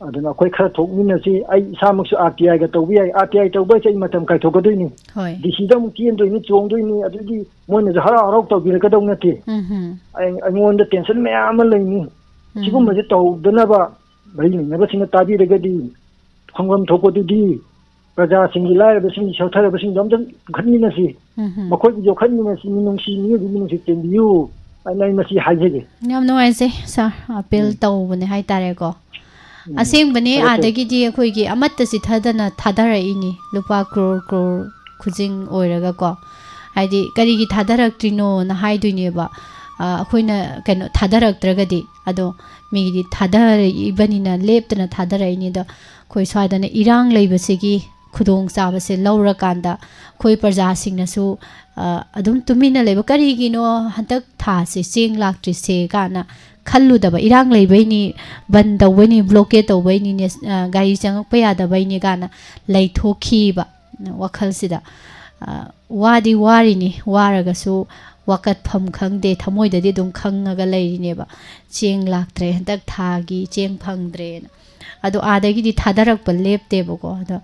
ꯑꯗꯨꯅ ꯑꯩꯈꯣꯏ ꯈꯔ ꯊꯣꯛꯃꯤꯟꯅꯁꯤ꯫ ꯑꯩ ꯏꯁꯥꯃꯛꯁꯨ ꯑꯥꯔ ꯇꯤ ꯑꯥꯏꯒ ꯇꯧꯕ ꯌꯥꯏ꯫ ꯑꯥꯔ ꯇꯤ ꯑꯥꯏ ꯇꯧꯕ ꯍꯥꯏꯁꯦ ꯑꯩ ꯃꯇꯝ ꯀꯥꯏꯊꯣꯛꯀꯗꯣꯏꯅꯤ꯫ ꯍꯣꯏ꯫ ꯗꯤ ꯁꯤꯗ ꯑꯃꯨꯛ ꯆꯦꯟꯗꯣꯏꯅꯤ, ꯆꯣꯡꯗꯣꯏꯅꯤ, ꯑꯗꯨꯗꯤ ꯃꯣꯏꯅꯁꯨ ꯍꯔꯥꯎ ꯍꯔꯥꯎ ꯇꯧꯕꯤꯔꯛꯀꯗꯧ ꯅꯠꯇꯦ꯫ ꯎꯝ꯫ ꯑꯩ-, ꯑꯩꯉꯣꯟꯗ ꯇꯦꯟꯁꯟ ꯃꯌꯥꯝ ꯑꯃ ꯂꯩꯅꯤ꯫ ꯎꯝ꯫ ꯁꯤꯒꯨꯝꯕꯁꯦ ꯇꯧꯗꯅꯕ ꯃꯔꯤ ꯂꯩꯅꯕꯁꯤꯡꯅ ꯇꯥꯕꯤꯔꯒꯗꯤ ꯐꯪꯐꯝ ꯊꯣꯛꯄꯗꯨꯗꯤ ꯄ꯭ꯔꯖꯥꯁꯤꯡꯒꯤ, ꯂꯥꯏꯔꯕꯁꯤꯡꯒꯤ, ꯁꯣꯠꯊꯔꯕꯁꯤꯡꯗꯣ ꯑꯝꯇ ꯄꯨꯈꯠꯃꯤꯟꯅꯁꯤ꯫ ꯎꯝ꯫ ꯃꯈꯣꯏꯕꯨ ꯌꯣꯛꯈꯠꯃꯤꯟꯅꯁꯤ, ꯃꯤꯅꯨꯡꯁꯤ, ꯃꯤꯑꯣꯏꯕꯒꯤ ꯃꯤꯅꯨꯡꯁꯤ ꯆꯦꯟꯕꯤꯌꯨ ꯍꯥꯏꯅ ꯑꯩ ꯃꯁꯤ ꯍꯥꯏꯖꯒꯦ꯫ ꯌꯥꯝ ꯅꯨꯡꯉꯥꯏꯖꯩ ꯁꯥꯔ, ꯑꯄꯤꯜ ꯎꯝ꯫ ꯇꯧꯕꯅꯦ ꯍꯥꯏꯇꯥꯔꯦꯀꯣ꯫ ꯎꯝ꯫ ꯑꯁꯦꯡꯕꯅꯦ, ꯐꯔꯦ, ꯐꯔꯦ꯫ ꯑꯥꯗꯒꯤꯗꯤ ꯑꯩꯈꯣꯏꯒꯤ ꯑꯃꯠꯇ ꯆꯤꯊꯗꯅ ꯊꯥꯗꯔꯛꯏꯅꯤ, ꯂꯨꯄꯥ ꯀ꯭ꯔꯣꯔ ꯀ꯭ꯔꯣꯔ ꯈꯨꯖꯤꯡ ꯑꯣꯏꯔꯒꯀꯣ꯫ ꯍꯥꯏꯗꯤ ꯀꯔꯤꯒꯤ ꯊꯥꯗꯔꯛꯇ꯭ꯔꯤꯅꯣꯅ ꯍꯥꯏꯗꯣꯏꯅꯦꯕ꯫ ꯑ, ꯑꯩꯈꯣꯏꯅ ꯀꯩꯅꯣ ꯊꯥꯗꯔꯛꯇ꯭ꯔꯒꯗꯤ꯫ ꯑꯗꯣ ꯃꯤꯒꯤꯗꯤ ꯊꯥꯗꯔꯛꯏꯕꯅꯤꯅ, ꯂꯦꯞꯇꯅ ꯊꯥꯗꯔꯛꯏꯅꯤ꯫ ꯑꯗꯣ ꯑꯩꯈꯣꯏ ꯁ꯭ꯋꯥꯏꯗꯅ ꯏꯔꯥꯡ ꯂꯩꯕꯁꯤꯒꯤ ꯈꯨꯗꯣꯡꯆꯥꯕꯁꯦ ꯂꯧꯔꯀꯥꯟꯗ ꯑꯩꯈꯣꯏ ꯄ꯭ꯔꯖꯥꯁꯤꯡꯅꯁꯨ, ꯑ, ꯑꯗꯨꯝ ꯇꯨꯃꯤꯟꯅ ꯂꯩꯕ, "ꯀꯔꯤꯒꯤꯅꯣ ꯍꯟꯗꯛ ꯊꯥꯁꯦ ꯆꯦꯡ ꯂꯥꯛꯇ꯭ꯔꯤꯁꯦ?" ꯀꯥꯏꯅ ꯈꯜꯂꯨꯗꯕ, ꯏꯔꯥꯡ ꯂꯩꯕꯩꯅꯤ, ꯕꯟ ꯇꯧꯕꯩꯅꯤ, ꯕ꯭ꯂꯣꯀꯦꯠ ꯇꯧꯕꯩꯅꯤ, ꯅꯦꯁ-, ꯑ, ꯒꯥꯔꯤ ꯆꯪꯉꯛꯄ ꯌꯥꯗꯕꯩꯅꯤ ꯀꯥꯏꯅ ꯂꯩꯊꯣꯛꯈꯤꯕ ꯋꯥꯈꯜꯁꯤꯗ꯫ ꯑ, ꯋꯥꯗꯤ ꯋꯥꯔꯤꯅꯤ, ꯋꯥꯔꯒꯁꯨ ꯋꯥꯀꯠꯐꯝ ꯈꯪꯗꯦ, ꯊꯃꯣꯏꯗꯗꯤ ꯑꯗꯨꯝ ꯈꯪꯉꯒ ꯂꯩꯔꯤꯅꯦꯕ, "ꯆꯦꯡ ꯂꯥꯛꯇ꯭ꯔꯦ, ꯍꯟꯗꯛ ꯊꯥꯒꯤ ꯆꯦꯡ ꯐꯪꯗ꯭ꯔꯦꯅ"꯫ ꯑꯗꯣ ꯑꯥꯗꯒꯤꯗꯤ ꯊꯥꯗꯔꯛꯄ ꯂꯦꯞꯇꯦꯕꯀꯣ꯫ ꯑꯗꯣ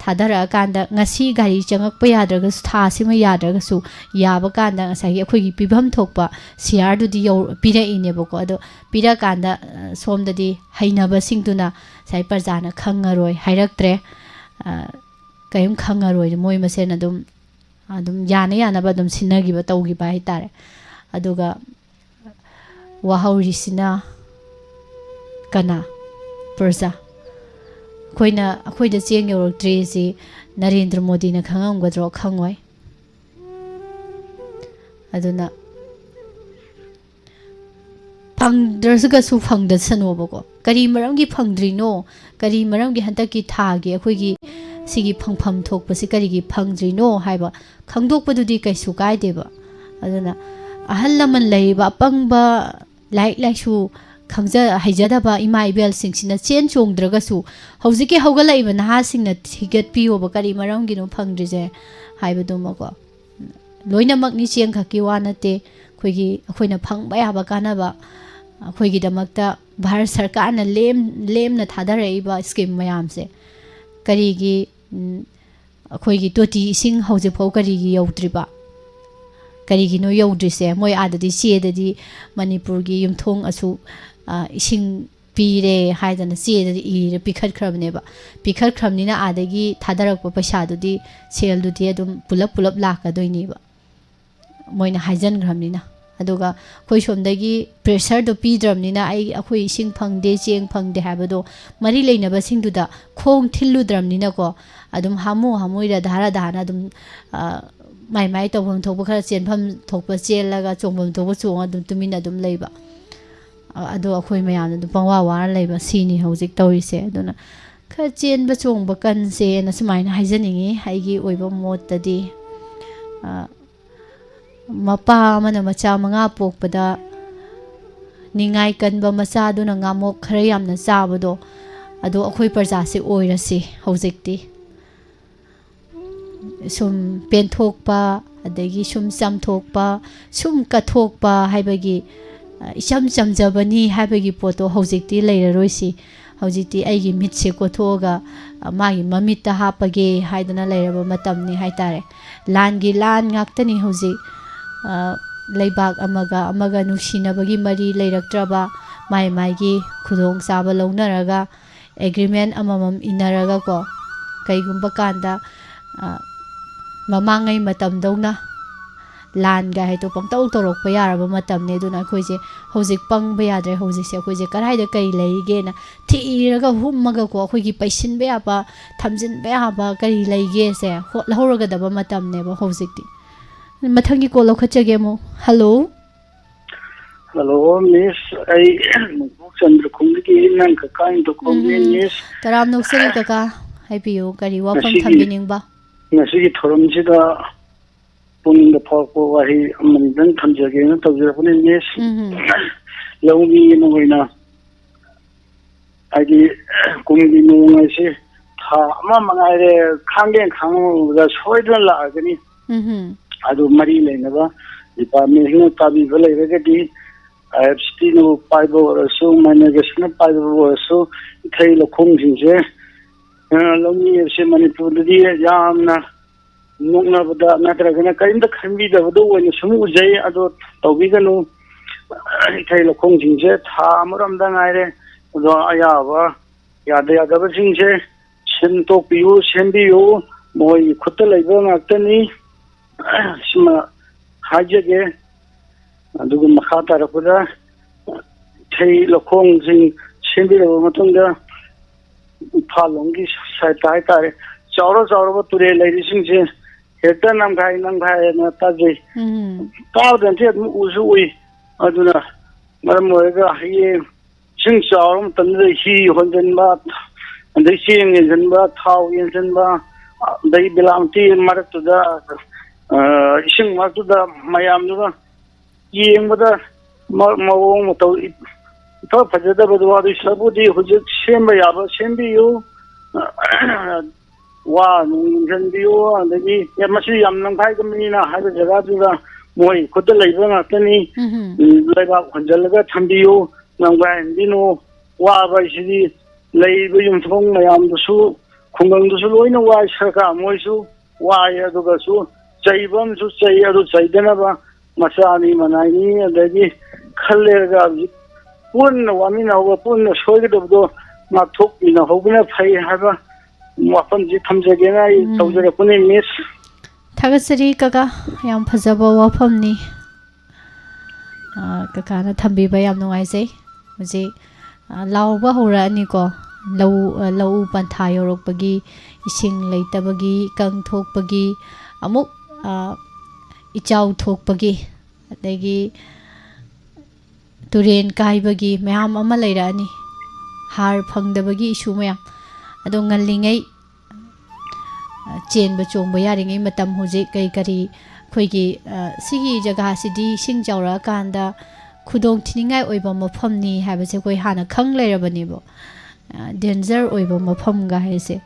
ꯊꯥꯗꯔꯛꯑꯀꯥꯟꯗ ꯉꯁꯤ ꯒꯥꯔꯤ ꯆꯪꯉꯛꯄ ꯌꯥꯗ꯭ꯔꯒꯁꯨ, ꯊꯥꯁꯤꯃ ꯌꯥꯗ꯭ꯔꯒꯁꯨ, ꯌꯥꯕ ꯀꯥꯟꯗ ꯉꯁꯥꯏꯒꯤ ꯑꯩꯈꯣꯏꯒꯤ ꯄꯤꯐꯝ ꯊꯣꯛꯄ ꯁꯤꯌꯥꯔꯗꯨꯗꯤ ꯌꯧ-, ꯄꯤꯔꯛꯏꯅꯦꯕꯀꯣ꯫ ꯑꯗꯣ ꯄꯤꯔꯛꯑꯀꯥꯟꯗ, ꯑ, ꯁꯣꯝꯗꯗꯤ ꯍꯩꯅꯕꯁꯤꯡꯗꯨꯅ ꯉꯁꯥꯏ ꯄ꯭ꯔꯖꯥꯅ ꯈꯪꯉꯔꯣꯏ, ꯍꯥꯏꯔꯛꯇ꯭ꯔꯦ, ꯑ, ꯀꯔꯤꯝ ꯈꯪꯉꯔꯣꯏ, ꯃꯣꯏ ꯃꯁꯦꯟ ꯑꯗꯨꯝ, ꯑꯗꯨꯝ ꯌꯥꯅ ꯌꯥꯅꯕ ꯑꯗꯨꯝ ꯁꯤꯟꯅꯈꯤꯕ, ꯇꯧꯈꯤꯕ ꯍꯥꯏꯇꯥꯔꯦ꯫ ꯑꯗꯨꯒ ꯋꯥꯍꯧꯔꯤꯁꯤꯅ ꯀꯅꯥ? ꯄ꯭ꯔꯖꯥ꯫ ꯑꯩꯈꯣꯏꯅ, ꯑꯩꯈꯣꯏꯗ ꯆꯦꯡ ꯌꯧꯔꯛꯇ꯭ꯔꯤꯁꯤ ꯅꯔꯦꯟꯗ꯭ꯔ ꯃꯣꯗꯤꯅ ꯈꯪꯉꯝꯒꯗ꯭ꯔꯣ? ꯈꯪꯉꯣꯏ꯫ ꯑꯗꯨꯅ ꯐꯪꯗ꯭ꯔꯁꯨ ꯐꯪꯗꯁꯅꯣꯕꯀꯣ꯫ ꯀꯔꯤ ꯃꯔꯝꯒꯤ ꯐꯪꯗ꯭ꯔꯤꯅꯣ? ꯀꯔꯤ ꯃꯔꯝꯒꯤ ꯍꯟꯗꯛꯀꯤ ꯊꯥꯒꯤ ꯑꯩꯈꯣꯏꯒꯤ ꯁꯤꯒꯤ ꯐꯪꯐꯝ ꯊꯣꯛꯄꯁꯤ ꯀꯔꯤꯒꯤ ꯐꯪꯗ꯭ꯔꯤꯅꯣ ꯍꯥꯏꯕ ꯈꯪꯗꯣꯛꯄꯗꯨꯗꯤ ꯀꯩꯁꯨ ꯀꯥꯏꯗꯦꯕ꯫ ꯑꯗꯨꯅ ꯑꯍꯜ ꯂꯃꯟ ꯂꯩꯔꯤꯕ ꯑꯄꯪꯕ, ꯂꯥꯏꯔꯤꯛ ꯂꯥꯏꯁꯨ ꯈꯪꯖ ꯍꯩꯖꯗꯕ ꯏꯃꯥ ꯏꯕꯦꯜꯁꯤꯡꯁꯤꯅ ꯆꯦꯟ ꯆꯣꯡꯗ꯭ꯔꯒꯁꯨ, ꯍꯧꯖꯤꯛꯀꯤ ꯍꯧꯒꯠꯂꯛꯏꯕ ꯅꯍꯥꯁꯤꯡꯅ ꯊꯤꯒꯠꯄꯤꯌꯣꯕ, ꯀꯔꯤ ꯃꯔꯝꯒꯤꯅꯣ ꯐꯪꯗ꯭ꯔꯤꯁꯦ ꯍꯥꯏꯕꯗꯨꯃꯀꯣ꯫ ꯂꯣꯏꯅꯃꯛꯅꯤ, ꯆꯦꯡ ꯈꯛꯀꯤ ꯋꯥ ꯅꯠꯇꯦ꯫ ꯑꯩꯈꯣꯏꯒꯤ, ꯑꯩꯈꯣꯏꯅ ꯐꯪꯕ ꯌꯥꯕ ꯀꯥꯟꯅꯕ, ꯑꯩꯈꯣꯏꯒꯤꯗꯃꯛꯇ ꯚꯥꯔꯠ ꯁꯔꯀꯥꯔꯅ ꯂꯦꯝ-, ꯂꯦꯝꯅ ꯊꯥꯗꯔꯛꯏꯕ ꯁ꯭ꯀꯤꯝ ꯃꯌꯥꯝꯁꯦ, ꯀꯔꯤꯒꯤ, ꯎꯝ, ꯑꯩꯈꯣꯏꯒꯤ ꯇꯣꯇꯤ ꯏꯁꯤꯡ ꯍꯧꯖꯤꯛꯐꯥꯎ ꯀꯔꯤꯒꯤ ꯌꯧꯗ꯭ꯔꯤꯕ? ꯀꯔꯤꯒꯤꯅꯣ ꯌꯧꯗ꯭ꯔꯤꯁꯦ? ꯃꯣꯏ ꯑꯥꯗꯗꯤ ꯆꯦꯗꯗꯤ ꯃꯅꯤꯄꯨꯔꯒꯤ ꯌꯨꯝꯊꯣꯡ ꯑꯁꯨꯛ, ꯑ, ꯏꯁꯤꯡ ꯄꯤꯔꯦ ꯍꯥꯏꯗꯅ ꯆꯦꯗꯗꯤ ꯏꯔ ꯄꯤꯈꯠꯈ꯭ꯔꯕꯅꯦꯕ꯫ ꯄꯤꯈꯠꯈ꯭ꯔꯕꯅꯤꯅ ꯑꯥꯗꯒꯤ ꯊꯥꯗꯔꯛꯄ ꯄꯩꯁꯥꯗꯨꯗꯤ, ꯁꯦꯜꯗꯨꯗꯤ ꯑꯗꯨꯝ ꯄꯨꯂꯞ ꯄꯨꯂꯞ ꯂꯥꯛꯀꯗꯣꯏꯅꯦꯕ, ꯃꯣꯏꯅ ꯍꯥꯏꯖꯟꯈ꯭ꯔꯕꯅꯤꯅ꯫ ꯑꯗꯨꯒ ꯑꯩꯈꯣꯏ ꯁꯣꯝꯗꯒꯤ ꯄ꯭ꯔꯦꯁꯔꯗꯣ ꯄꯤꯗ꯭ꯔꯕꯅꯤꯅ, ꯑꯩ, ꯑꯩꯈꯣꯏ ꯏꯁꯤꯡ ꯐꯪꯗꯦ, ꯆꯦꯡ ꯐꯪꯗꯦ ꯍꯥꯏꯕꯗꯣ ꯃꯔꯤ ꯂꯩꯅꯕꯁꯤꯡꯗꯨꯗ ꯈꯣꯡ ꯊꯤꯜꯂꯨꯗ꯭ꯔꯕꯅꯤꯅꯀꯣ, ꯑꯗꯨꯝ ꯍꯥꯃꯨ ꯍꯥꯃꯨꯏꯔ ꯙꯥꯔꯥ ꯙꯥꯔꯥꯅ ꯑꯗꯨꯝ, ꯑ, ꯃꯥꯏ ꯃꯥꯏ ꯇꯧꯐꯝ ꯊꯣꯛꯄ ꯈꯔ, ꯆꯦꯟꯐꯝ ꯊꯣꯛꯄ ꯆꯦꯜꯂꯒ, ꯆꯣꯡꯐꯝ ꯊꯣꯛꯄ ꯆꯣꯡꯉ ꯑꯗꯨꯝ ꯇꯨꯃꯤꯟꯅ ꯑꯗꯨꯝ ꯂꯩꯕ꯫ ꯑ-, ꯑꯗꯣ ꯑꯩꯈꯣꯏ ꯃꯌꯥꯝꯅ ꯑꯗꯨꯝ ꯄꯪꯋꯥ ꯋꯥꯔ ꯂꯩꯕ, ꯁꯤꯅꯤ ꯍꯧꯖꯤꯛ ꯇꯧꯔꯤꯁꯦ꯫ ꯑꯗꯨꯅ ꯈꯔ ꯆꯦꯟꯕ ꯆꯣꯡꯕ ꯀꯟꯁꯦꯅ ꯁꯨꯃꯥꯏꯅ ꯍꯥꯏꯖꯅꯤꯡꯉꯤ, ꯑꯩꯒꯤ ꯑꯣꯏꯕ ꯃꯣꯠꯇꯗꯤ꯫ ꯑ, ꯃꯄꯥ ꯑꯃꯅ ꯃꯆꯥ ꯃꯉꯥ ꯄꯣꯛꯄꯗ ꯅꯤꯡꯉꯥꯏ ꯀꯟꯕ ꯃꯆꯥꯗꯨꯅ ꯉꯥꯃꯣꯛ ꯈꯔ ꯌꯥꯝꯅ ꯆꯥꯕꯗꯣ, ꯑꯗꯣ ꯑꯩꯈꯣꯏ ꯄ꯭ꯔꯖꯥꯁꯦ ꯑꯣꯏꯔꯁꯤ ꯍꯧꯖꯤꯛꯇꯤ꯫ ꯁꯨꯝ ꯄꯦꯟꯊꯣꯛꯄ, ꯑꯗꯒꯤ ꯁꯨꯝ ꯆꯝꯊꯣꯛꯄ, ꯁꯨꯝ ꯀꯠꯊꯣꯛꯄ ꯍꯥꯏꯕꯒꯤ, ꯑ, ꯏꯆꯝ ꯆꯝꯖꯕꯅꯤ ꯍꯥꯏꯕꯒꯤ ꯄꯣꯠꯇꯣ ꯍꯧꯖꯤꯛꯇꯤ ꯂꯩꯔꯔꯣꯏꯁꯤ꯫ ꯍꯧꯖꯤꯛꯇꯤ ꯑꯩꯒꯤ ꯃꯤꯠꯁꯦ ꯀꯣꯊꯣꯛꯑꯒ, ꯑ, ꯃꯥꯒꯤ ꯃꯃꯤꯠꯇ ꯍꯥꯞꯄꯒꯦ ꯍꯥꯏꯗꯅ ꯂꯩꯔꯕ ꯃꯇꯝꯅꯤ ꯍꯥꯏꯇꯥꯔꯦ꯫ ꯂꯥꯟꯒꯤ ꯂꯥꯟ ꯉꯥꯛꯇꯅꯤ ꯍꯧꯖꯤꯛ꯫ ꯑ, ꯂꯩꯕꯥꯛ ꯑꯃꯒ ꯑꯃꯒ ꯅꯨꯡꯁꯤꯅꯕꯒꯤ ꯃꯔꯤ ꯂꯩꯔꯛꯇ꯭ꯔꯕ, ꯃꯥꯏ ꯃꯥꯏꯒꯤ ꯈꯨꯗꯣꯡꯆꯥꯕ ꯂꯧꯅꯔꯒ, ꯑꯦꯒ꯭ꯔꯤꯃꯦꯟ ꯑꯃꯃꯝ ꯏꯟꯅꯔꯒꯀꯣ, ꯀꯩꯒꯨꯝꯕ ꯀꯥꯟꯗ, ꯑ, ꯃꯃꯥꯡꯉꯩ ꯃꯇꯝꯗꯧꯅ ꯂꯥꯟꯒ ꯍꯥꯏꯗꯣ ꯄꯪꯇꯧ ꯇꯧꯔꯛꯄ ꯌꯥꯔꯕ ꯃꯇꯝꯅꯤ꯫ ꯑꯗꯨꯅ ꯑꯩꯈꯣꯏꯁꯦ ꯍꯧꯖꯤꯛ ꯄꯪꯕ ꯌꯥꯗ꯭ꯔꯦ꯫ ꯍꯧꯖꯤꯛꯁꯦ ꯑꯩꯈꯣꯏꯁꯦ ꯀꯗꯥꯏꯗ ꯀꯔꯤ ꯂꯩꯒꯦꯅ ꯊꯤꯔꯒ ꯍꯨꯝꯃꯒꯀꯣ, ꯑꯩꯈꯣꯏꯒꯤ ꯄꯩꯁꯤꯟꯕ ꯌꯥꯕ, ꯊꯝꯖꯤꯟꯕ ꯌꯥꯕ ꯀꯔꯤ ꯂꯩꯒꯦꯁꯦ ꯍꯣꯠꯍꯧꯔꯒꯗꯕ ꯃꯇꯝꯅꯦꯕ ꯍꯧꯖꯤꯛꯇꯤ꯫ ꯃꯊꯪꯒꯤ ꯀꯣꯜ ꯂꯧꯈꯠꯆꯒꯦ ꯑꯃꯨꯛ꯫ ꯍꯜꯂꯣ꯫ ꯍꯜꯂꯣ, ꯃꯤꯁ, ꯑꯩ ꯅꯣꯡꯄꯣꯛ ꯆꯟꯗ꯭ꯔꯈꯣꯡꯗꯒꯤ ꯅꯪ ꯀꯀꯥ ꯏꯟꯗ꯭ꯔꯈꯣꯡꯅꯦ, ꯎꯝ, ꯃꯤꯁ꯫ ꯇꯔꯥꯝꯅ ꯑꯣꯛꯆꯔꯤ ꯀꯀꯥ, ꯍꯥꯏꯕꯤꯌꯨ, ꯀꯔꯤ ꯋꯥꯐꯝ ꯉꯁꯤꯒꯤ, ꯊꯝꯕꯤꯅꯤꯡꯕ? ꯉꯁꯤꯒꯤ ꯊꯧꯔꯝꯁꯤꯗ ꯄꯨꯛꯅꯤꯡꯗ ꯐꯥꯎꯔꯛꯄ ꯋꯥꯍꯩ ꯑꯃꯅꯤꯗꯪ ꯊꯝꯖꯒꯦꯅ ꯇꯧꯖꯔꯛꯄꯅꯤ, ꯃꯤꯁ꯫ ꯎꯝ꯫ ꯂꯧꯃꯤ ꯑꯃ ꯑꯣꯏꯅ, ꯍꯥꯏꯗꯤ, ꯀꯨꯝꯒꯤ ꯅꯣꯡ ꯍꯥꯏꯁꯦ ꯊꯥ ꯑꯃ ꯃꯉꯥꯏꯔꯦ, ꯈꯥꯡꯒꯦ ꯈꯥꯡꯉꯕꯗ ꯁꯣꯏꯗꯅ ꯂꯥꯛꯑꯒꯅꯤ꯫ ꯎꯝ꯫ ꯑꯗꯨ ꯃꯔꯤ ꯂꯩꯅꯕ ꯗꯤꯄꯥꯔꯠꯃꯦꯟꯁꯤꯡꯅ ꯇꯥꯕꯤꯕ ꯂꯩꯔꯒꯗꯤ, ꯑꯥꯏ ꯑꯦꯐ ꯁꯤꯅ ꯄꯥꯏꯕ ꯑꯣꯏꯔꯁꯨ, ꯃꯅꯤꯔꯒꯦꯁꯅ ꯄꯥꯏꯕ ꯑꯣꯏꯔꯁꯨ, ꯏꯊꯩ ꯂꯧꯈꯣꯡꯁꯤꯡꯁꯦ, ꯑ, ꯂꯧꯃꯤ ꯍꯥꯏꯕꯁꯦ ꯃꯅꯤꯄꯨꯔꯗꯗꯤ ꯌꯥꯝꯅ ꯅꯣꯛꯅꯕꯗ ꯅꯠꯇ꯭ꯔꯒꯅ ꯀꯔꯤꯝꯇ ꯈꯟꯕꯤꯗꯕꯗ ꯑꯣꯏꯅ ꯁꯨꯝ ꯎꯖꯩ꯫ ꯑꯗꯣ ꯇꯧꯕꯤꯒꯅꯨ꯫ ꯏꯊꯩ ꯂꯧꯈꯣꯡꯁꯤꯡꯁꯦ ꯊꯥ ꯑꯃꯔꯣꯝꯗ ꯉꯥꯏꯔꯦ꯫ ꯑꯗꯣ ꯑꯌꯥꯕ, ꯌꯥꯗ ꯌꯥꯗꯕꯁꯤꯡꯁꯦ ꯁꯦꯝꯗꯣꯛꯄꯤꯌꯨ, ꯁꯦꯝꯕꯤꯌꯨ꯫ ꯃꯣꯏꯒꯤ ꯈꯨꯠꯇ ꯂꯩꯕ ꯉꯥꯛꯇꯅꯤ꯫ ꯁꯤꯃ ꯍꯥꯏꯖꯒꯦ꯫ ꯑꯗꯨꯒ ꯃꯈꯥ ꯇꯥꯔꯛꯄꯗ ꯏꯊꯩ ꯂꯧꯈꯣꯡꯁꯤꯡ ꯁꯦꯝꯕꯤꯔꯕ ꯃꯇꯨꯡꯗ, ꯏꯝꯐꯥꯜ ꯂꯣꯝꯒꯤ ꯁꯥꯏꯠꯇ ꯍꯥꯏꯇꯥꯔꯦ, ꯆꯥꯎꯔ ꯆꯥꯎꯔꯕ ꯇꯨꯔꯦꯜ ꯂꯩꯔꯤꯁꯤꯡꯁꯦ ꯍꯦꯛꯇ ꯅꯝꯈꯥꯏ ꯅꯝꯈꯥꯏ ꯍꯥꯏꯅ ꯇꯥꯖꯩ꯫ ꯎꯝ꯫ ꯇꯥꯕꯗ ꯅꯠꯇꯦ, ꯑꯗꯨꯝ ꯎꯁꯨ ꯎꯏ꯫ ꯑꯗꯨꯅ ꯃꯔꯝ ꯑꯣꯏꯔꯒ ꯍꯌꯦꯡ ꯏꯁꯤꯡ ꯆꯥꯎꯔꯕ ꯃꯇꯝꯗ ꯍꯤ ꯍꯣꯟꯖꯟꯕ, ꯑꯗꯩ ꯆꯦꯡ ꯌꯦꯟꯁꯤꯟꯕ, ꯊꯥꯎ ꯌꯦꯟꯁꯤꯟꯕ, ꯑꯗꯩ ꯕꯤꯂꯥꯃꯇꯤ ꯃꯔꯛꯇꯨꯗ, ꯑ, ꯏꯁꯤꯡ ꯃꯔꯛꯇꯨꯗ ꯃꯌꯥꯝꯗꯨꯒ ꯌꯦꯡꯕꯗ ꯃ-, ꯃꯑꯣꯡ ꯃꯇꯧ ꯏ-, ꯏꯐ ꯐꯖꯗꯕꯗꯣ, ꯑꯗꯨꯏ ꯁꯔꯨꯛꯄꯨꯗꯤ ꯍꯧꯖꯤꯛ ꯁꯦꯝꯕ ꯌꯥꯕ ꯁꯦꯝꯕꯤꯌꯨ꯫ ꯋꯥ ꯅꯨꯡ ꯌꯨꯡꯁꯤꯟꯕꯤꯌꯨ, ꯑꯗꯒꯤ, "ꯑꯦ, ꯃꯁꯤ ꯌꯥꯝ ꯅꯝꯈꯥꯏꯒꯟꯕꯅꯤꯅ" ꯍꯥꯏꯕ ꯖꯒꯥꯗꯨꯗ ꯃꯣꯏ ꯈꯨꯠꯇ ꯂꯩꯕ ꯉꯥꯛꯇꯅꯤ꯫ ꯎꯝꯍꯨꯝ꯫ ꯎꯝ, ꯂꯩꯕꯥꯛ ꯍꯣꯟꯖꯜꯂꯒ ꯊꯝꯕꯤꯌꯨ, ꯅꯝꯈꯥꯏꯍꯟꯕꯤꯅꯨ꯫ ꯋꯥꯕ ꯍꯥꯏꯁꯤꯗꯤ ꯂꯩꯔꯤꯕ ꯌꯨꯝꯊꯣꯡ ꯃꯌꯥꯝꯗꯨꯁꯨ, ꯈꯨꯡꯒꯪꯗꯨꯁꯨ ꯂꯣꯏꯅ ꯋꯥꯏ, ꯁꯔꯀꯥꯔ ꯃꯣꯏꯁꯨ ꯋꯥꯏ꯫ ꯑꯗꯨꯒꯁꯨ ꯆꯩꯕ ꯑꯃꯁꯨ ꯆꯩ, ꯑꯗꯨ ꯆꯩꯗꯅꯕ ꯃꯆꯥꯅꯤ ꯃꯅꯥꯏꯅꯤ, ꯑꯗꯒꯤ ꯈꯜꯂꯦꯔꯒ ꯍꯧꯖꯤꯛ ꯄꯨꯟꯅ ꯋꯥꯃꯤꯟꯅꯍꯧꯕ, ꯄꯨꯟꯅ ꯁꯣꯏꯒꯗꯕꯗꯣ ꯉꯥꯛꯊꯣꯛꯃꯤꯟꯅꯍꯧꯕꯅ ꯐꯩ ꯍꯥꯏꯕ ꯋꯥꯐꯝꯁꯤ ꯊꯝꯖꯒꯦꯅ ꯑꯩ ꯎꯝ꯫ ꯇꯧꯖꯔꯛꯄꯅꯤ, ꯃꯤꯁ꯫ ꯊꯥꯒꯠꯆꯔꯤ ꯀꯀꯥ, ꯌꯥꯝ ꯐꯖꯕ ꯋꯥꯐꯝꯅꯤ꯫ ꯑ, ꯀꯀꯥꯅ ꯊꯝꯕꯤꯕ ꯌꯥꯝ ꯅꯨꯡꯉꯥꯏꯖꯩ꯫ ꯍꯧꯖꯤꯛ, ꯑ, ꯂꯥꯎꯕ ꯍꯧꯔꯛꯑꯅꯤꯀꯣ꯫ ꯂꯧ, ꯑ, ꯂꯧꯎ ꯄꯟꯊꯥ ꯌꯧꯔꯛꯄꯒꯤ, ꯏꯁꯤꯡ ꯂꯩꯇꯕꯒꯤ, ꯏꯀꯪ ꯊꯣꯛꯄꯒꯤ, ꯑꯃꯨꯛ, ꯑ, ꯏꯆꯥꯎ ꯊꯣꯛꯄꯒꯤ, ꯑꯗꯒꯤ ꯇꯨꯔꯦꯟ ꯀꯥꯏꯕꯒꯤ ꯃꯌꯥꯝ ꯑꯃ ꯂꯩꯔꯛꯑꯅꯤ꯫ ꯍꯥꯔ ꯐꯪꯗꯕꯒꯤ ꯏꯁꯨ ꯃꯌꯥꯝ꯫ ꯑꯗꯣ ꯉꯜꯂꯤꯉꯩ, ꯑ, ꯆꯦꯟꯕ ꯆꯣꯡꯕ ꯌꯥꯔꯤꯉꯩ ꯃꯇꯝ ꯍꯧꯖꯤꯛ ꯀꯔꯤ ꯀꯔꯤ ꯑꯩꯈꯣꯏꯒꯤ, ꯑ, ꯁꯤꯒꯤ ꯖꯒꯥꯁꯤꯗꯤ ꯏꯁꯤꯡ ꯆꯥꯎꯔꯛꯑꯀꯥꯟꯗ ꯈꯨꯗꯣꯡ ꯊꯤꯅꯤꯡꯉꯥꯏ ꯑꯣꯏꯕ ꯃꯐꯝꯅꯤ ꯍꯥꯏꯕꯁꯦ ꯑꯩꯈꯣꯏ ꯍꯥꯟꯅ ꯈꯪ ꯂꯩꯔꯕꯅꯦꯕ꯫ ꯑ, ꯗꯦꯟꯖꯔ ꯑꯣꯏꯕ ꯃꯐꯝꯒ ꯍꯥꯏꯁꯦ꯫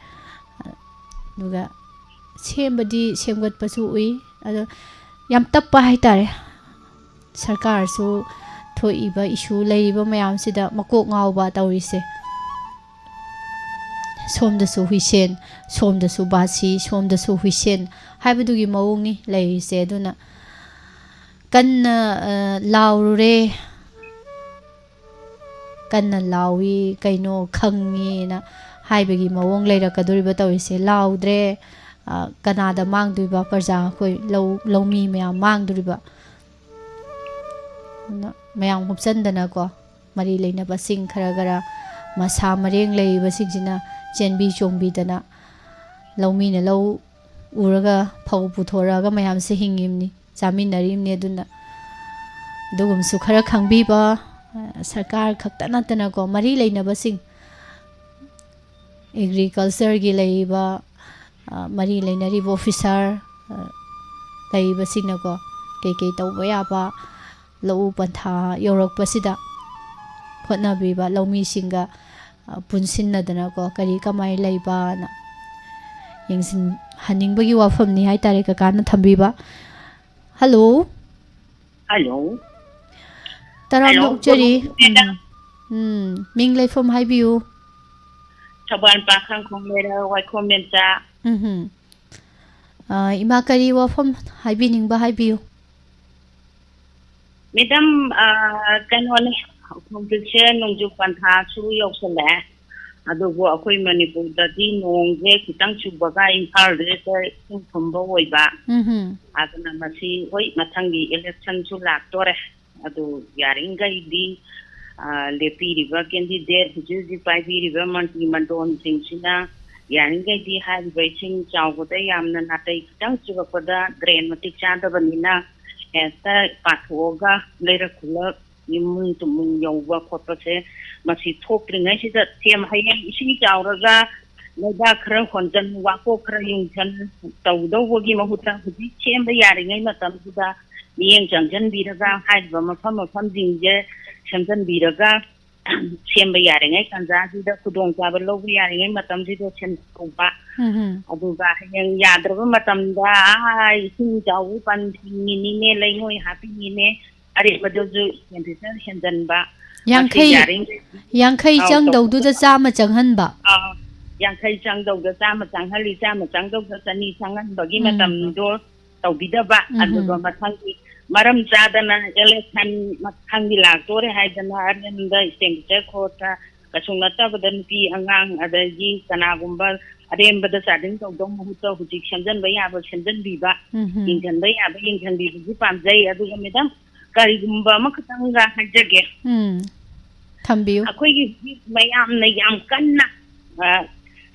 ꯑꯗꯨꯒ ꯁꯦꯝꯕꯗꯤ ꯁꯦꯝꯒꯠꯄꯁꯨ ꯎꯏ, ꯑꯗꯣ ꯌꯥꯝ ꯇꯞꯄ ꯍꯥꯏꯇꯥꯔꯦ꯫ ꯁꯔꯀꯥꯔꯁꯨ ꯊꯣꯛꯏꯕ ꯏꯁꯨ ꯂꯩꯔꯤꯕ ꯃꯌꯥꯝꯁꯤꯗ ꯃꯀꯣꯛ ꯉꯥꯎꯕ ꯇꯧꯔꯤꯁꯦ꯫ ꯁꯣꯝꯗꯁꯨ ꯍꯨꯏꯁꯦꯟ, ꯁꯣꯝꯗꯁꯨ ꯕꯥꯁꯤ, ꯁꯣꯝꯗꯁꯨ ꯍꯨꯏꯁꯦꯟ ꯍꯥꯏꯕꯗꯨꯒꯤ ꯃꯑꯣꯡꯅꯤ ꯂꯩꯔꯤꯁꯦ꯫ ꯑꯗꯨꯅ ꯀꯟꯅ, ꯑ, ꯂꯥꯎꯔꯨꯔꯦ, ꯀꯟꯅ ꯂꯥꯎꯏ, ꯀꯩꯅꯣ ꯈꯪꯉꯤꯅ ꯍꯥꯏꯕꯒꯤ ꯃꯑꯣꯡ ꯂꯩꯔꯛꯀꯗꯣꯔꯤꯕ ꯇꯧꯔꯤꯁꯦ꯫ ꯂꯥꯎꯗ꯭ꯔꯦ, ꯑ, ꯀꯅꯥꯗ ꯃꯥꯡꯗꯣꯏꯕ? ꯄ꯭ꯔꯖꯥ ꯑꯩꯈꯣꯏ ꯂꯧ, ꯂꯧꯃꯤ ꯃꯌꯥꯝ ꯃꯥꯡꯗꯣꯔꯤꯕ꯫ ꯑꯗꯨꯅ ꯃꯌꯥꯝ ꯍꯨꯞꯆꯟꯗꯅꯀꯣ, ꯃꯔꯤ ꯂꯩꯅꯕꯁꯤꯡ ꯈꯔ ꯈꯔ ꯃꯁꯥ ꯃꯔꯦꯡ ꯂꯩꯔꯤꯕꯁꯤꯡꯁꯤꯅ ꯆꯦꯟꯕꯤ ꯆꯣꯡꯕꯤꯗꯅ, ꯂꯧꯃꯤꯅ ꯂꯧ ꯎꯔꯒ ꯐꯧ ꯄꯨꯊꯣꯔꯛꯑꯒ ꯃꯌꯥꯝꯁꯦ ꯍꯤꯡꯉꯤꯕꯅꯤ, ꯆꯥꯃꯤꯟꯅꯔꯤꯕꯅꯤ꯫ ꯑꯗꯨꯅ ꯑꯗꯨꯒꯨꯝꯕꯁꯨ ꯈꯔ ꯈꯪꯕꯤꯕ, ꯁꯔꯀꯥꯔ ꯈꯛꯇ ꯅꯠꯇꯅꯀꯣ, ꯃꯔꯤ ꯂꯩꯅꯕꯁꯤꯡ, ꯑꯦꯒ꯭ꯔꯤꯀꯜꯆꯔꯒꯤ ꯂꯩꯔꯤꯕ, ꯑ, ꯃꯔꯤ ꯂꯩꯅꯔꯤꯕ ꯑꯣꯐꯤꯁꯥꯔ, ꯑ, ꯂꯩꯔꯤꯕꯁꯤꯡꯅꯀꯣ, ꯀꯩꯀꯩ ꯇꯧꯕ ꯌꯥꯕ, ꯂꯧꯎ ꯄꯟꯊꯥ ꯌꯧꯔꯛꯄꯁꯤꯗ ꯍꯣꯠꯅꯕꯤꯕ ꯂꯧꯃꯤꯁꯤꯡꯒ, ꯑ, ꯄꯨꯟꯁꯤꯟꯅꯗꯅꯀꯣ, ꯀꯔꯤ ꯀꯃꯥꯏ ꯂꯩꯕꯅ ꯌꯦꯡꯁꯤꯟꯍꯟꯅꯤꯡꯕꯒꯤ ꯋꯥꯐꯝꯅꯤ ꯍꯥꯏꯇꯥꯔꯦ ꯀꯀꯥꯅ ꯊꯝꯕꯤꯕ꯫ ꯍꯜꯂꯣ꯫ ꯍꯜꯂꯣ꯫ ꯇꯔꯥꯝꯅ ꯍꯜꯂꯣ, ꯑꯣꯛꯆꯔꯤ꯫ Good morning. ꯎꯝ꯫ ꯎꯝ, ꯃꯤꯡ ꯂꯩꯐꯝ ꯍꯥꯏꯕꯤꯌꯨ꯫ ꯊꯧꯕꯥꯜ ꯄꯥꯈꯪ ꯈꯣꯡꯂꯩꯔ ꯋꯥꯏꯈꯣꯝ ꯃꯦꯝꯆꯥ꯫ ꯎꯝ꯫ ꯑ, ꯏꯃꯥ, ꯀꯔꯤ ꯋꯥꯐꯝ ꯍꯥꯏꯕꯤꯅꯤꯡꯕ ꯍꯥꯏꯕꯤꯌꯨ꯫ ꯃꯦꯗꯥꯝ, ꯑ, ꯀꯩꯅꯣꯅꯦ, ꯍꯧꯖꯤꯛꯁꯦ ꯅꯣꯡꯖꯨ ꯄꯟꯊꯥꯁꯨ ꯌꯧꯁꯜꯂꯛꯑꯦ꯫ ꯑꯗꯨꯕꯨ ꯑꯩꯈꯣꯏ ꯃꯅꯤꯄꯨꯔꯗꯗꯤ ꯅꯣꯡꯁꯦ ꯈꯤꯇꯪ ꯆꯨꯕꯒ ꯏꯝꯐꯥꯜꯗ ꯍꯦꯛꯇ ꯏꯁꯤꯡ ꯊꯨꯝꯕ ꯑꯣꯏꯕ꯫ ꯎꯝ꯫ ꯑꯗꯨꯅ ꯃꯁꯤ, ꯍꯣꯏ, ꯃꯊꯪꯒꯤ ꯏꯂꯦꯛꯁꯟꯁꯨ ꯂꯥꯛꯇꯣꯔꯦ꯫ ꯑꯗꯨ ꯌꯥꯔꯤꯈꯩꯗꯤ, ꯑ, ꯂꯦꯞꯄꯤꯔꯤꯕ ꯀꯦꯟꯗꯤꯗꯦꯠ, ꯍꯧꯖꯤꯛ ꯍꯧꯖꯤꯛ ꯄꯥꯏꯕꯤꯔꯤꯕ ꯃꯟꯇ꯭ꯔꯤ ꯃꯟꯗꯣꯟꯁꯤꯡꯁꯤꯅ ꯌꯥꯔꯤꯈꯩꯗꯤ ꯍꯥꯏꯔꯤꯕ ꯏꯁꯤꯡ ꯆꯥꯎꯕꯗ ꯌꯥꯝꯅ ꯅꯥꯇꯩ ꯈꯤꯇꯪ ꯆꯨꯔꯛꯄꯗ ꯗ꯭ꯔꯦꯟ ꯃꯇꯤꯛ ꯆꯥꯗꯕꯅꯤꯅ ꯍꯦꯛꯇ ꯄꯥꯊꯣꯛꯑꯒ ꯂꯩꯔꯛ ꯈꯨꯜꯂꯛ ꯏꯃꯨꯡ ꯇꯨꯃꯨꯡ ꯌꯧꯕ ꯈꯣꯠꯄꯁꯦ ꯃꯁꯤ ꯊꯣꯛꯇ꯭ꯔꯤꯉꯩꯁꯤꯗ ꯁꯦꯝ-, ꯍꯌꯦꯡ ꯏꯁꯤꯡ ꯆꯥꯎꯔꯒ ꯂꯩꯕꯥꯛ ꯈꯔ ꯍꯣꯟꯖꯟ, ꯋꯥꯀꯣꯛ ꯈꯔ ꯌꯨꯡꯁꯟ ꯇꯧꯗꯧꯕꯒꯤ ꯃꯍꯨꯠꯇ ꯍꯧꯖꯤꯛ ꯁꯦꯝꯕ ꯌꯥꯔꯤꯉꯩ ꯃꯇꯝꯁꯤꯗ ꯃꯤꯠꯌꯦꯡ ꯆꯪꯁꯤꯟꯕꯤꯔꯒ ꯍꯥꯏꯔꯤꯕ ꯃꯐꯝ ꯃꯐꯝꯁꯤꯡꯁꯦ ꯁꯦꯝꯖꯤꯟꯕꯤꯔꯒ ꯁꯦꯝꯕ ꯌꯥꯔꯤꯉꯩ ꯇꯥꯟꯖꯥꯁꯤꯗ ꯈꯨꯗꯣꯡꯆꯥꯕ ꯂꯧꯕ ꯌꯥꯔꯤꯉꯩ ꯃꯇꯝꯁꯤꯗ ꯁꯦꯝꯗꯣꯛꯄ꯫ ꯎꯝ꯫ ꯑꯗꯨꯒ ꯍꯌꯦꯡ ꯌꯥꯗ꯭ꯔꯕ ꯃꯇꯝꯗ, "ꯑꯥ, ꯏꯁꯤꯡ ꯏꯆꯥꯎꯕꯨ ꯄꯟ ꯊꯤꯡꯉꯤꯅꯤꯅꯦ, ꯂꯩꯉꯣꯏ ꯍꯥꯞꯄꯤꯅꯤꯅꯦ", ꯑꯔꯦꯝꯕꯗꯨꯁꯨ expenditure ꯍꯦꯟꯖꯟꯕ꯫ ꯃꯁꯤ ꯌꯥꯡꯈꯩ, ꯌꯥꯔꯤꯉꯩ ꯌꯥꯡꯈꯩ ꯑꯧ, ꯆꯪꯗꯧꯗꯨꯗ ꯇꯧꯕꯤꯗꯕ꯫ ꯆꯥꯝꯃ ꯆꯪꯍꯟꯕ꯫ ꯑꯥ, ꯌꯥꯡꯈꯩ ꯆꯪꯗꯧꯗ ꯆꯥꯝꯃ ꯆꯪꯍꯜꯂꯤ, ꯆꯥꯝꯃ ꯆꯪꯗꯧꯗ ꯆꯅꯤ ꯆꯪꯍꯟꯕꯒꯤ ꯎꯝ꯫ ꯃꯇꯝꯗꯣ ꯇꯧꯕꯤꯗꯕ꯫ ꯎꯝ꯫ ꯑꯗꯨꯒ ꯃꯊꯪꯒꯤ ꯃꯔꯝ ꯆꯥꯗꯅ election ꯃꯊꯪꯒꯤ ꯂꯥꯛꯇꯣꯔꯦ ꯍꯥꯏꯗꯅ ꯑꯔꯦꯝꯕꯗ expenditure ꯈꯣꯠꯇ ꯀꯩꯁꯨ ꯅꯠꯇꯕꯗ ꯅꯨꯄꯤ ꯑꯉꯥꯡ ꯑꯗꯒꯤ ꯀꯅꯥꯒꯨꯝꯕ ꯑꯔꯦꯝꯕꯗ ꯆꯥꯗꯤꯡ ꯇꯧꯗꯧ ꯃꯍꯨꯠꯇ ꯍꯧꯖꯤꯛ ꯁꯦꯝꯖꯤꯟꯕ ꯌꯥꯕ ꯁꯦꯝꯖꯤꯟꯕꯤꯕ, ꯎꯝ꯫ ꯌꯦꯡꯁꯤꯟꯕ ꯌꯥꯕ ꯌꯦꯡꯁꯤꯟꯕꯤꯕꯁꯨ ꯄꯥꯝꯖꯩ꯫ ꯑꯗꯨꯒ ꯃꯦꯗꯥꯝ, ꯀꯔꯤꯒꯨꯝꯕ ꯑꯃꯈꯛꯇꯪꯒ ꯍꯥꯏꯖꯒꯦ꯫ ꯎꯝ꯫ ꯊꯝꯕꯤꯌꯨ꯫ ꯑꯩꯈꯣꯏꯒꯤ ꯍꯧꯖꯤꯛ ꯃꯌꯥꯝꯅ ꯌꯥꯝ ꯀꯟꯅ, ꯑ,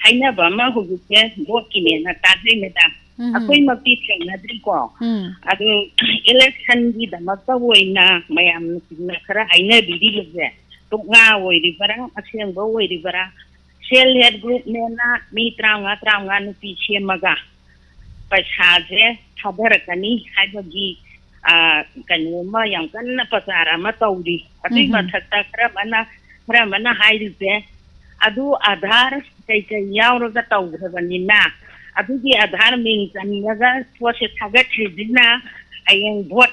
ꯍꯥꯏꯅꯕ ꯑꯃ ꯍꯧꯖꯤꯛꯁꯦ ꯚꯣꯠꯀꯤꯅꯦꯅ ꯇꯥꯖꯩ ꯃꯦꯗꯥꯝ꯫ ꯎꯝ꯫ ꯑꯩꯈꯣꯏꯃꯛꯇꯤ ꯊꯦꯡꯅꯗ꯭ꯔꯤꯀꯣ꯫ ꯎꯝ꯫ ꯑꯗꯨ electionꯒꯤꯗꯃꯛꯇ ꯑꯣꯏꯅ ꯃꯌꯥꯝꯅ ꯈꯔ ꯍꯥꯏꯅꯕꯤꯔꯤꯕꯁꯦ ꯇꯣꯛꯉꯥ ꯑꯣꯏꯔꯤꯕꯔꯥ, ꯑꯁꯦꯡꯕ ꯑꯣꯏꯔꯤꯕꯔꯥ? Self help groupꯅꯦꯅ ꯃꯤ ꯇꯔꯥꯃꯉꯥ, ꯇꯔꯥꯃꯉꯥ ꯅꯨꯄꯤ ꯁꯦꯝꯃꯒ ꯄꯩꯁꯥꯁꯦ ꯊꯥꯗꯔꯛꯀꯅꯤ ꯍꯥꯏꯕꯒꯤ, ꯑ, ꯀꯩꯅꯣꯝꯃ ꯌꯥꯝ ꯀꯟꯅ ꯄ꯭ꯔꯆꯥꯔ ꯑꯃ ꯇꯧꯔꯤ꯫ ꯑꯗꯨꯏ ꯎꯝ꯫ ꯃꯊꯛꯇ ꯈꯔ ꯑꯃꯅ, ꯈꯔ ꯑꯃꯅ ꯍꯥꯏꯔꯤꯁꯦ, ꯑꯗꯨ ꯑꯙꯥꯔ ꯀꯩꯀꯩ ꯌꯥꯎꯔꯒ ꯇꯧꯈ꯭ꯔꯕꯅꯤꯅ, ꯑꯗꯨꯒꯤ ꯑꯙꯥꯔ ꯃꯤꯡ ꯆꯟꯂꯒ ꯄꯣꯠꯁꯦ ꯊꯥꯒꯠꯈ꯭ꯔꯤꯁꯤꯅ ꯍꯌꯦꯡ ꯚꯣꯠ,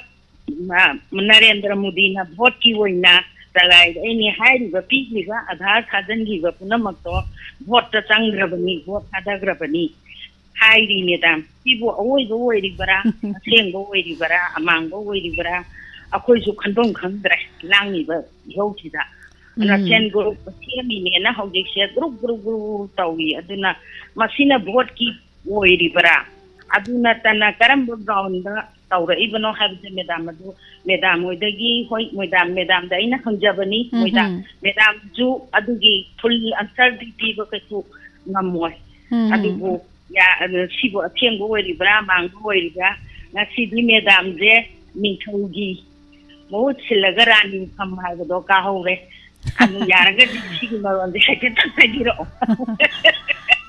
ꯃ-, ꯅꯔꯦꯟꯗ꯭ꯔ ꯃꯣꯗꯤꯅ ꯚꯣꯠꯀꯤ ꯑꯣꯏꯅ ꯇꯒꯥꯏꯗ ꯑꯩꯅꯦ ꯍꯥꯏꯔꯤꯕ, ꯄꯤꯈꯤꯕ ꯑꯙꯥꯔ ꯊꯥꯖꯤꯟꯈꯤꯕ ꯄꯨꯝꯅꯃꯛꯇꯣ ꯚꯣꯠꯇ ꯆꯪꯈ꯭ꯔꯕꯅꯤ, ꯚꯣꯠ ꯊꯥꯗꯈ꯭ꯔꯕꯅꯤ ꯍꯥꯏꯔꯤ, ꯃꯦꯗꯥꯝ꯫ ꯁꯤꯕꯨ ꯑꯑꯣꯏꯕ ꯑꯣꯏꯔꯤꯕ꯭ꯔꯥ, ꯑꯁꯦꯡꯕ ꯑꯣꯏꯔꯤꯕ꯭ꯔꯥ, ꯑꯃꯥꯡꯕ ꯑꯣꯏꯔꯤꯕ꯭ꯔꯥ, ꯑꯩꯈꯣꯏꯁꯨ ꯈꯟꯐꯝ ꯈꯪꯗ꯭ꯔꯦ ꯂꯥꯡꯉꯤꯕ ꯏꯍꯧꯁꯤꯗ꯫ ꯑꯗꯨꯅ ꯎꯝ꯫ ꯁꯦꯜꯐ ꯒ꯭ꯔꯨꯞ ꯁꯦꯝꯃꯤꯅꯦꯅ ꯍꯧꯖꯤꯛꯁꯦ ꯒ꯭ꯔꯨꯞ ꯒ꯭ꯔꯨꯞ ꯒ꯭ꯔꯨꯞ ꯇꯧꯏ꯫ ꯑꯗꯨꯅ ꯃꯁꯤꯅ ꯚꯣꯠꯀꯤ ꯑꯣꯏꯔꯤꯕ꯭ꯔꯥ? ꯑꯗꯨ ꯅꯠꯇꯅ ꯀꯔꯝꯕ ꯒ꯭ꯔꯥꯎꯟꯗ ꯇꯧꯔꯛꯏꯕꯅꯣ ꯍꯥꯏꯕꯁꯦ ꯃꯦꯗꯥꯝ ꯑꯗꯨ, ꯃꯦꯗꯥꯝ ꯍꯣꯏꯗꯒꯤ, ꯍꯣꯏ, ꯃꯦꯗꯥꯝ, ꯃꯦꯗꯥꯝꯗ ꯑꯩꯅ ꯍꯪꯖꯕꯅꯤ꯫ ꯎꯝ ꯃꯣꯏꯗ ꯍꯝ꯫ ꯃꯦꯗꯥꯝꯁꯨ ꯑꯗꯨꯒꯤ ꯐꯨꯜ ꯑꯟꯁꯔꯗꯤ ꯄꯤꯕ ꯀꯩꯁꯨ ꯉꯝꯃꯣꯏ꯫ ꯎꯝ ꯍꯝ꯫ ꯑꯗꯨꯕꯨ ꯌꯥ-, ꯑꯗꯨ ꯁꯤꯕꯨ ꯑꯁꯦꯡꯕ ꯑꯣꯏꯔꯤꯕ꯭ꯔꯥ, ꯃꯥꯡꯕ ꯑꯣꯏꯔꯤꯕ꯭ꯔꯥ? ꯉꯁꯤꯗꯤ ꯃꯦꯗꯥꯝꯁꯦ ꯅꯤꯡꯊꯧꯒꯤ ꯃꯍꯨꯠ ꯁꯤꯜꯂꯒ ꯔꯥꯅꯤ ꯐꯝ ꯍꯥꯏꯕꯗꯣ ꯀꯥꯍꯧꯔꯦ꯫ ꯑꯗꯨ ꯌꯥꯔꯒꯗꯤ ꯁꯤꯒꯤ ꯃꯔꯣꯟꯁꯦ ꯍꯥꯏꯐꯦꯠꯇꯪ ꯍꯥꯏꯕꯤꯔꯛꯑꯣ꯫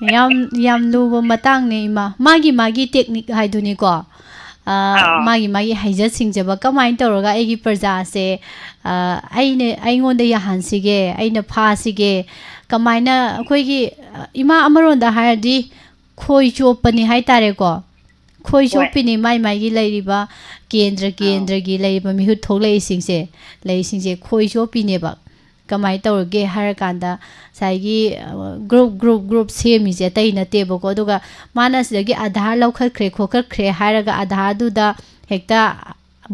ꯌꯥꯝ, ꯌꯥꯝ ꯂꯨꯕ ꯃꯇꯥꯡꯅꯦ, ꯏꯃꯥ꯫ ꯃꯥꯒꯤ, ꯃꯥꯒꯤ ꯇꯦꯛꯅꯤꯛ ꯍꯥꯏꯗꯨꯅꯤꯀꯣ꯫ ꯑꯥ, ꯑꯥ꯫ ꯃꯥꯒꯤ, ꯃꯥꯒꯤ ꯍꯩꯖ ꯁꯤꯡꯖꯕ ꯀꯃꯥꯏꯅ ꯇꯧꯔꯒ ꯑꯩꯒꯤ ꯄ꯭ꯔꯖꯥꯁꯦ, ꯑꯥ, ꯑꯩꯅ, ꯑꯩꯉꯣꯟꯗ ꯌꯥꯍꯟꯁꯤꯒꯦ, ꯑꯩꯅ ꯐꯥꯁꯤꯒꯦ, ꯀꯃꯥꯏꯅ ꯑꯩꯈꯣꯏꯒꯤ, ꯑ, ꯏꯃꯥ ꯑꯃꯔꯣꯝꯗ ꯍꯥꯏꯔꯗꯤ ꯈꯣꯏ ꯆꯣꯞꯄꯅꯤ ꯍꯥꯏꯇꯥꯔꯦꯀꯣ꯫ ꯈꯣꯏ ꯍꯣꯏ꯫ ꯆꯣꯞꯄꯤꯅꯤ ꯃꯥꯏ ꯃꯥꯏꯒꯤ ꯂꯩꯔꯤꯕ ꯀꯦꯟꯗ꯭ꯔ ꯑꯥꯎ꯫ ꯀꯦꯟꯗ꯭ꯔꯒꯤ ꯂꯩꯔꯤꯕ ꯃꯤꯍꯨꯠ ꯊꯣꯛꯂꯛꯏꯁꯤꯡꯁꯦ, ꯂꯩꯁꯤꯡꯁꯦ ꯈꯣꯏ ꯆꯣꯞꯄꯤꯅꯦꯕ꯫ ꯀꯃꯥꯏꯅ ꯇꯧꯔꯒꯦ ꯍꯥꯏꯔꯀꯥꯟꯗ ꯉꯁꯥꯏꯒꯤ, ꯑ, ꯒ꯭ꯔꯨꯞ, ꯒ꯭ꯔꯨꯞ, ꯒ꯭ꯔꯨꯞ ꯁꯦꯝꯃꯤꯁꯦ ꯑꯇꯩ ꯅꯠꯇꯦꯕꯀꯣ꯫ ꯑꯗꯨꯒ ꯃꯥꯅ ꯁꯤꯗꯒꯤ ꯑꯙꯥꯔ ꯂꯧꯈꯠꯈ꯭ꯔꯦ ꯈꯣꯠꯈꯠꯈ꯭ꯔꯦ ꯍꯥꯏꯔꯒ ꯑꯙꯥꯔꯗꯨꯗ ꯍꯦꯛꯇ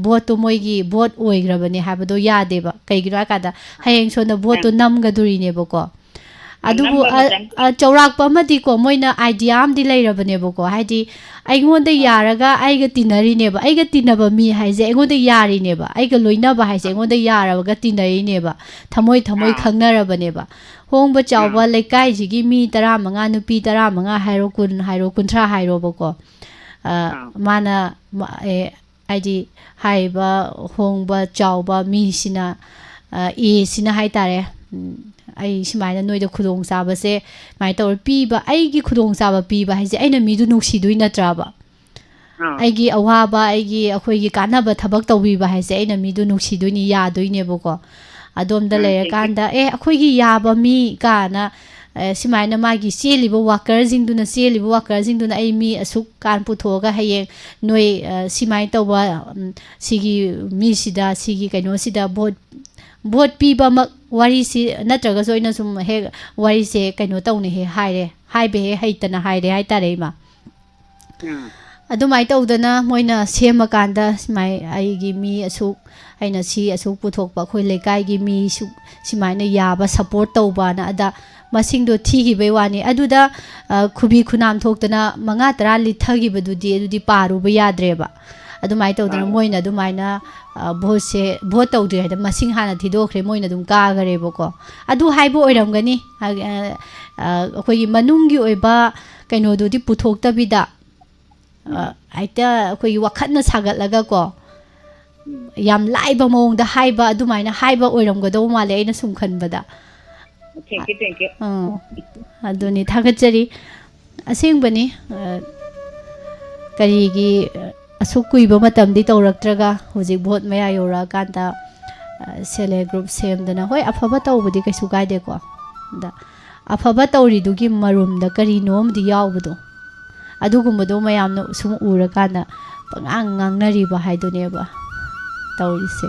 ꯚꯣꯠꯇꯣ ꯃꯣꯏꯒꯤ ꯚꯣꯠ ꯑꯣꯏꯈ꯭ꯔꯕꯅꯦ ꯍꯥꯏꯕꯗꯣ ꯌꯥꯗꯦꯕ꯫ ꯀꯩꯒꯤꯅꯣ ꯍꯥꯏ ꯀꯥꯟꯗ ꯍꯌꯦꯡ ꯁꯣꯝꯗ ꯚꯣꯠꯇꯣ ꯑꯥ꯫ ꯅꯝꯒꯗꯣꯔꯤꯅꯦꯕꯀꯣ꯫ ꯑꯗꯨꯕꯨ ꯅꯝꯕ ꯑ-, ꯃꯇꯝ ꯑ, ꯆꯥꯎꯔꯥꯛꯄ ꯑꯃꯗꯤꯀꯣ, ꯃꯣꯏꯅ ꯑꯥꯏꯗꯤꯌꯥ ꯑꯃꯗꯤ ꯂꯩꯔꯕꯅꯦꯕꯀꯣ꯫ ꯍꯥꯏꯗꯤ ꯑꯩꯉꯣꯟꯗ ꯑꯥ꯫ ꯌꯥꯔꯒ ꯑꯩꯒ ꯇꯤꯟꯅꯔꯤꯅꯦꯕ꯫ ꯑꯩꯒ ꯇꯤꯟꯅꯕ ꯃꯤ ꯍꯥꯏꯁꯦ ꯑꯩꯉꯣꯟꯗ ꯌꯥꯔꯤꯅꯦꯕ꯫ ꯑꯩꯒ ꯂꯣꯏꯅꯕ ꯍꯥꯏꯁꯦ ꯑꯥ꯫ ꯑꯩꯉꯣꯟꯗ ꯌꯥꯔꯒ ꯇꯤꯟꯅꯔꯤꯅꯦꯕ꯫ ꯊꯃꯣꯏ ꯊꯃꯣꯏ ꯑꯥ꯫ ꯈꯪꯅꯔꯕꯅꯦꯕ꯫ ꯍꯣꯡꯕ ꯆꯥꯎꯕ ꯑꯥ꯫ ꯂꯩꯀꯥꯏꯁꯤꯒꯤ ꯃꯤ ꯇꯔꯥꯃꯉꯥ, ꯅꯨꯄꯤ ꯇꯔꯥꯃꯉꯥ ꯍꯥꯏꯔꯣ, ꯀꯨꯟ ꯍꯥꯏꯔꯣ, ꯀꯨꯟꯊ꯭ꯔꯥ ꯍꯥꯏꯔꯣꯕꯀꯣ꯫ ꯑ, ꯑꯥ꯫ ꯃꯥꯅ ꯃ-, ꯑꯦ, ꯍꯥꯏꯗꯤ ꯍꯥꯏꯔꯤꯕ ꯍꯣꯡꯕ ꯆꯥꯎꯕ ꯃꯤꯁꯤꯅ, ꯑ, ꯑꯦ ꯁꯤꯅ ꯍꯥꯏꯇꯥꯔꯦ, ꯎꯝ, "ꯑꯩ ꯁꯨꯃꯥꯏꯅ ꯅꯣꯏꯗ ꯈꯨꯗꯣꯡꯆꯥꯕꯁꯦ ꯁꯨꯃꯥꯏꯅ ꯇꯧꯔ ꯄꯤꯕ, ꯑꯩꯒꯤ ꯈꯨꯗꯣꯡꯆꯥꯕ ꯄꯤꯕ ꯍꯥꯏꯁꯦ ꯑꯩꯅ ꯃꯤꯗꯨ ꯅꯨꯡꯁꯤꯗꯣꯏ ꯅꯠꯇ꯭ꯔꯕ? ꯑꯥ꯫ ꯑꯩꯒꯤ ꯑꯋꯥꯕ, ꯑꯩꯒꯤ, ꯑꯩꯈꯣꯏꯒꯤ ꯀꯥꯟꯅꯕ ꯊꯕꯛ ꯇꯧꯕꯤꯕ ꯍꯥꯏꯁꯦ ꯑꯩꯅ ꯃꯤꯗꯨ ꯅꯨꯡꯁꯤꯗꯣꯏꯅꯤ, ꯌꯥꯗꯣꯏꯅꯦꯕꯀꯣ"꯫ ꯑꯗꯣꯝꯗ ꯑꯥ, ꯂꯩꯔꯀꯥꯟꯗ, "ꯑꯦ, ꯑꯩꯈꯣꯏꯒꯤ ꯌꯥꯕ ꯃꯤ" ꯀꯥꯏꯅ, ꯑ, ꯁꯨꯃꯥꯏꯅ ꯃꯥꯒꯤ ꯆꯦꯜꯂꯤꯕ ꯋꯥꯀꯔꯁꯤꯡꯗꯨꯅ, ꯆꯦꯜꯂꯤꯕ ꯋꯥꯀꯔꯁꯤꯡꯗꯨꯅ "ꯑꯩ ꯃꯤ ꯑꯁꯨꯛ ꯀꯥꯟ ꯄꯨꯊꯣꯛꯑꯒ ꯍꯌꯦꯡ ꯅꯣꯏ, ꯑ, ꯁꯤꯃꯥꯏꯅ ꯇꯧꯕ, ꯎꯝ, ꯁꯤꯒꯤ ꯃꯤꯁꯤꯗ, ꯁꯤꯒꯤ ꯀꯩꯅꯣꯁꯤꯗ ꯚꯣꯠ, ꯚꯣꯠ ꯄꯤꯕꯃꯛ ꯋꯥꯔꯤꯁꯤ ꯅꯠꯇ꯭ꯔꯒꯁꯨ ꯑꯩꯅ ꯁꯨꯝ ꯍꯦꯛ ꯋꯥꯔꯤꯁꯦ ꯀꯩꯅꯣ ꯇꯧꯅꯤ ꯍꯦꯛ ꯍꯥꯏꯔꯦ, ꯍꯥꯏꯕ ꯍꯦꯛ ꯍꯩꯇꯅ ꯍꯥꯏꯔꯦ ꯍꯥꯏꯇꯥꯔꯦ, ꯏꯃꯥ꯫ ꯎꯝ꯫ ꯑꯗꯨꯃꯥꯏꯅ ꯇꯧꯗꯅ ꯃꯣꯏꯅ ꯁꯦꯝꯃꯀꯥꯟꯗ ꯁꯨꯃꯥꯏ ꯑꯩꯒꯤ ꯃꯤ ꯑꯁꯨꯛ, ꯑꯩꯅ ꯁꯤ ꯑꯁꯨꯛ ꯄꯨꯊꯣꯛꯄ, ꯑꯩꯈꯣꯏ ꯂꯩꯀꯥꯏꯒꯤ ꯃꯤ ꯁꯨꯛ ꯁꯨꯃꯥꯏꯅ ꯌꯥꯕ ꯁꯞꯄꯣꯔꯠ ꯇꯧꯕꯅ, ꯑꯗ ꯃꯁꯤꯡꯗꯣ ꯊꯤꯈꯤꯕꯩ ꯋꯥꯅꯤ꯫ ꯑꯗꯨꯗ ꯑ, ꯈꯨꯕꯤ ꯈꯨꯅꯥꯝ ꯊꯣꯛꯇꯅ ꯃꯉꯥ ꯇꯔꯥ ꯂꯤꯠꯊꯈꯤꯕꯗꯨꯗꯤ, ꯑꯗꯨꯗꯤ ꯄꯥꯔꯨꯕ ꯌꯥꯗ꯭ꯔꯦꯕ꯫ ꯑꯗꯨꯃꯥꯏꯅ ꯇꯧꯗꯅ ꯑꯥ꯫ ꯃꯣꯏꯅ ꯑꯗꯨꯃꯥꯏꯅ ꯑ, ꯚꯣꯠꯁꯦ, ꯚꯣꯠ ꯇꯧꯗ꯭ꯔꯤꯉꯩꯗ ꯃꯁꯤꯡ ꯍꯥꯟꯅ ꯊꯤꯗꯣꯛꯈ꯭ꯔꯦ, ꯃꯣꯏꯅ ꯑꯗꯨꯝ ꯀꯥꯈꯔꯦꯕꯀꯣ꯫ ꯑꯗꯨ ꯍꯥꯏꯕ ꯑꯣꯏꯔꯝꯒꯅꯤ꯫ ꯑ, ꯑ, ꯑ, ꯑꯩꯈꯣꯏꯒꯤ ꯃꯅꯨꯡꯒꯤ ꯑꯣꯏꯕ ꯀꯩꯅꯣꯗꯨꯗꯤ ꯄꯨꯊꯣꯛꯇꯕꯤꯗ, ꯑ, ꯍꯦꯛꯇ ꯑꯩꯈꯣꯏꯒꯤ ꯋꯥꯈꯜꯅ ꯁꯥꯒꯠꯂꯒꯀꯣ, ꯎꯝ꯫ ꯌꯥꯝ ꯂꯥꯏꯕ ꯃꯑꯣꯡꯗ ꯍꯥꯏꯕ, ꯑꯗꯨꯃꯥꯏꯅ ꯍꯥꯏꯕ ꯑꯣꯏꯔꯝꯒꯗꯧ ꯃꯥꯜꯂꯦ ꯑꯩꯅ ꯁꯨꯝ ꯈꯟꯕꯗ꯫ Thank you, thank you. ꯑꯥ, ꯑꯗꯨꯅꯤ, ꯊꯥꯒꯠꯆꯔꯤ꯫ ꯑꯁꯦꯡꯕꯅꯤ, ꯑ, ꯀꯔꯤꯒꯤ, ꯑ, ꯑꯁꯨꯛ ꯀꯨꯏꯕ ꯃꯇꯝꯗꯤ ꯇꯧꯔꯛꯇ꯭ꯔꯒ ꯍꯧꯖꯤꯛ ꯚꯣꯠ ꯃꯌꯥ ꯌꯧꯔꯛꯑꯀꯥꯟꯗ, ꯑ, self help group ꯁꯦꯝꯗꯅ, ꯍꯣꯏ, ꯑꯐꯕ ꯇꯧꯕꯗꯤ ꯀꯩꯁꯨ ꯀꯥꯏꯗꯦꯀꯣ, ꯑꯗ ꯑꯐꯕ ꯇꯧꯔꯤꯗꯨꯒꯤ ꯃꯔꯨꯝꯗ ꯀꯔꯤꯅꯣ ꯑꯃꯗꯤ ꯌꯥꯎꯕꯗꯣ, ꯑꯗꯨꯒꯨꯝꯕꯗꯣ ꯃꯌꯥꯝꯅ ꯁꯨꯝ ꯎꯔꯀꯥꯟꯗ ꯄꯉꯥꯡ ꯉꯥꯡꯅꯔꯤꯕ ꯍꯥꯏꯗꯨꯅꯦꯕ ꯇꯧꯔꯤꯁꯦ꯫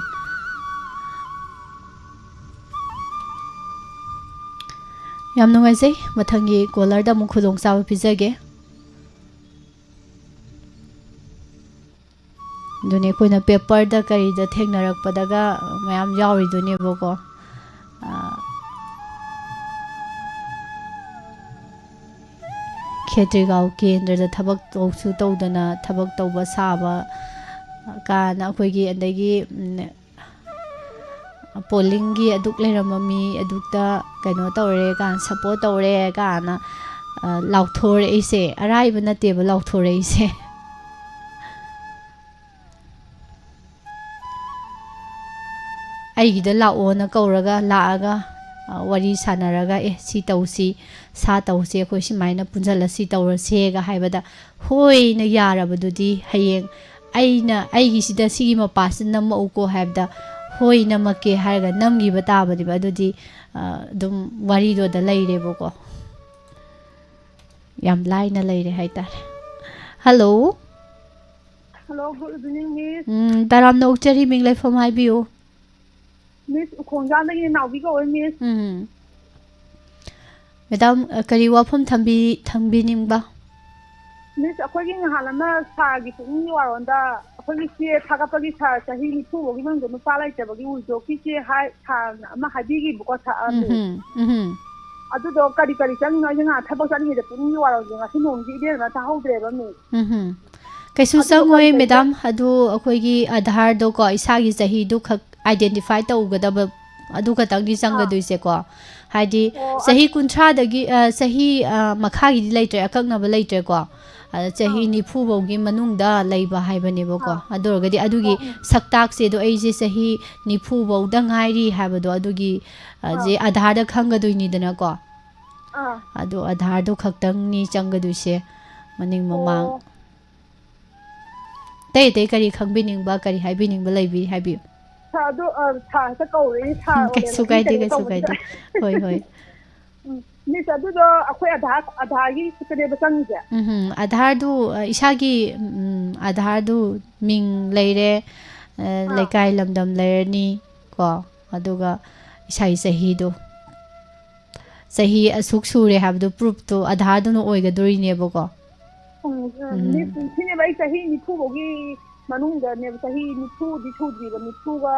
ꯌꯥꯝ ꯅꯨꯡꯉꯥꯏꯖꯩ꯫ ꯃꯊꯪꯒꯤ caller ꯗ ꯑꯃꯨꯛ ꯈꯨꯗꯣꯡꯆꯥꯕ ꯄꯤꯖꯒꯦ꯫ ꯑꯗꯨꯅꯤ, ꯑꯩꯈꯣꯏꯅ paper ꯗ ꯀꯔꯤꯗ ꯊꯦꯡꯅꯔꯛꯄꯗꯒ ꯃꯌꯥꯝ ꯌꯥꯎꯔꯤꯗꯨꯅꯦꯕꯀꯣ꯫ ꯑ, ꯈꯦꯇ꯭ꯔꯤꯒꯥꯎ ꯀꯦꯟꯗ꯭ꯔꯗ ꯊꯕꯛ ꯇꯧꯁꯨ ꯇꯧꯗꯅ ꯊꯕꯛ ꯇꯧꯕ ꯁꯥꯕ ꯀꯥꯏꯅ ꯑꯩꯈꯣꯏꯒꯤ, ꯑꯗꯒꯤ, ꯎꯝ, polling ꯒꯤ ꯑꯗꯨꯛ ꯂꯩꯔꯝꯕ ꯃꯤ ꯑꯗꯨꯛꯇ ꯀꯩꯅꯣ ꯇꯧꯔꯦ ꯀꯥꯏꯅ, support ꯇꯧꯔꯦ ꯀꯥꯏꯅ, ꯑ, ꯂꯥꯎꯊꯣꯔꯛꯏꯁꯦ ꯑꯔꯥꯏꯕ ꯅꯠꯇꯦꯕ ꯂꯥꯎꯊꯣꯔꯛꯏꯁꯦ꯫ ꯑꯩꯒꯤꯗ ꯂꯥꯛꯑꯣꯅ ꯀꯧꯔꯒ ꯂꯥꯛꯑꯒ, ꯑ, ꯋꯥꯔꯤ ꯁꯥꯟꯅꯔꯒ, "ꯑꯦ, ꯁꯤ ꯇꯧꯁꯤ, ꯁꯥ ꯇꯧꯁꯤ, ꯑꯩꯈꯣꯏ ꯁꯨꯃꯥꯏꯅ ꯄꯨꯟꯁꯤꯜꯂ ꯁꯤ ꯇꯧꯔꯁꯦꯒ" ꯍꯥꯏꯕꯗ ꯍꯣꯏꯅ ꯌꯥꯔꯕꯗꯨꯗꯤ ꯍꯌꯦꯡ ꯑꯩꯅ, "ꯑꯩꯒꯤꯁꯤꯗ ꯁꯤꯒꯤ ꯃꯄꯥꯁꯤꯗ ꯅꯝꯃꯛꯎꯀꯣ" ꯍꯥꯏꯕꯗ ꯍꯣꯏ ꯅꯝꯃꯛꯀꯦ ꯍꯥꯏꯔꯒ ꯅꯝꯈꯤꯕ ꯇꯥꯕꯅꯦꯕ꯫ ꯑꯗꯨꯗꯤ, ꯑ, ꯑꯗꯨꯝ ꯋꯥꯔꯤꯗꯣ ꯑꯗ ꯂꯩꯔꯦꯕꯀꯣ꯫ ꯌꯥꯝ ꯂꯥꯏꯅ ꯂꯩꯔꯦ ꯍꯥꯏꯇꯥꯔꯦ꯫ Hello꯫ Hello, good evening, Miss. ꯎꯝ, ꯇꯔꯥꯝꯅ ꯑꯣꯛꯆꯔꯤ, ꯃꯤꯡ ꯂꯩꯐꯝ ꯍꯥꯏꯕꯤꯌꯨ꯫ ꯃꯤꯁ ꯎꯈꯣꯡꯖꯥꯡꯗꯒꯤꯅꯦ, ꯅꯥꯎꯕꯤ ꯀꯧꯋꯦ, ꯃꯤꯁ꯫ ꯎꯝ꯫ ꯃꯦꯗꯥꯝ, ꯑ, ꯀꯔꯤ ꯋꯥꯐꯝ ꯊꯝꯕꯤ-, ꯊꯝꯕꯤꯅꯤꯡꯕ? ꯃꯤꯁ, ꯑꯩꯈꯣꯏꯒꯤ ꯉꯍꯥꯟ ꯑꯃ ꯁꯥꯔꯒꯤ ꯄꯨꯛꯅꯤꯡꯒꯤ ꯋꯥꯔꯣꯟꯗ ꯑꯩꯈꯣꯏꯒꯤ ꯆꯦ ꯊꯥꯒꯠꯄꯒꯤ ꯁꯥꯔ ꯆꯍꯤ ꯅꯤꯐꯨ ꯐꯥꯎꯒꯤ ꯃꯅꯨꯡꯗ ꯅꯨꯄꯥ ꯂꯩꯇꯕꯒꯤ ꯋꯤꯗꯣꯒꯤ ꯆꯦ ꯍꯥꯏ, ꯁꯥꯔꯅ ꯑꯃ ꯍꯥꯏꯕꯤꯈꯤꯕꯀꯣ, ꯁꯥꯔ ꯑꯃ꯫ ꯎꯝ, ꯎꯝ꯫ ꯑꯗꯨꯗꯣ ꯀꯔꯤ ꯀꯔꯤ ꯆꯪꯉꯤꯅꯣ? ꯑꯩꯁꯦ ꯉꯍꯥꯟ ꯊꯕꯛ ꯆꯠꯂꯤꯉꯩꯗ ꯄꯨꯛꯅꯤꯡꯒꯤ ꯋꯥꯔꯣꯟꯁꯦ ꯉꯁꯤ ꯅꯣꯡꯁꯦ ꯏꯕꯦꯝꯃ ꯇꯥꯍꯧꯗ꯭ꯔꯦꯕ, ꯃꯤꯁ꯫ ꯎꯝ꯫ ꯀꯩꯁꯨ ꯑꯗꯨꯗꯣ ꯆꯪꯉꯣꯏ, ꯀꯔꯤ ꯀꯔꯤ ꯃꯦꯗꯥꯝ꯫ ꯑꯗꯨ ꯑꯩꯈꯣꯏꯒꯤ ꯑꯙꯥꯔꯗꯣꯀꯣ, ꯏꯁꯥꯒꯤ ꯆꯍꯤꯗꯨ ꯈꯛ identify ꯇꯧꯒꯗꯕ, ꯑꯗꯨ ꯈꯛꯇꯪꯗꯤ ꯆꯪꯒꯗꯣꯏꯁꯦꯀꯣ꯫ ꯍꯥꯏꯗꯤ ꯑꯣ, ꯆꯍꯤ ꯀꯨꯟꯊ꯭ꯔꯥꯗꯒꯤ, ꯑ, ꯆꯍꯤ, ꯑ, ꯃꯈꯥꯒꯤꯗꯤ ꯂꯩꯇ꯭ꯔꯦ, ꯑꯀꯛꯅꯕ ꯂꯩꯇ꯭ꯔꯦꯀꯣ꯫ ꯑꯗ ꯆꯍꯤ ꯑꯥ꯫ ꯅꯤꯐꯨ ꯐꯥꯎꯒꯤ ꯃꯅꯨꯡꯗ ꯂꯩꯕ ꯍꯥꯏꯕꯅꯦꯕꯀꯣ꯫ ꯑꯥ꯫ ꯑꯗꯨ ꯑꯣꯏꯔꯒꯗꯤ ꯑꯗꯨꯒꯤ ꯑꯣ, ꯎꯝ꯫ ꯁꯛꯇꯥꯛꯁꯦ, ꯑꯗꯣ ꯑꯩꯁꯦ ꯆꯍꯤ ꯅꯤꯐꯨ ꯐꯥꯎꯗ ꯉꯥꯏꯔꯤ ꯍꯥꯏꯕꯗꯣ, ꯑꯗꯨꯒꯤ, ꯑ, ꯑꯥ꯫ ꯖꯦ ꯑꯙꯥꯔꯗ ꯈꯪꯒꯗꯣꯏꯅꯤꯗꯅꯀꯣ꯫ ꯑꯥ꯫ ꯑꯗꯣ ꯑꯙꯥꯔꯗꯣ ꯈꯛꯇꯪꯅꯤ ꯆꯪꯒꯗꯣꯏꯁꯦ, ꯃꯅꯤꯡ ꯃꯃꯥꯡ꯫ ꯑꯣ꯫ ꯑꯇꯩ ꯑꯇꯩ ꯀꯔꯤ ꯈꯪꯕꯤꯅꯤꯡꯕ, ꯀꯔꯤ ꯍꯥꯏꯕꯤꯅꯤꯡꯕ ꯂꯩꯕꯤ-, ꯍꯥꯏꯕꯤꯌꯨ꯫ ꯁꯥꯔ, ꯑꯗꯨ, ꯑ, ꯁꯥꯔ ꯍꯦꯛꯇ ꯀꯧꯔꯛꯏ, ꯁꯥꯔ ꯀꯩꯁꯨ ꯑꯣꯂꯦꯟꯒꯤ ꯀꯥꯏꯗꯦ, ꯀꯩꯅꯣ ꯀꯩꯁꯨ ꯇꯧꯕꯁꯤꯗ꯫ ꯀꯥꯏꯗꯦ꯫ ꯍꯣꯏ, ꯍꯣꯏ꯫ ꯎꯝ, ꯃꯤꯁ, ꯑꯗꯨꯗꯣ ꯑꯩꯈꯣꯏ ꯑꯙꯥꯔ, ꯑꯙꯥꯔꯒꯤ ꯈꯛꯇꯅꯦꯕ ꯆꯪꯉꯤꯁꯦ? ꯎꯝ, ꯑꯙꯥꯔꯗꯨ, ꯑ, ꯏꯁꯥꯒꯤ, ꯎꯝ, ꯑꯙꯥꯔꯗꯨ ꯃꯤꯡ ꯂꯩꯔꯦ, ꯑ, ꯑꯥ꯫ ꯂꯩꯀꯥꯏ ꯂꯝꯗꯝ ꯂꯩꯔꯅꯤ ꯀꯣ, ꯑꯗꯨꯒ ꯏꯁꯥꯒꯤ ꯆꯍꯤꯗꯣ, ꯆꯍꯤ ꯑꯁꯨꯛ ꯁꯨꯔꯦ ꯍꯥꯏꯕꯗꯨ ꯄ꯭ꯔꯨꯐꯇꯨ ꯑꯙꯥꯔꯗꯨꯅ ꯑꯣꯏꯒꯗꯣꯔꯤꯅꯦꯕꯀꯣ꯫ ꯎꯝ, ꯎꯝ, ꯎꯝ꯫ ꯃꯤꯁ, ꯁꯤꯅꯦꯕ ꯑꯩ ꯆꯍꯤ ꯅꯤꯐꯨ ꯐꯥꯎꯒꯤ ꯃꯅꯨꯡꯗꯅꯦꯕ, ꯆꯍꯤ ꯅꯤꯐꯨꯗꯤ ꯁꯨꯗ꯭ꯔꯤꯕ, ꯅꯤꯐꯨꯒ,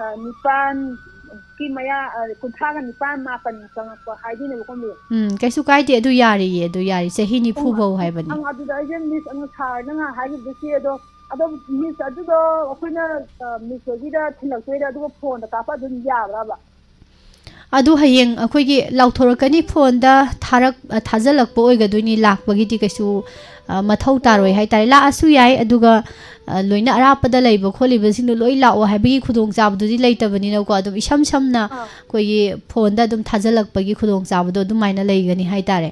ꯑ, ꯅꯤꯄꯥꯟꯒꯤ ꯃꯌꯥ, ꯑ, ꯀꯨꯟꯊ꯭ꯔꯥꯒ ꯅꯤꯄꯥꯟ, ꯃꯥꯄꯟ ꯆꯪꯉꯛꯄ ꯍꯥꯏꯗꯣꯏꯅꯦꯕꯀꯣ, ꯃꯤꯁ꯫ ꯎꯝ, ꯀꯩꯁꯨ ꯀꯥꯏꯗꯦ, ꯑꯗꯨ ꯌꯥꯔꯤꯌꯦ, ꯑꯗꯨ ꯌꯥꯔꯤ, ꯆꯍꯤ ꯅꯤꯐꯨ ꯎꯝ, ꯐꯥꯎ ꯍꯥꯏꯕꯅꯤ꯫ ꯑꯪ, ꯑꯗꯨꯗ ꯑꯩꯁꯦ ꯃꯤꯁ, ꯑꯪ, ꯁꯥꯔꯅ ꯉꯥꯏꯍꯥꯛ ꯍꯥꯏꯈꯤꯕꯗꯣ ꯆꯦ ꯑꯗꯣ, ꯑꯗꯣ ꯃꯤꯁ, ꯑꯗꯨꯗꯣ ꯑꯩꯈꯣꯏꯅ, ꯑ, ꯃꯤꯁ ꯍꯣꯏꯒꯤꯗ ꯊꯤꯜꯂꯛꯇꯣꯏꯔꯥ, ꯑꯗꯨꯒ ꯐꯣꯟꯗ ꯀꯥꯞꯄ ꯑꯗꯨꯝ ꯌꯥꯕ꯭ꯔꯕ? ꯑꯗꯨ ꯍꯌꯦꯡ ꯑꯩꯈꯣꯏꯒꯤ ꯂꯥꯎꯊꯣꯔꯛꯀꯅꯤ, ꯐꯣꯟꯗ ꯊꯥꯔꯛ-, ꯊꯥꯖꯤꯜꯂꯛꯄ ꯑꯣꯏꯒꯗꯣꯏꯅꯤ, ꯂꯥꯛꯄꯒꯤꯗꯤ ꯀꯩꯁꯨ, ꯑ, ꯃꯊꯧ ꯇꯥꯔꯣꯏ ꯑꯣ꯫ ꯍꯥꯏꯇꯥꯔꯦ꯫ ꯂꯥꯛꯑꯁꯨ ꯌꯥꯏ, ꯑꯗꯨꯒ, ꯑ, ꯂꯣꯏꯅ ꯑꯔꯥꯞꯄꯗ ꯂꯩꯕ ꯈꯣꯠꯂꯤꯕꯁꯤꯡꯗꯣ ꯂꯣꯏ ꯂꯥꯛꯑꯣ ꯍꯥꯏꯕꯒꯤ ꯈꯨꯗꯣꯡꯆꯥꯕꯗꯨꯗꯤ ꯂꯩꯇꯕꯅꯤꯅꯀꯣ, ꯑꯗꯨꯝ ꯏꯁꯝ ꯁꯝꯅ ꯑꯥ꯫ ꯑꯩꯈꯣꯏꯒꯤ ꯐꯣꯟꯗ ꯑꯗꯨꯝ ꯊꯥꯖꯤꯜꯂꯛꯄꯒꯤ ꯈꯨꯗꯣꯡꯆꯥꯕꯗꯣ ꯑꯗꯨꯃꯥꯏꯅ ꯂꯩꯒꯅꯤ ꯍꯥꯏꯇꯥꯔꯦ꯫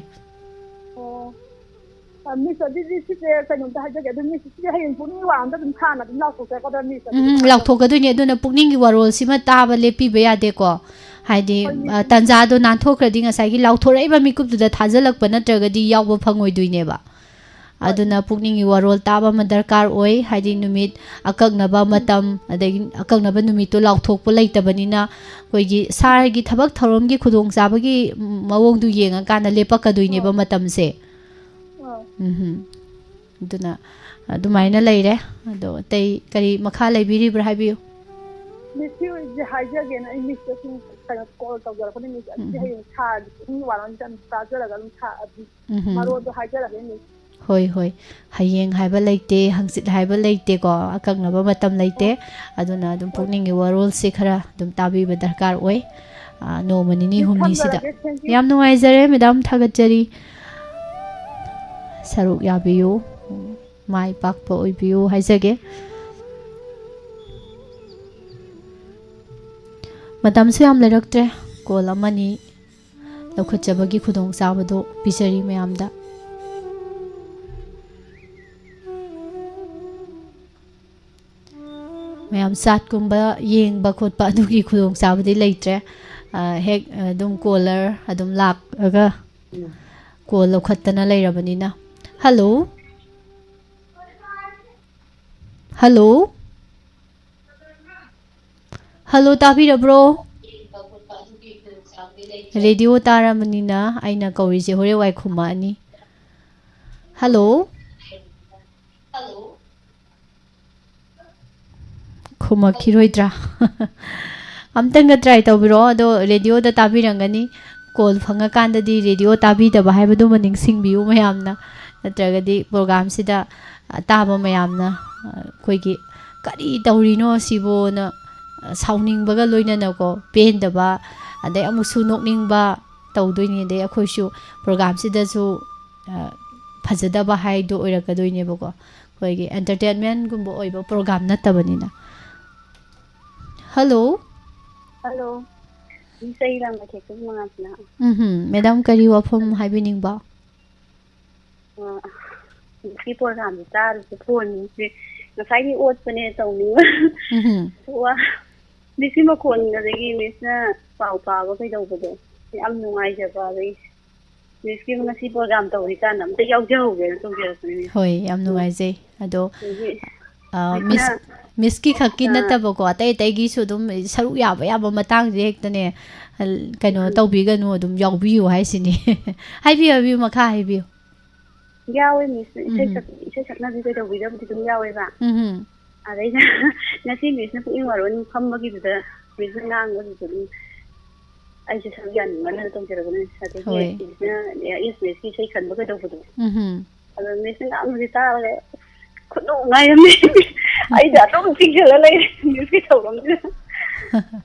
ꯑꯣ꯫ ꯑ, ꯃꯤꯁ, ꯑꯗꯨꯗꯤ ꯁꯤꯁꯦ ꯀꯩꯅꯣꯝꯇ ꯍꯥꯏꯖꯒꯦ꯫ ꯑꯗꯨ ꯃꯤꯁ, ꯁꯤꯁꯦ ꯍꯌꯦꯡ ꯄꯨꯡꯒꯤ ꯋꯥ ꯑꯝꯗ ꯑꯗꯨꯝ ꯁꯥꯟꯅ ꯑꯗꯨꯝ ꯂꯥꯎꯊꯣꯛꯆꯔꯛꯀꯗ꯭ꯔꯥ, ꯃꯤꯁ? ꯑꯗꯨꯗꯤ ꯎꯝ, ꯀꯃꯥꯏꯅ ꯇꯧꯕ? ꯂꯥꯎꯊꯣꯛꯀꯗꯣꯏꯅꯤ꯫ ꯑꯗꯨꯅ ꯄꯨꯛꯅꯤꯡꯒꯤ ꯋꯥꯔꯣꯜꯁꯤꯃ ꯇꯥꯕ ꯂꯦꯞꯄꯤꯕ ꯌꯥꯗꯦꯀꯣ꯫ ꯍꯥꯏꯗꯤ, ꯍꯣꯏ, ꯃꯤꯁ꯫ ꯑ, ꯇꯟꯖꯥꯗꯣ ꯅꯥꯟꯊꯣꯛꯈ꯭ꯔꯗꯤ ꯉꯁꯥꯏꯒꯤ ꯂꯥꯎꯊꯣꯔꯛꯏꯕ ꯃꯤꯀꯨꯞꯇꯨꯗ ꯊꯥꯖꯤꯜꯂꯛꯄ ꯅꯠꯇ꯭ꯔꯒꯗꯤ ꯌꯥꯎꯕ ꯐꯪꯉꯣꯏꯗꯣꯏꯅꯦꯕ꯫ ꯑꯗꯨꯅ ꯄꯨꯛꯅꯤꯡꯒꯤ ꯋꯥꯔꯣꯜ ꯇꯥꯕ ꯑꯃ ꯗꯔꯀꯥꯔ ꯑꯣꯏ꯫ ꯍꯥꯏꯗꯤ ꯅꯨꯃꯤꯠ ꯑꯀꯛꯅꯕ ꯃꯇꯝ, ꯑꯗꯒꯤ ꯑꯀꯛꯅꯕ ꯅꯨꯃꯤꯠꯇꯣ ꯂꯥꯎꯊꯣꯛꯄ ꯂꯩꯇꯕꯅꯤꯅ, ꯑꯩꯈꯣꯏꯒꯤ ꯁꯥꯔꯒꯤ ꯊꯕꯛ ꯊꯧꯔꯝꯒꯤ ꯈꯨꯗꯣꯡꯆꯥꯕꯒꯤ ꯃꯑꯣꯡꯗꯨ ꯌꯦꯡꯉꯀꯥꯟꯗ ꯂꯦꯞꯄꯛꯀꯗꯣꯏꯅꯦꯕ ꯃꯇꯝꯁꯦ꯫ ꯎꯝ꯫ ꯑꯗꯨꯅ ꯑꯗꯨꯃꯥꯏꯅ ꯂꯩꯔꯦ꯫ ꯑꯗꯣ ꯑꯇꯩ ꯀꯔꯤ ꯃꯈꯥ ꯂꯩꯕꯤꯔꯤꯕ꯭ꯔꯥ ꯍꯥꯏꯕꯤꯌꯨ꯫ ꯃꯤꯁꯀꯤ ꯑꯣꯏꯅꯗꯤ ꯍꯥꯏꯖꯒꯦꯅ ꯑꯩ ꯃꯤꯁꯇ ꯁꯨꯝ ꯀꯩꯅꯣ ꯀꯣꯜ ꯇꯧꯖꯔꯛꯄꯅꯦ꯫ ꯃꯤꯁ, ꯑꯗꯨꯗꯤ ꯎꯝ꯫ ꯍꯌꯦꯡ ꯁꯥꯔꯒꯤ ꯄꯨꯡ ꯋꯥꯔꯣꯟꯁꯦ ꯑꯗꯨꯝ ꯇꯥꯖꯔꯒ ꯑꯗꯨꯝ ꯁꯥ-, ꯑꯗꯨꯝ ꯎꯝ꯫ ꯃꯔꯣꯜꯗꯣ ꯍꯥꯏꯖꯔꯒꯦ ꯃꯤꯁ꯫ ꯍꯣꯏ, ꯍꯣꯏ꯫ ꯍꯌꯦꯡ ꯍꯥꯏꯕ ꯂꯩꯇꯦ, ꯍꯪꯆꯤꯠ ꯍꯥꯏꯕ ꯂꯩꯇꯦꯀꯣ, ꯑꯀꯛꯅꯕ ꯃꯇꯝ ꯂꯩꯇꯦ꯫ ꯑꯗꯨꯅ ꯑꯗꯨꯝ ꯄꯨꯛꯅꯤꯡꯒꯤ ꯋꯥꯔꯣꯜꯁꯦ ꯈꯔ ꯑꯗꯨꯝ ꯇꯥꯕꯤꯕ ꯗꯔꯀꯥꯔ ꯑꯣꯏ꯫ ꯑꯥ, ꯅꯣꯡꯃ ꯅꯤꯅꯤ ꯍꯨꯝꯅꯤꯁꯤꯗ꯫ ꯊꯝꯖꯔꯒꯦ, thank you꯫ ꯌꯥꯝ ꯅꯨꯡꯉꯥꯏꯖꯔꯦ, ꯃꯦꯗꯥꯝ, ꯊꯥꯒꯠꯆꯔꯤ꯫ ꯁꯔꯨꯛ ꯌꯥꯕꯤꯌꯨ, ꯃꯥꯏ ꯄꯥꯛꯄ ꯑꯣꯏꯕꯤꯌꯨ ꯍꯥꯏꯖꯒꯦ꯫ ꯃꯇꯝꯁꯨ ꯌꯥꯝ ꯂꯩꯔꯛꯇ꯭ꯔꯦ, ꯀꯣꯜ ꯑꯃꯅꯤ ꯂꯧꯈꯠꯆꯕꯒꯤ ꯈꯨꯗꯣꯡꯆꯥꯕꯗꯨ ꯄꯤꯖꯔꯤ ꯃꯌꯥꯝꯗ꯫ ꯃꯌꯥꯝ ꯆꯥꯠꯀꯨꯝꯕ ꯌꯦꯡꯕ ꯈꯣꯠꯄ ꯑꯗꯨꯒꯤ ꯈꯨꯗꯣꯡꯆꯥꯕꯗꯤ ꯂꯩꯇ꯭ꯔꯦ꯫ ꯑ, ꯍꯦꯛ ꯑꯗꯨꯝ ꯀꯣꯂꯔ ꯑꯗꯨꯝ ꯂꯥꯛꯑꯒ ꯀꯣꯜ ꯂꯧꯈꯠꯇꯅ ꯂꯩꯔꯕꯅꯤꯅ꯫ ꯍꯜꯂꯣ? ꯍꯜꯂꯣ? ꯍꯜꯂꯣ, ꯇꯥꯕꯤꯔꯕ꯭ꯔꯣ? ꯔꯦꯗꯤꯑꯣ ꯇꯥꯔꯕꯅꯤꯅ ꯑꯩꯅ ꯀꯧꯔꯤꯁꯦ ꯍꯣꯔꯦꯟ ꯋꯥꯏ ꯈꯨꯝꯃꯛꯑꯅꯤ꯫ ꯍꯜꯂꯣ? ꯈꯨꯝꯃꯛꯈꯤꯔꯣꯏꯗ꯭ꯔꯥ? ꯑꯝꯇꯪꯒ try ꯇꯧꯕꯤꯔꯛꯑꯣ꯫ ꯑꯗꯣ ꯔꯦꯗꯤꯑꯣꯗ ꯇꯥꯕꯤꯔꯝꯒꯅꯤ꯫ ꯀꯣꯜ ꯐꯪꯉꯀꯥꯟꯗꯗꯤ ꯔꯦꯗꯤꯑꯣ ꯇꯥꯕꯤꯗꯕ ꯍꯥꯏꯕꯗꯨꯃ ꯅꯤꯡꯁꯤꯡꯕꯤꯌꯨ ꯃꯌꯥꯝꯅ꯫ ꯅꯠꯇ꯭ꯔꯒꯗꯤ ꯄ꯭ꯔꯣꯒ꯭ꯔꯥꯝꯁꯤꯗ ꯑꯇꯥꯕ ꯃꯌꯥꯝꯅ, ꯑ, ꯑꯩꯈꯣꯏꯒꯤ "ꯀꯔꯤ ꯇꯧꯔꯤꯅꯣ ꯁꯤꯕꯣꯅ", ꯑ, ꯁꯥꯎꯅꯤꯡꯕꯒ ꯂꯣꯏꯅꯅꯀꯣ, ꯄꯦꯟꯗꯕ, ꯑꯗꯩ ꯑꯃꯨꯛꯁꯨ ꯅꯣꯛꯅꯤꯡꯕ ꯇꯧꯗꯣꯏꯅꯤ꯫ ꯑꯗꯩ ꯑꯩꯈꯣꯏꯁꯨ ꯄ꯭ꯔꯣꯒ꯭ꯔꯥꯝꯁꯤꯗꯁꯨ, ꯑ, ꯐꯖꯗꯕ ꯍꯥꯏꯗꯣ ꯑꯣꯏꯔꯛꯀꯗꯣꯏꯅꯦꯕꯀꯣ꯫ ꯑꯩꯈꯣꯏꯒꯤ entertainmentꯒꯨꯝꯕ ꯑꯣꯏꯕ ꯄ꯭ꯔꯣꯒ꯭ꯔꯥꯝ ꯅꯠꯇꯕꯅꯤꯅ꯫ ꯍꯜꯂꯣ꯫ ꯍꯜꯂꯣ꯫ ꯃꯤꯁ, ꯑꯩ ꯂꯥꯡꯕꯊꯦꯜꯗꯒꯤ ꯃꯉꯥꯜꯁꯅꯥ꯫ ꯎꯝꯍꯨꯝ꯫ ꯃꯦꯗꯥꯝ, ꯀꯔꯤ ꯋꯥꯐꯝ ꯍꯥꯏꯕꯤꯅꯤꯡꯕ? ꯑ, ꯃꯤꯁꯀꯤ ꯄ꯭ꯔꯣꯒ꯭ꯔꯥꯝꯁꯦ ꯇꯥꯔꯁꯨ ꯐꯣꯟꯁꯦ ꯉꯁꯥꯏꯗꯤ ꯑꯣꯠꯄꯅꯦ ꯇꯧꯅꯤꯡꯕ꯫ ꯎꯝꯍꯨꯝ꯫ ꯋꯥ, ꯃꯤꯁꯀꯤ ꯃꯈꯣꯟ ꯑꯗꯒꯤ ꯃꯤꯁꯅ ꯄꯥꯎ ꯄꯥꯕ ꯀꯩꯗꯧꯕꯗꯣ ꯌꯥꯝ ꯅꯨꯡꯉꯥꯏꯖꯕ, ꯑꯗꯒꯤ ꯃꯤꯁꯀꯤ ꯉꯁꯤ ꯄ꯭ꯔꯣꯒ꯭ꯔꯥꯝ ꯇꯧꯔꯤꯀꯥꯟꯗ ꯑꯝꯇ ꯌꯥꯎꯖꯍꯧꯒꯦꯅ ꯇꯧꯖꯔꯛꯄꯅꯤꯅꯦ꯫ ꯍꯣꯏ, ꯌꯥꯝ ꯅꯨꯡꯉꯥꯏꯖꯩ꯫ ꯑꯗꯣ ꯑꯗꯒꯤ ꯑ, ꯃꯤꯁ ꯃꯤꯁꯅ ꯃꯤꯁꯀꯤ ꯈꯛꯀꯤ ꯑꯥ꯫ ꯅꯠꯇꯕꯀꯣ, ꯑꯇꯩ ꯑꯇꯩꯒꯤꯁꯨ ꯑꯗꯨꯝ ꯁꯔꯨꯛ ꯌꯥꯕ ꯌꯥꯕ ꯃꯇꯥꯡꯁꯦ ꯍꯦꯛꯇꯅꯦ, ꯑ, ꯀꯩꯅꯣ ꯎꯝ꯫ ꯇꯧꯕꯤꯒꯅꯨ, ꯑꯗꯨꯝ ꯌꯥꯎꯕꯤꯌꯨ ꯍꯥꯏꯁꯤꯅꯤ꯫ ꯍꯥꯏꯕꯤꯌꯨ, ꯍꯥꯏꯕꯤꯌꯨ, ꯃꯈꯥ ꯍꯥꯏꯕꯤꯌꯨ꯫ ꯌꯥꯎꯋꯦ, ꯃꯤꯁ꯫ ꯏꯁꯩ ꯎꯝ꯫ ꯁꯛ-, ꯏꯁꯩ ꯁꯛꯅꯕꯤ ꯀꯩꯗꯧꯕꯤꯗꯕꯨꯗꯤ ꯑꯗꯨꯝ ꯌꯥꯎꯋꯦꯕ꯫ ꯎꯝ꯫ ꯑꯗꯩꯗ ꯉꯁꯤ ꯃꯤꯁꯅ ꯄꯨꯛꯅꯤꯡ ꯋꯥꯔꯣꯟ ꯐꯝꯕꯒꯤꯗꯨꯗ ꯃꯤꯁꯅ ꯉꯥꯡꯕꯗꯨꯗ ꯑꯗꯨꯝ ꯑꯩꯁꯦ ꯁꯔꯨꯛ ꯌꯥꯅꯤꯡꯃꯟꯗꯅ ꯇꯧꯖꯔꯕꯅꯦ꯫ ꯑꯗꯒꯤ ꯍꯣꯏ꯫ ꯃꯤꯁꯅ ꯑꯦꯁ ꯃꯤꯁꯀꯤ ꯏꯁꯩ ꯈꯟꯕ ꯀꯩꯗꯧꯕꯗꯣ꯫ ꯎꯝ꯫ ꯑꯗꯣ ꯃꯤꯁꯅ ꯉꯥꯡꯕꯁꯦ ꯇꯥꯔꯒ ꯈꯨꯅꯨꯡꯉꯥꯏ ꯑꯃꯅꯦ꯫ ꯑꯩꯗꯤ ꯑꯗꯨꯝ ꯆꯤꯡꯁꯤꯜꯂ ꯂꯩꯔꯦ ꯃꯤꯁꯀꯤ ꯊꯧꯔꯝꯁꯤꯗ꯫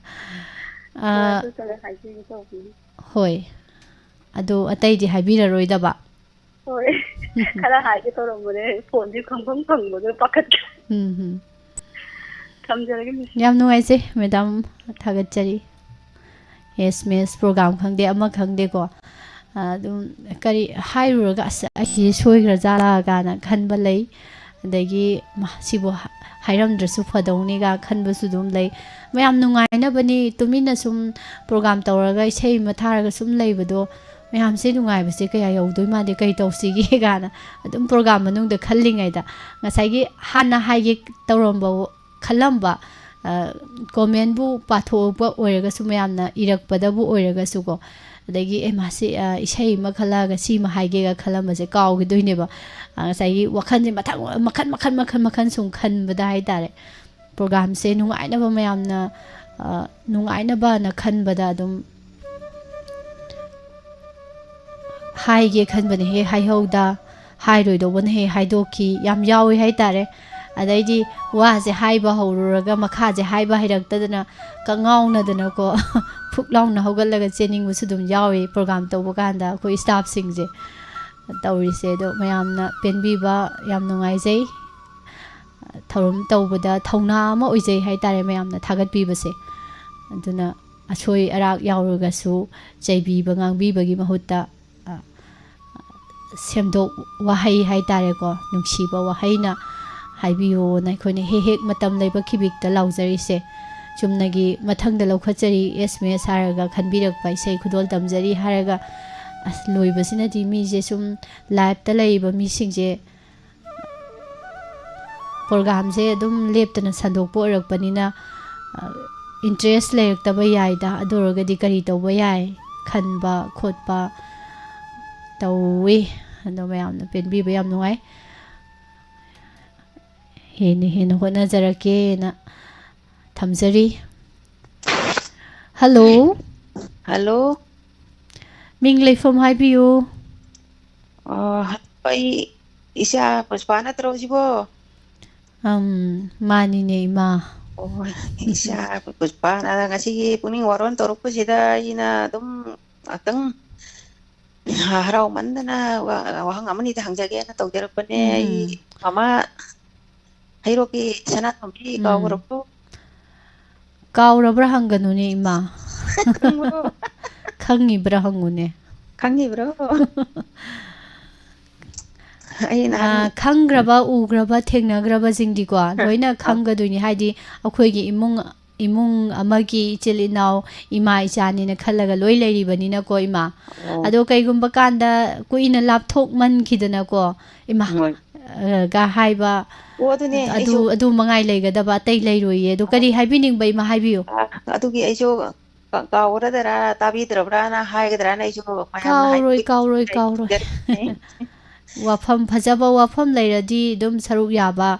ꯑ, ꯑꯗꯨ ꯈꯔ ꯍꯥꯏꯖꯒꯦ ꯇꯧꯕꯅꯤ꯫ ꯍꯣꯏ꯫ ꯑꯗꯨ ꯑꯇꯩꯗꯤ ꯍꯥꯏꯕꯤꯔꯔꯣꯏꯗꯕ? ꯍꯣꯏ꯫ ꯈꯔ ꯍꯥꯏꯒꯦ ꯇꯧꯔꯝꯕꯅꯦ, ꯐꯣꯟꯁꯦ ꯈꯪꯐꯝ ꯐꯪꯕꯗ ꯄꯥꯈꯠ꯫ ꯎꯝ ꯍꯝ꯫ ꯊꯝꯖꯔꯒꯦ, ꯃꯤꯁ꯫ ꯌꯥꯝ ꯅꯨꯡꯉꯥꯏꯖꯩ, ꯃꯦꯗꯥꯝ꯫ ꯊꯥꯒꯠꯆꯔꯤ꯫ ꯑꯦꯁ ꯃꯦꯁ ꯄ꯭ꯔꯣꯒ꯭ꯔꯥꯝ ꯈꯪꯗꯦ, ꯑꯃ ꯈꯪꯗꯦꯀꯣ꯫ ꯑꯗꯨꯝ ꯀꯔꯤ ꯍꯥꯏꯔꯨꯔꯒ, "ꯑꯁ, ꯑꯩꯁꯤ ꯁꯣꯏꯈ꯭ꯔ ꯖꯥꯠꯂꯥ?" ꯀꯥꯏꯅ ꯈꯟꯕ ꯂꯩ꯫ ꯑꯗꯒꯤ, "ꯃꯥ, ꯁꯤꯕꯨ ꯍꯥ-, ꯍꯥꯏꯔꯝꯗ꯭ꯔꯁꯨ ꯐꯗꯧꯅꯤꯒ" ꯈꯟꯕꯁꯨ ꯑꯗꯨꯝ ꯂꯩ꯫ ꯃꯌꯥꯝ ꯅꯨꯡꯉꯥꯏꯅꯕꯅꯤ, ꯇꯨꯃꯤꯟꯅ ꯁꯨꯝ ꯄ꯭ꯔꯣꯒ꯭ꯔꯥꯝ ꯇꯧꯔꯒ, ꯏꯁꯩ ꯑꯃ ꯊꯥꯔꯒ ꯁꯨꯝ ꯂꯩꯕꯗꯣ, ꯃꯌꯥꯝꯁꯦ ꯅꯨꯡꯉꯥꯏꯕꯁꯦ ꯀꯌꯥ ꯌꯧꯗꯣꯏ ꯃꯥꯟꯗꯦ, ꯀꯩ ꯇꯧꯁꯤꯒꯦ ꯀꯥꯏꯅ ꯑꯗꯨꯝ ꯄ꯭ꯔꯣꯒ꯭ꯔꯥꯝ ꯃꯅꯨꯡꯗ ꯈꯜꯂꯤꯉꯩꯗ, ꯉꯁꯥꯏꯒꯤ ꯍꯥꯟꯅ ꯍꯥꯏꯒꯦ ꯇꯧꯔꯝꯕ, ꯈꯜꯂꯝꯕ, ꯑ, ꯀꯣꯃꯦꯟꯕꯨ ꯄꯥꯊꯣꯛꯄ ꯑꯣꯏꯔꯒꯁꯨ, ꯃꯌꯥꯝꯅ ꯏꯔꯛꯄꯗꯕꯨ ꯑꯣꯏꯔꯒꯁꯨꯀꯣ, ꯑꯗꯒꯤ, "ꯑꯦ, ꯃꯥꯁꯤ, ꯑ, ꯏꯁꯩ ꯑꯃ ꯈꯜꯂꯛꯑꯒ ꯁꯤꯃ ꯍꯥꯏꯒꯦꯒ" ꯈꯜꯂꯝꯕꯁꯦ ꯀꯥꯎꯈꯤꯗꯣꯏꯅꯦꯕ꯫ ꯑ, ꯉꯁꯥꯏꯒꯤ ꯋꯥꯈꯜꯁꯦ ꯃꯊꯪ, ꯃꯈꯟ, ꯃꯈꯟ, ꯃꯈꯟ, ꯃꯈꯟ ꯁꯨꯝ ꯈꯟꯕꯗ ꯍꯥꯏꯇꯥꯔꯦ꯫ ꯄ꯭ꯔꯣꯒ꯭ꯔꯥꯝꯁꯦ ꯅꯨꯡꯉꯥꯏꯅꯕ ꯃꯌꯥꯝꯅ, ꯑ, ꯅꯨꯡꯉꯥꯏꯅꯕꯅ ꯈꯟꯕꯗ ꯑꯗꯨꯝ ꯍꯥꯏꯒꯦ ꯈꯟꯕꯅ ꯍꯦꯛ ꯍꯥꯏꯍꯧꯗ, ꯍꯥꯏꯔꯣꯏꯗꯧꯕꯅ ꯍꯦꯛ ꯍꯥꯏꯗꯣꯛꯈꯤ, ꯌꯥꯝ ꯌꯥꯎꯏ ꯍꯥꯏꯇꯥꯔꯦ꯫ ꯑꯗꯩꯗꯤ ꯋꯥꯁꯦ ꯍꯥꯏꯕ ꯍꯧꯔꯨꯔꯒ ꯃꯈꯥꯁꯦ ꯍꯥꯏꯕ ꯍꯩꯔꯛꯇꯗꯅ ꯀꯉꯥꯎꯅꯗꯅꯀꯣ, ꯐꯨꯛ ꯂꯥꯎꯅ ꯍꯧꯒꯠꯂꯒ ꯆꯦꯟꯅꯤꯡꯕꯁꯨ ꯑꯗꯨꯝ ꯌꯥꯎꯏ ꯄ꯭ꯔꯣꯒ꯭ꯔꯥꯝ ꯇꯧꯕ ꯀꯥꯟꯗ ꯑꯩꯈꯣꯏ ꯁ꯭ꯇꯥꯐꯁꯤꯡꯁꯦ ꯇꯧꯔꯤꯁꯦ꯫ ꯑꯗꯣ ꯃꯌꯥꯝꯅ ꯄꯦꯟꯕꯤꯕ ꯌꯥꯝ ꯅꯨꯡꯉꯥꯏꯖꯩ꯫ ꯊꯧꯔꯝ ꯇꯧꯕꯗ ꯊꯧꯅꯥ ꯑꯃ ꯑꯣꯏꯖꯩ ꯍꯥꯏꯇꯥꯔꯦ ꯃꯌꯥꯝꯅ ꯊꯥꯒꯠꯄꯤꯕꯁꯦ꯫ ꯑꯗꯨꯅ ꯑꯁꯣꯏ ꯑꯔꯥꯛ ꯌꯥꯎꯔꯒꯁꯨ ꯆꯩꯕꯤꯕ ꯉꯥꯡꯕꯤꯕꯒꯤ ꯃꯍꯨꯠꯇ, ꯑ, ꯁꯦꯝꯗꯣꯛ ꯋꯥꯍꯩ ꯍꯥꯏꯇꯥꯔꯦꯀꯣ, ꯅꯨꯡꯁꯤꯕ ꯋꯥꯍꯩꯅ ꯍꯥꯏꯕꯤꯌꯣꯅ ꯑꯩꯈꯣꯏꯅ ꯍꯦꯛ ꯍꯦꯛ ꯃꯇꯝ ꯂꯩꯕ ꯈꯤꯕꯤꯛꯇ ꯂꯥꯎꯖꯔꯤꯁꯦ꯫ ꯆꯨꯝꯅꯒꯤ ꯃꯊꯪꯗ ꯂꯧꯈꯠꯆꯔꯤ, ꯑꯦꯁ ꯃꯦꯁ ꯍꯥꯏꯔꯒ ꯈꯟꯕꯤꯔꯛꯄ, ꯏꯁꯩ ꯈꯨꯗꯣꯜ ꯇꯝꯖꯔꯤ ꯍꯥꯏꯔꯒ ꯑꯁ, ꯂꯣꯏꯕꯁꯤꯅꯗꯤ ꯃꯤꯁꯦ ꯁꯨꯝ ꯂꯥꯏꯞꯇ ꯂꯩꯔꯤꯕ ꯃꯤꯁꯤꯡꯁꯦ ꯄ꯭ꯔꯣꯒ꯭ꯔꯥꯝꯁꯦ ꯑꯗꯨꯝ ꯂꯦꯞꯇꯅ ꯁꯟꯗꯣꯛꯄ ꯑꯣꯏꯔꯛꯄꯅꯤꯅ, ꯑ, ꯏꯟꯇꯔꯦꯁ ꯂꯩꯔꯛꯇꯕ ꯌꯥꯏꯗ꯫ ꯑꯗꯨ ꯑꯣꯏꯔꯒꯗꯤ ꯀꯔꯤ ꯇꯧꯕ ꯌꯥꯏ ꯈꯟꯕ ꯈꯣꯠꯄ ꯇꯧꯋꯤ꯫ ꯑꯗꯣ ꯃꯌꯥꯝꯅ ꯄꯦꯟꯕꯤꯕ ꯌꯥꯝ ꯅꯨꯡꯉꯥꯏ꯫ ꯍꯦꯟꯅ ꯍꯦꯟꯅ ꯍꯣꯠꯅꯖꯔꯛꯀꯦꯅ ꯊꯝꯖꯔꯤ꯫ ꯍꯜꯂꯣ꯫ ꯍꯜꯂꯣ꯫ ꯃꯤꯡ ꯂꯩꯐꯝ ꯍꯥꯏꯕꯤꯌꯨ꯫ ꯑ, ꯑꯩ ꯏꯆꯥ ꯄꯨꯁꯄꯥ ꯅꯠꯇ꯭ꯔꯣ ꯁꯤꯕꯣ? ꯑꯝ, ꯃꯥꯅꯤꯅꯦ, ꯏꯃꯥ꯫ ꯑꯣ, ꯏꯆꯥ ꯄꯨꯁꯄꯥꯅ ꯉꯁꯤꯒꯤ ꯄꯨꯛꯅꯤꯡ ꯋꯥꯔꯣꯟ ꯇꯧꯔꯛꯄꯁꯤꯗ ꯑꯩꯅ ꯑꯗꯨꯝ ꯉꯥꯛꯇꯪ ꯍꯔꯥꯎꯃꯟꯗꯅ ꯋꯥ-, ꯋꯥꯍꯪ ꯑꯃꯅꯤꯗ ꯍꯪꯖꯒꯦꯅ ꯇꯧꯖꯔꯛꯄꯅꯦ꯫ ꯑꯩ ꯎꯝ꯫ ꯃꯃꯥ ꯍꯩꯔꯣꯛꯀꯤ ꯁꯅꯥꯇꯣꯝꯕꯤ ꯎꯝ꯫ ꯀꯥꯎꯈ꯭ꯔꯕꯣ? ꯀꯥꯎꯔꯕ꯭ꯔꯥ ꯍꯪꯒꯅꯨꯅꯦ, ꯏꯃꯥ꯫ ꯈꯪꯕ꯭ꯔꯣ? ꯈꯪꯉꯤꯕ꯭ꯔꯥ ꯍꯪꯉꯨꯅꯦ꯫ ꯈꯪꯉꯤꯕ꯭ꯔꯣ? ꯑꯩ ꯅꯍꯥꯟ ꯑꯥ, ꯈꯪꯈ꯭ꯔꯕ, ꯎꯈ꯭ꯔꯕ, ꯊꯦꯡꯅꯈ꯭ꯔꯕꯁꯤꯡꯗꯤꯀꯣ, ꯑ, ꯂꯣꯏꯅ ꯑ꯫ ꯈꯪꯒꯗꯣꯏꯅꯤ꯫ ꯍꯥꯏꯗꯤ, ꯑꯩꯈꯣꯏꯒꯤ ꯏꯃꯨꯡ, ꯏꯃꯨꯡ ꯑꯃꯒꯤ ꯏꯆꯤꯜ ꯏꯅꯥꯎ, ꯏꯃꯥ ꯏꯆꯥꯅꯤꯅ ꯈꯜꯂꯒ ꯂꯣꯏ ꯂꯩꯔꯤꯕꯅꯤꯅꯀꯣ, ꯏꯃꯥ꯫ ꯑꯣ꯫ ꯑꯗꯣ ꯀꯩꯒꯨꯝꯕ ꯀꯥꯟꯗ ꯀꯨꯏꯅ ꯂꯥꯞꯊꯣꯛꯃꯟꯈꯤꯗꯅꯀꯣ, ꯏꯃꯥ, ꯍꯣꯏ꯫ ꯑ, ꯒ ꯍꯥꯏꯕ, ꯑꯣ, ꯑꯗꯨꯅꯦ, ꯑꯗꯨ, ꯑꯩꯁꯨ ꯑꯗꯨ ꯃꯉꯥꯏ ꯂꯩꯒꯗꯕ, ꯑꯇꯩ ꯂꯩꯔꯣꯏꯌꯦ꯫ ꯑꯗꯨ ꯀꯔꯤ ꯍꯥꯏꯕꯤꯅꯤꯡꯕ, ꯏꯃꯥ, ꯍꯥꯏꯕꯤꯌꯨ꯫ ꯑ, ꯑꯗꯨꯒꯤ ꯑꯩꯁꯨ ꯀ-, ꯀꯥꯎꯒꯗ꯭ꯔꯥ, ꯇꯥꯕꯤꯗ꯭ꯔꯕ꯭ꯔꯥꯅ ꯍꯥꯏꯒꯗ꯭ꯔꯥꯅ ꯑꯩꯁꯨ ꯃꯌꯥꯝꯅ ꯀꯥꯎꯔꯣꯏ, ꯍꯥꯏꯕꯤꯕꯒꯤ ꯀꯥꯎꯔꯣꯏ, ꯀꯥꯎꯔꯣꯏ꯫ ꯋꯥꯐꯝ, ꯐꯖꯕ ꯋꯥꯐꯝ ꯂꯩꯔꯗꯤ ꯑꯗꯨꯝ ꯁꯔꯨꯛ ꯌꯥꯕ,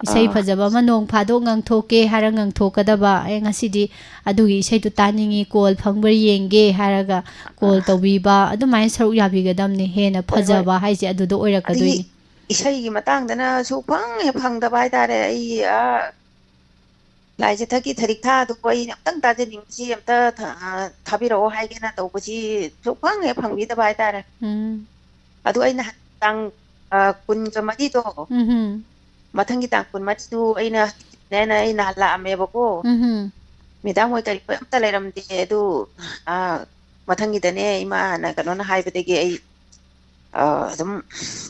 ꯏꯁꯩ ꯑꯥ꯫ ꯐꯖꯕ ꯑꯃ ꯅꯣꯡ ꯐꯥꯗꯣꯛ ꯉꯪꯊꯣꯛꯀꯦ ꯍꯥꯏꯔ ꯉꯪꯊꯣꯛꯀꯗꯕ꯫ ꯑꯦ, ꯉꯁꯤꯗꯤ ꯑꯗꯨꯒꯤ ꯏꯁꯩꯗꯨ ꯇꯥꯅꯤꯡꯉꯤ, ꯀꯣꯜ ꯐꯪꯕ꯭ꯔꯥ ꯌꯦꯡꯒꯦ ꯍꯥꯏꯔꯒ ꯀꯣꯜ ꯑꯥ꯫ ꯇꯧꯕꯤꯕ, ꯑꯗꯨꯃꯥꯏꯅ ꯁꯔꯨꯛ ꯌꯥꯕꯤꯒꯗꯕꯅꯤ꯫ ꯍꯦꯟꯅ ꯍꯣꯏ, ꯍꯣꯏ꯫ ꯐꯖꯕ ꯍꯥꯏꯁꯦ ꯑꯗꯨꯗ ꯑꯗꯒꯤ ꯑꯣꯏꯔꯛꯀꯗꯣꯏꯅꯤ꯫ ꯏꯁꯩꯒꯤ ꯃꯇꯥꯡꯗꯅ ꯁꯨꯛꯐꯪ ꯍꯦꯛ ꯐꯪꯗꯕ ꯍꯥꯏꯇꯥꯔꯦ꯫ ꯑꯩ, ꯑꯥ, ꯂꯥꯏ ꯆꯤꯊꯛꯀꯤ ꯊꯔꯤꯛ ꯊꯥꯗꯨꯕꯨ ꯑꯩ ꯑꯝꯇꯪ ꯇꯥꯖꯅꯤꯡꯕꯁꯤ, ꯑꯝꯇ ꯊꯥ-, ꯑ, ꯊꯥꯕꯤꯔꯛꯑꯣ ꯍꯥꯏꯒꯦꯅ ꯇꯧꯕꯁꯤ ꯁꯨꯛꯐꯪ ꯍꯦꯛ ꯐꯪꯕꯤꯗꯕ ꯍꯥꯏꯇꯥꯔꯦ꯫ ꯎꯝ꯫ ꯑꯗꯨ ꯑꯩꯅ ꯇꯥꯡ, ꯑ, ꯀꯨꯟꯒ ꯃꯔꯤꯗꯣ, ꯎꯝꯍꯨꯝ꯫ ꯃꯊꯪꯒꯤ ꯇꯥꯡ ꯀꯨꯟꯃꯔꯤꯗꯨ ꯑꯩꯅ, ꯅꯦꯅ ꯑꯩ ꯅꯍꯥꯟ ꯂꯥꯛꯑꯝꯃꯦꯕꯀꯣ꯫ ꯎꯝꯍꯨꯝ꯫ ꯃꯦꯗꯥꯝ ꯍꯣꯏ ꯀꯔꯤ ꯍꯣꯏ ꯑꯝꯇ ꯂꯩꯔꯝꯗꯦ꯫ ꯑꯗꯨ, ꯑ, ꯃꯊꯪꯒꯤꯗꯅꯦ ꯏꯃꯥꯅ ꯀꯩꯅꯣꯅ ꯍꯥꯏꯕꯗꯒꯤ ꯑꯩ, ꯑ, ꯑꯗꯨꯝ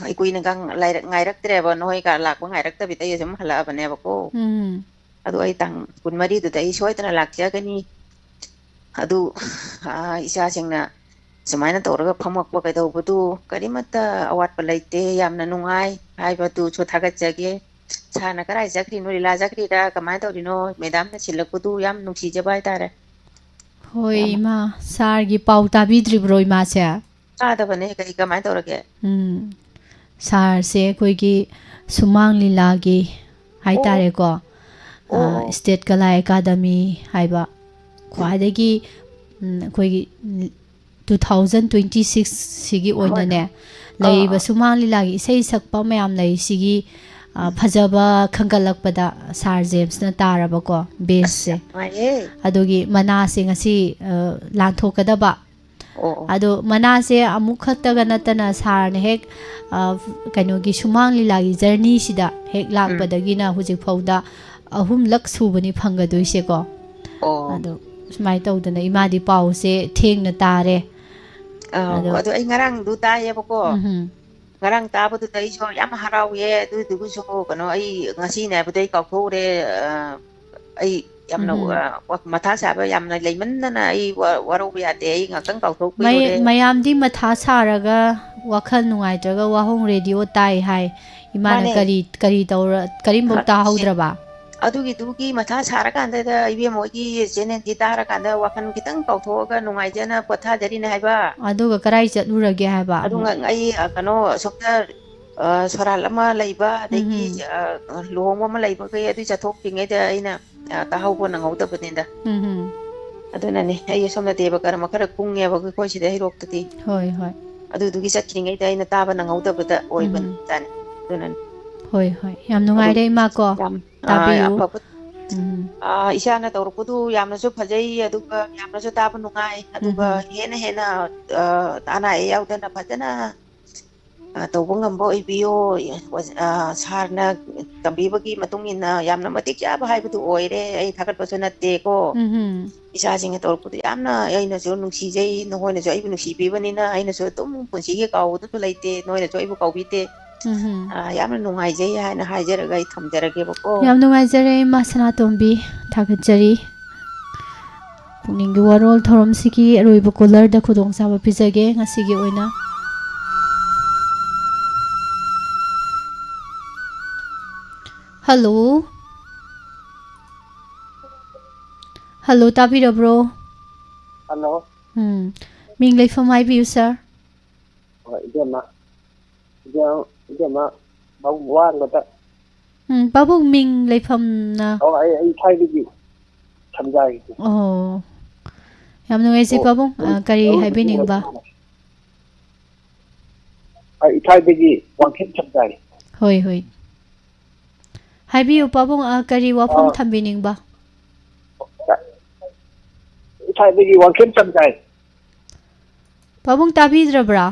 ꯑꯩ ꯀꯨꯏꯅꯒ ꯂꯩꯔꯛ-, ꯉꯥꯏꯔꯛꯇ꯭ꯔꯦꯕ, ꯅꯈꯣꯏꯒ ꯂꯥꯛꯄ ꯉꯥꯏꯔꯛꯇꯕꯤꯗ ꯑꯩ ꯑꯗꯨꯝ ꯍꯜꯂꯛꯑꯕꯅꯦꯕꯀꯣ꯫ ꯎꯝ꯫ ꯑꯗꯨ ꯑꯩ ꯇꯥꯡ ꯀꯨꯟꯃꯔꯤꯗꯨꯗ ꯑꯩ ꯁꯣꯏꯗꯅ ꯂꯥꯛꯆꯒꯅꯤ꯫ ꯑꯗꯨ, ꯑ, ꯏꯆꯥꯁꯤꯡꯅ ꯁꯨꯃꯥꯏꯅ ꯇꯧꯔꯒ ꯐꯝꯃꯛꯄ ꯀꯩꯗꯧꯕꯗꯨ ꯀꯔꯤꯃꯠꯇ ꯑꯋꯥꯠꯄ ꯂꯩꯇꯦ꯫ ꯌꯥꯝꯅ ꯅꯨꯡꯉꯥꯏ ꯍꯥꯏꯕꯗꯨꯁꯨ ꯊꯥꯒꯠꯆꯒꯦ꯫ ꯁꯥꯔꯅ ꯀꯗꯥꯏ ꯆꯠꯈ꯭ꯔꯤꯅꯣ, ꯂꯤꯂꯥ ꯆꯠꯈ꯭ꯔꯤꯔꯥ, ꯀꯃꯥꯏꯅ ꯇꯧꯔꯤꯅꯣ? ꯃꯦꯗꯥꯝꯅ ꯁꯤꯜꯂꯛꯄꯗꯨ ꯌꯥꯝ ꯅꯨꯡꯁꯤꯖꯕ ꯍꯥꯏꯇꯥꯔꯦ꯫ ꯍꯣꯏ, ꯏꯃꯥ, ꯁꯥꯔꯒꯤ ꯄꯥꯎ ꯇꯥꯕꯤꯗ꯭ꯔꯤꯕ꯭ꯔꯣ, ꯏꯃꯥꯁꯦ? ꯇꯥꯗꯕꯅꯦ, ꯀꯔꯤ, ꯀꯃꯥꯏꯅ ꯇꯧꯔꯒꯦ? ꯎꯝ, ꯁꯥꯔꯁꯦ ꯑꯩꯈꯣꯏꯒꯤ ꯁꯨꯃꯥꯡ ꯂꯤꯂꯥꯒꯤ ꯍꯥꯏꯇꯥꯔꯦꯀꯣ, ꯑꯣ, ꯑꯣ꯫ ꯁ꯭ꯇꯦꯠ ꯀꯂꯥ ꯑꯦꯀꯥꯗꯃꯤ ꯍꯥꯏꯕ ꯈ꯭ꯋꯥꯏꯗꯒꯤ, ꯎꯝ, ꯑꯩꯈꯣꯏꯒꯤ ꯇꯨ ꯊꯥꯎꯖꯟ ꯇ꯭ꯋꯦꯟꯇꯤ ꯁꯤꯛꯁ ꯁꯤꯒꯤ ꯍꯣꯏ, ꯑꯣꯏꯅꯅꯦ, ꯍꯣꯏ꯫ ꯑꯥ, ꯂꯩꯔꯤꯕ ꯑꯥ꯫ ꯁꯨꯃꯥꯡ ꯂꯤꯂꯥꯒꯤ ꯏꯁꯩ ꯁꯛꯄ ꯃꯌꯥꯝ ꯂꯩꯔꯤꯁꯤꯒꯤ, ꯑ, ꯎꯝ꯫ ꯐꯖꯕ ꯈꯟꯒꯠꯂꯛꯄꯗ ꯁꯥꯔ ꯖꯦꯝꯁꯅ ꯇꯥꯔꯕꯀꯣ, ꯑꯁ, ꯕꯦꯁꯁꯦ꯫ ꯌꯥꯝ ꯅꯨꯡꯉꯥꯏꯌꯦ꯫ ꯑꯗꯨꯒꯤ ꯃꯅꯥꯁꯦ ꯉꯁꯤ, ꯑ, ꯂꯥꯟꯊꯣꯛꯀꯗꯕ꯫ ꯑꯣ, ꯑꯣ꯫ ꯑꯗꯣ ꯃꯅꯥꯁꯦ ꯑꯃꯨꯛ ꯈꯛꯇꯒ ꯅꯠꯇꯅ ꯁꯥꯔꯅ ꯍꯦꯛ, ꯑ, ꯀꯩꯅꯣꯒꯤ ꯁꯨꯃꯥꯡ ꯂꯤꯂꯥꯒꯤ ꯖꯔꯅꯤꯁꯤꯗ ꯍꯦꯛ ꯎꯝ꯫ ꯂꯥꯛꯄꯗꯒꯤꯅ ꯍꯧꯖꯤꯛ ꯐꯥꯎꯗ ꯑꯍꯨꯝꯂꯛ ꯁꯨꯕꯅꯤ ꯐꯪꯒꯗꯣꯏꯁꯦꯀꯣ꯫ ꯑꯣ꯫ ꯑꯗꯣ ꯁꯨꯃꯥꯏꯅ ꯇꯧꯗꯅ ꯏꯃꯥꯗꯤ ꯄꯥꯎꯁꯦ ꯊꯦꯡꯅ ꯇꯥꯔꯦ꯫ ꯑꯧ, ꯑꯗꯣ ꯑꯗꯣ ꯑꯩ ꯉꯔꯥꯡꯗꯨ ꯇꯥꯏꯌꯦꯕꯀꯣ꯫ ꯎꯝꯍꯨꯝ꯫ ꯉꯔꯥꯡ ꯇꯥꯕꯗꯨꯗ ꯑꯩꯁꯨ ꯌꯥꯝ ꯍꯔꯥꯎꯋꯦ꯫ ꯑꯗꯨꯗꯨꯒꯁꯨ ꯀꯩꯅꯣ, ꯑꯩ ꯉꯁꯤꯅꯦ ꯍꯥꯏꯕꯗꯣ ꯑꯩ ꯀꯥꯎꯊꯣꯛꯎꯔꯦ꯫ ꯑ, ꯑꯩ ꯌꯥꯝꯅ, ꯎꯝꯍꯨꯝ꯫ ꯑ, ꯋꯥ-, ꯃꯊꯥ ꯁꯥꯕ ꯌꯥꯝꯅ ꯂꯩꯃꯟꯗꯅ ꯑꯩ ꯋꯥ-, ꯋꯥꯔꯧꯕ ꯌꯥꯗꯦ꯫ ꯑꯩ ꯉꯥꯛꯇꯪ ꯀꯥꯎꯊꯣꯛ ꯃꯩ-, ꯀꯨꯏꯔꯨꯔꯦ꯫ ꯃꯌꯥꯝꯗꯤ ꯃꯊꯥ ꯁꯥꯔꯒ ꯋꯥꯈꯜ ꯅꯨꯡꯉꯥꯏꯇ꯭ꯔꯒ ꯋꯥꯍꯣꯡ ꯔꯦꯗꯤꯑꯣ ꯇꯥꯏ ꯍꯥꯏ꯫ ꯏꯃꯥꯅ ꯃꯥꯅꯦ꯫ ꯀꯔꯤ, ꯀꯔꯤ ꯇꯧꯔ, ꯀꯔꯤꯝꯐꯧ ꯑ, ꯇꯥꯍꯧꯗ꯭ꯔꯕ? ꯑꯗꯨꯒꯤꯗꯨꯒꯤ ꯃꯊꯥ ꯁꯥꯔꯀꯥꯟꯗꯗ ꯏꯕꯦꯝꯃ ꯍꯣꯏꯒꯤ ꯆꯦꯅꯦꯜꯗꯤ ꯇꯥꯔꯀꯥꯟꯗ ꯋꯥꯈꯜ ꯈꯤꯇꯪ ꯀꯥꯎꯊꯣꯛꯑꯒ ꯅꯨꯡꯉꯥꯏꯖꯅ ꯄꯣꯊꯥꯖꯔꯤꯅꯦ ꯍꯥꯏꯕ꯫ ꯑꯗꯨꯒ ꯀꯔꯥꯏ ꯆꯠꯂꯨꯔꯒꯦ ꯍꯥꯏꯕ ꯑꯗꯨ ꯑꯃꯨꯛ? ꯉ-, ꯑꯩ, ꯑ, ꯀꯩꯅꯣ, ꯑꯁꯣꯝꯗ, ꯑ, ꯁꯣꯔꯥꯠ ꯑꯃ ꯂꯩꯕ, ꯑꯗꯒꯤ, ꯎꯝꯍꯨꯝ꯫ ꯑ, ꯂꯨꯍꯣꯡꯕ ꯑꯃ ꯂꯩꯕꯈꯩ ꯑꯗꯨ ꯆꯠꯊꯣꯛꯇ꯭ꯔꯤꯉꯩꯗ ꯑꯩꯅ, ꯑ, ꯇꯥꯍꯧꯕ ꯅꯪꯍꯧꯗꯕꯅꯤꯗ꯫ ꯎꯝꯍꯨꯝ꯫ ꯑꯗꯨꯅꯅꯦ ꯑꯩ ꯁꯣꯝꯗ ꯗꯦꯕ ꯀꯔꯃ ꯈꯔ ꯀꯨꯡꯉꯦꯕ ꯑꯩꯈꯣꯏ ꯁꯤꯗ ꯍꯩꯔꯣꯛꯇꯗꯤ꯫ ꯍꯣꯏ, ꯍꯣꯏ꯫ ꯑꯗꯨꯗꯨꯒꯤ ꯆꯠꯇ꯭ꯔꯤꯉꯩꯗ ꯑꯩꯅ ꯇꯥꯕ ꯅꯪꯍꯧꯗꯕꯗ ꯎꯝꯍꯨꯝ꯫ ꯑꯣꯏꯕꯖꯥꯠꯅꯤ꯫ ꯑꯗꯨꯅꯅꯦ꯫ ꯍꯣꯏ, ꯍꯣꯏ꯫ ꯌꯥꯝ ꯑꯗꯨ ꯅꯨꯡꯉꯥꯏꯔꯦ, ꯏꯃꯥ ꯀꯣ, ꯌꯥꯝ, ꯑ, ꯇꯥꯕꯤꯌꯨ꯫ ꯑꯐꯕ, ꯎꯝ꯫ ꯑ, ꯏꯆꯥꯅ ꯇꯧꯔꯛꯄꯗꯨ ꯌꯥꯝꯅꯁꯨ ꯐꯖꯩ, ꯑꯗꯨꯒ ꯌꯥꯝꯅꯁꯨ ꯇꯥꯕ ꯅꯨꯡꯉꯥꯏ, ꯑꯗꯨꯒ ꯎꯝꯍꯨꯝ꯫ ꯍꯦꯟꯅ ꯍꯦꯟꯅ, ꯑ, ꯑꯅꯥ ꯑꯌꯦꯛ ꯌꯥꯎꯗꯅ ꯐꯖꯅ, ꯑ, ꯇꯧꯕ ꯉꯝꯕ ꯑꯣꯏꯕꯤꯌꯣ꯫ ꯑ, ꯁꯥꯔꯅ ꯇꯝꯕꯤꯕꯒꯤ ꯃꯇꯨꯡ ꯏꯟꯅ ꯌꯥꯝꯅ ꯃꯇꯤꯛ ꯆꯥꯕ ꯍꯥꯏꯕꯗꯨ ꯑꯣꯏꯔꯦ꯫ ꯑꯩ ꯊꯥꯒꯠꯄꯁꯨ ꯅꯠꯇꯦꯀꯣ꯫ ꯎꯝꯍꯨꯝ꯫ ꯏꯆꯥꯁꯤꯡꯅ ꯇꯧꯔꯛꯄꯗꯨ ꯌꯥꯝꯅ ꯑꯩꯅꯁꯨ ꯅꯨꯡꯁꯤꯖꯩ, ꯅꯈꯣꯏꯅꯁꯨ ꯑꯩꯕꯨ ꯅꯨꯡꯁꯤꯕꯤꯕꯅꯤꯅ ꯑꯩꯅꯁꯨ ꯑꯗꯨꯝ ꯄꯨꯟꯁꯤꯒꯤ ꯀꯥꯎꯕꯗꯨꯁꯨ ꯂꯩꯇꯦ, ꯅꯈꯣꯏꯅꯁꯨ ꯑꯩꯕꯨ ꯀꯥꯎꯕꯤꯗꯦ꯫ ꯎꯝꯍꯨꯝ꯫ ꯑ, ꯌꯥꯝꯅ ꯅꯨꯡꯉꯥꯏꯖꯩ ꯍꯥꯏꯅ ꯍꯥꯏꯖꯔꯒ ꯑꯩ ꯊꯝꯖꯔꯒꯦꯕꯀꯣ꯫ ꯌꯥꯝ ꯅꯨꯡꯉꯥꯏꯖꯔꯦ, ꯏꯃꯥ ꯁꯅꯥꯇꯣꯝꯕꯤ, ꯊꯥꯒꯠꯆꯔꯤ꯫ ꯄꯨꯛꯅꯤꯡꯒꯤ ꯋꯥꯔꯣꯜ ꯊꯧꯔꯝꯁꯤꯒꯤ ꯑꯔꯣꯏꯕ ꯀꯣꯂꯔꯗ ꯈꯨꯗꯣꯡꯆꯥꯕ ꯄꯤꯖꯒꯦ ꯉꯁꯤꯒꯤ ꯑꯣꯏꯅ꯫ ꯍꯜꯂꯣ꯫ ꯍꯜꯂꯣ, ꯇꯥꯕꯤꯔꯕ꯭ꯔꯣ? ꯍꯜꯂꯣ꯫ ꯎꯝ꯫ ꯃꯤꯡ ꯂꯩꯐꯝ ꯍꯥꯏꯕꯤꯌꯨ, ꯁꯥꯔ꯫ ꯍꯣꯏ, ꯏꯕꯦꯝꯃ꯫ ꯏꯕꯦꯝ-, ꯏꯕꯦꯝꯃ, ꯃꯕꯨꯛ ꯋꯥꯡꯕꯗ꯫ ꯎꯝ, ꯄꯥꯕꯨꯡ ꯃꯤꯡ ꯂꯩꯐꯝꯅ? ꯑꯣ, ꯑꯩ, ꯑꯩ ꯁ꯭ꯋꯥꯏꯗꯒꯤ ꯁꯝꯖꯥꯏꯒꯤ꯫ ꯑꯣ꯫ ꯌꯥꯝ ꯅꯨꯡꯉꯥꯏꯖꯩ, ꯑꯣ, ꯄꯥꯕꯨꯡ꯫ ꯑ, ꯀꯔꯤ ꯑꯣ, ꯍꯥꯏꯕꯤꯅꯤꯡꯕ? ꯑꯩ ꯏꯊꯥꯏꯗꯒꯤ ꯋꯥꯡꯈꯦꯝ ꯁꯝꯖꯥꯏ꯫ ꯍꯣꯏ, ꯍꯣꯏ꯫ ꯍꯥꯏꯕꯤꯌꯨ, ꯄꯥꯕꯨꯡ, ꯑ, ꯀꯔꯤ ꯋꯥꯐꯝ ꯑꯥ꯫ ꯊꯝꯕꯤꯅꯤꯡꯕ? ꯏꯊꯥꯏꯗꯒꯤ ꯋꯥꯡꯈꯦꯝ ꯁꯝꯖꯥꯏ꯫ ꯄꯥꯕꯨꯡ ꯇꯥꯕꯤꯗ꯭ꯔꯕ꯭ꯔꯥ?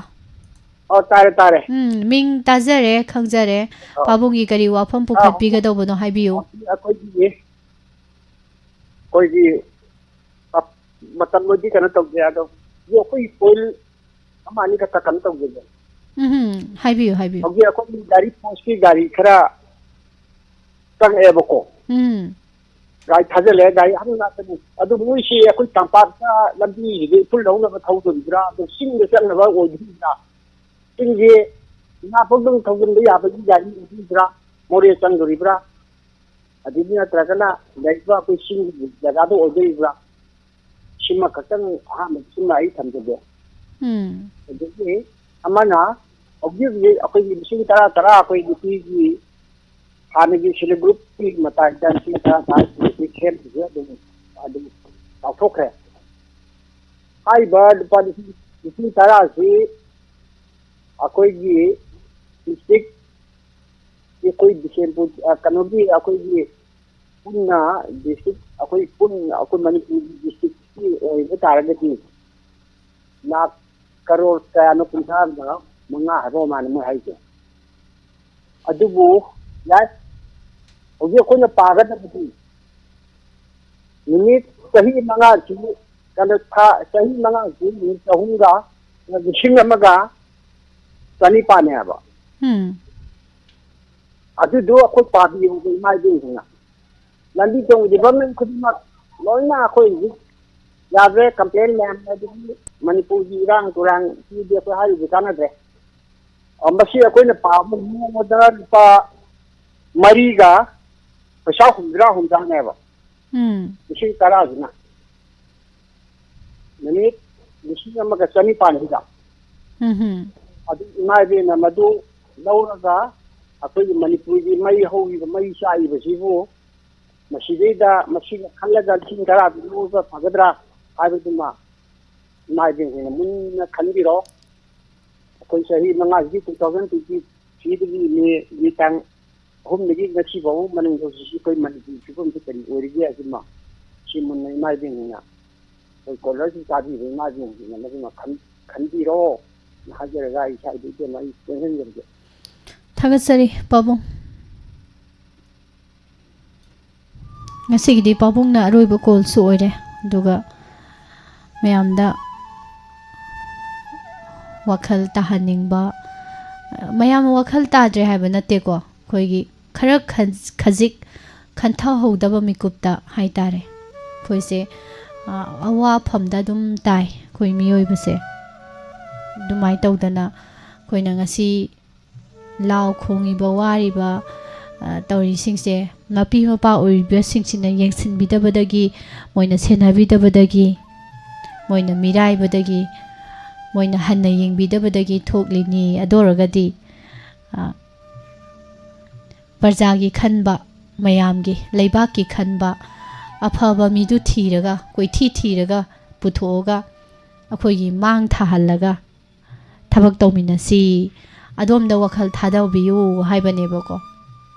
ꯑꯣ, ꯇꯥꯔꯦ, ꯇꯥꯔꯦ꯫ ꯎꯝ, ꯃꯤꯡ ꯇꯥꯖꯔꯦ, ꯈꯪꯖꯔꯦ꯫ ꯑꯣ꯫ ꯄꯥꯕꯨꯡꯒꯤ ꯀꯔꯤ ꯋꯥꯐꯝ ꯑꯥ, ꯄꯨꯈꯠꯄꯤꯒꯗꯧꯕꯅꯣ ꯍꯥꯏꯕꯤꯌꯨ꯫ ꯑꯩꯈꯣꯏꯒꯤ, ꯑꯩꯈꯣꯏꯒꯤ, ꯑ, ꯃꯇꯝꯕꯨꯗꯤ ꯀꯩꯅꯣ ꯇꯧꯗꯦ, ꯑꯗꯣ ꯑꯩꯈꯣꯏ ꯄꯣꯏꯟ ꯑꯃ ꯑꯅꯤ ꯈꯛꯇ ꯀꯩꯅꯣ ꯇꯧꯖꯒꯦ꯫ ꯎꯝ, ꯍꯥꯏꯕꯤꯌꯨ, ꯍꯥꯏꯕꯤꯌꯨ꯫ ꯍꯧꯖꯤꯛ ꯑꯩꯈꯣꯏꯒꯤ ꯒꯥꯔꯤ, ꯐꯣꯔꯁꯀꯤ ꯒꯥꯔꯤ ꯈꯔ ꯆꯪꯉꯛꯑꯦꯕꯀꯣ꯫ ꯎꯝ꯫ ꯒꯥꯔꯤ ꯊꯥꯖꯤꯜꯂꯦ, ꯒꯥꯔꯤ ꯑꯍꯟ ꯉꯥꯛꯇꯅꯤ꯫ ꯑꯗꯨ ꯃꯣꯏꯁꯤ ꯑꯩꯈꯣꯏ ꯇꯝꯄꯥꯛꯇ ꯂꯝꯕꯤꯁꯤꯗ ꯏꯐꯨꯜ ꯂꯧꯅꯕ ꯊꯧꯗꯣꯔꯤꯕ꯭ꯔꯥ, ꯑꯗꯨ ꯆꯤꯡꯗ ꯆꯠꯅꯕ ꯑꯣꯏꯗꯣꯔꯤꯕ꯭ꯔꯥ? ꯆꯤꯡꯁꯤ ꯏꯃꯥꯄꯣꯛꯗꯪ ꯊꯧꯖꯤꯟꯕ ꯌꯥꯕꯒꯤ ꯒꯥꯔꯤ ꯑꯣꯏꯗꯣꯔꯤꯕ꯭ꯔꯥ, ꯃꯣꯔꯦ ꯆꯪꯗꯣꯔꯤꯕ꯭ꯔꯥ? ꯑꯗꯨꯗꯤ ꯅꯠꯇ꯭ꯔꯒꯅ ꯂꯩꯔꯤꯕ ꯑꯩꯈꯣꯏ ꯆꯤꯡꯒꯤ ꯖꯒꯥꯗ ꯑꯣꯏꯗꯣꯔꯤꯕ꯭ꯔꯥ? ꯁꯤꯃ ꯈꯛꯇꯪ ꯑꯍꯥꯟꯕ ꯁꯤꯃ ꯑꯩ ꯊꯝꯖꯒꯦ꯫ ꯎꯝ꯫ ꯑꯗꯒꯤ ꯑꯃꯅ ꯍꯧꯖꯤꯛ ꯍꯧꯖꯤꯛ ꯑꯩꯈꯣꯏꯒꯤ ꯂꯤꯁꯤꯡ ꯇꯔꯥ ꯇꯔꯥ ꯑꯩꯈꯣꯏ ꯅꯨꯄꯤꯒꯤ ꯍꯥꯟꯅꯒꯤ ꯁꯦꯜꯐ ꯍꯦꯜꯞ ꯒ꯭ꯔꯨꯞꯀꯤ ꯃꯇꯥꯏꯗ ꯂꯤꯁꯤꯡ ꯇꯔꯥ ꯇꯔꯥ ꯁꯦꯝꯈꯤꯕ ꯑꯗꯨꯝ, ꯑꯗꯨꯝ ꯂꯥꯎꯊꯣꯛꯈ꯭ꯔꯦ꯫ ꯍꯥꯏꯔꯤꯕ ꯂꯨꯄꯥ ꯂꯤꯁꯤꯡ, ꯂꯤꯁꯤꯡ ꯇꯔꯥ ꯑꯁꯤ ꯑꯩꯈꯣꯏꯒꯤ ꯗꯤꯁꯇ꯭ꯔꯤꯛ, ꯑꯩꯈꯣꯏ ꯕꯤꯁꯦꯝꯄꯨꯔ, ꯑ, ꯀꯩꯅꯣꯒꯤ ꯑꯩꯈꯣꯏꯒꯤ ꯄꯨꯟꯅ ꯗꯤꯁꯇ꯭ꯔꯤꯛ, ꯑꯩꯈꯣꯏ ꯄꯨꯟꯅ ꯑꯩꯈꯣꯏ ꯃꯅꯤꯄꯨꯔꯒꯤ ꯗꯤꯁꯇ꯭ꯔꯤꯛꯀꯤ ꯑꯣꯏꯕ ꯇꯥꯔꯒꯗꯤ ꯂꯥꯈ ꯀꯔꯣꯔ ꯀꯌꯥꯅꯣ, ꯀꯨꯟꯊ꯭ꯔꯥꯒ ꯃꯉꯥ ꯍꯥꯏꯕ ꯃꯥꯅ ꯃꯣꯏ ꯍꯥꯏꯁꯦ꯫ ꯑꯗꯨꯕꯨ ꯌꯥꯏ, ꯍꯧꯖꯤꯛ ꯑꯩꯈꯣꯏꯅ ꯄꯥꯒꯗꯕꯗꯤ ꯅꯨꯃꯤꯠ ꯆꯍꯤ ꯃꯉꯥꯁꯤ, ꯀꯩꯅꯣ, ꯊꯥ, ꯆꯍꯤ ꯃꯉꯥꯁꯤ ꯅꯨꯃꯤꯠ ꯆꯍꯨꯝꯒ, ꯂꯤꯁꯤꯡ ꯑꯃꯒ ꯆꯅꯤꯄꯥꯟꯅꯦ ꯍꯥꯏꯕ꯫ ꯎꯝ꯫ ꯑꯗꯨꯗꯣ ꯑꯩꯈꯣꯏ ꯄꯥꯕꯤꯌꯨꯕ ꯏꯃꯥ ꯏꯕꯦꯟꯁꯤꯡꯅ꯫ ꯂꯝꯕꯤ ꯊꯣꯡ ꯗꯤꯚꯂꯞꯃꯦꯟ ꯈꯨꯗꯤꯡꯃꯛ ꯂꯣꯏꯅ ꯑꯩꯈꯣꯏ ꯍꯧꯖꯤꯛ ꯌꯥꯗ꯭ꯔꯦ꯫ ꯀꯝꯄ꯭ꯂꯦꯟ ꯃꯌꯥꯝ ꯑꯗꯒꯤ ꯃꯅꯤꯄꯨꯔꯒꯤ ꯏꯔꯥꯡ ꯇꯨꯔꯥꯡ ꯁꯤꯗꯤ ꯑꯩꯈꯣꯏ ꯍꯥꯏꯔꯤꯕ ꯀꯥꯟꯅꯗ꯭ꯔꯦ꯫ ꯑ, ꯃꯁꯤ ꯑꯩꯈꯣꯏꯅ ꯄꯥꯕ ꯅꯣꯡꯃꯗ ꯂꯨꯄꯥ ꯃꯔꯤꯒ ꯄꯩꯁꯥ ꯍꯨꯝꯗ꯭ꯔꯥ ꯍꯨꯝꯗ꯭ꯔꯥꯅꯦꯕ꯫ ꯎꯝ꯫ ꯂꯤꯁꯤꯡ ꯇꯔꯥꯁꯤꯅ ꯅꯨꯃꯤꯠ ꯂꯤꯁꯤꯡ ꯑꯃꯒ ꯆꯅꯤꯄꯥꯟꯁꯤꯗ꯫ ꯎꯝ꯫ ꯑꯗꯨ ꯏꯃꯥ ꯏꯕꯦꯟꯅ ꯃꯗꯨ ꯂꯧꯔꯒ ꯑꯩꯈꯣꯏꯒꯤ ꯃꯅꯤꯄꯨꯔꯒꯤ ꯃꯩ ꯍꯧꯔꯤꯕ, ꯃꯩ ꯆꯥꯛꯏꯕꯁꯤꯕꯨ ꯃꯁꯤꯗꯩꯗ ꯃꯁꯤꯒ ꯈꯜꯂꯒ ꯂꯤꯁꯤꯡ ꯇꯔꯥꯗꯨ ꯂꯧꯔꯒ ꯐꯒꯗ꯭ꯔꯥ ꯍꯥꯏꯕꯗꯨꯃ ꯏꯃꯥ ꯏꯕꯦꯟꯁꯤꯡꯅ ꯃꯨꯟꯅ ꯈꯟꯕꯤꯔꯣ꯫ ꯑꯩꯈꯣꯏ ꯆꯍꯤ ꯃꯉꯥꯁꯤꯒꯤ, two thousand twenty threeꯗꯒꯤ ꯃꯦꯒꯤ ꯇꯥꯡ ꯑꯍꯨꯝꯗꯒꯤ ꯉꯁꯤ ꯐꯥꯎꯕ ꯃꯅꯨꯡꯗ ꯍꯧꯖꯤꯛ ꯑꯩꯈꯣꯏ ꯃꯅꯤꯄꯨꯔꯒꯤ ꯐꯤꯕꯝꯁꯤ ꯀꯔꯤ ꯑꯣꯏꯔꯤꯒꯦ ꯍꯥꯏꯁꯤꯃ ꯁꯤ ꯃꯨꯟꯅ ꯏꯃꯥ ꯏꯕꯦꯟꯁꯤꯡꯅ, ꯑꯩꯈꯣꯏ ꯀꯣꯂꯔꯁꯤ ꯇꯥꯕꯤꯕ ꯏꯃꯥ ꯏꯕꯦꯟꯁꯤꯡꯅ ꯃꯁꯤꯃ ꯈꯟ-, ꯈꯟꯕꯤꯔꯣ ꯍꯥꯏꯖꯔꯒ ꯑꯩ ꯏꯁꯥꯒꯤꯗꯤ ꯏꯕꯦꯝꯃ ꯑꯩ ꯇꯦꯟꯍꯟꯖꯔꯒꯦ꯫ ꯊꯥꯒꯠꯆꯔꯤ ꯄꯥꯕꯨꯡ꯫ ꯉꯁꯤꯒꯤꯗꯤ ꯄꯥꯕꯨꯡꯅ ꯑꯔꯣꯏꯕ ꯀꯣꯜꯁꯨ ꯑꯣꯏꯔꯦ, ꯑꯗꯨꯒ ꯃꯌꯥꯝꯗ ꯋꯥꯈꯜ ꯇꯥꯍꯟꯅꯤꯡꯕ, ꯃꯌꯥꯝ ꯋꯥꯈꯜ ꯇꯥꯗ꯭ꯔꯦ ꯍꯥꯏꯕ ꯅꯠꯇꯦꯀꯣ, ꯑꯩꯈꯣꯏꯒꯤ ꯈꯔ ꯈꯟ-, ꯈꯖꯤꯛ ꯈꯟꯊꯍꯧꯗꯕ ꯃꯤꯀꯨꯞꯇ ꯍꯥꯏꯇꯥꯔꯦ, ꯑꯩꯈꯣꯏꯁꯦ, ꯑ, ꯑꯋꯥꯐꯝꯗ ꯑꯗꯨꯝ ꯇꯥꯏ ꯑꯩꯈꯣꯏ ꯃꯤꯑꯣꯏꯕꯁꯦ꯫ ꯑꯗꯨꯃꯥꯏꯅ ꯇꯧꯗꯅ ꯑꯩꯈꯣꯏꯅ ꯉꯁꯤ ꯂꯥꯎ ꯈꯣꯡꯉꯤꯕ, ꯋꯥꯔꯤꯕ, ꯑ, ꯇꯧꯔꯤꯁꯤꯡꯁꯦ ꯃꯄꯤ ꯃꯄꯥ ꯑꯣꯏꯔꯤꯕꯁꯤꯡꯁꯤꯅ ꯌꯦꯡꯁꯤꯟꯕꯤꯗꯕꯗꯒꯤ, ꯃꯣꯏꯅ ꯁꯦꯟꯅꯕꯤꯗꯕꯗꯒꯤ, ꯃꯣꯏꯅ ꯃꯤꯔꯥꯏꯕꯗꯒꯤ, ꯃꯣꯏꯅ ꯍꯟꯅ ꯌꯦꯡꯕꯤꯗꯕꯗꯒꯤ ꯊꯣꯛꯂꯤꯅꯤ꯫ ꯑꯗꯨ ꯑꯣꯏꯔꯒꯗꯤ, ꯑ, ꯄ꯭ꯔꯖꯥꯒꯤ ꯈꯟꯕ, ꯃꯌꯥꯝꯒꯤ, ꯂꯩꯕꯥꯛꯀꯤ ꯈꯟꯕ, ꯑꯐꯕ ꯃꯤꯗꯨ ꯊꯤꯔꯒ, ꯀꯣꯏꯊꯤ ꯊꯤꯔꯒ ꯄꯨꯊꯣꯛꯑꯒ ꯑꯩꯈꯣꯏꯒꯤ ꯃꯥꯡ ꯊꯥꯍꯜꯂꯒ ꯊꯕꯛ ꯇꯧꯃꯤꯟꯅꯁꯤ, ꯑꯗꯣꯝꯗ ꯋꯥꯈꯜ ꯊꯥꯗꯕꯤꯌꯨ ꯍꯥꯏꯕꯅꯦꯕꯀꯣ꯫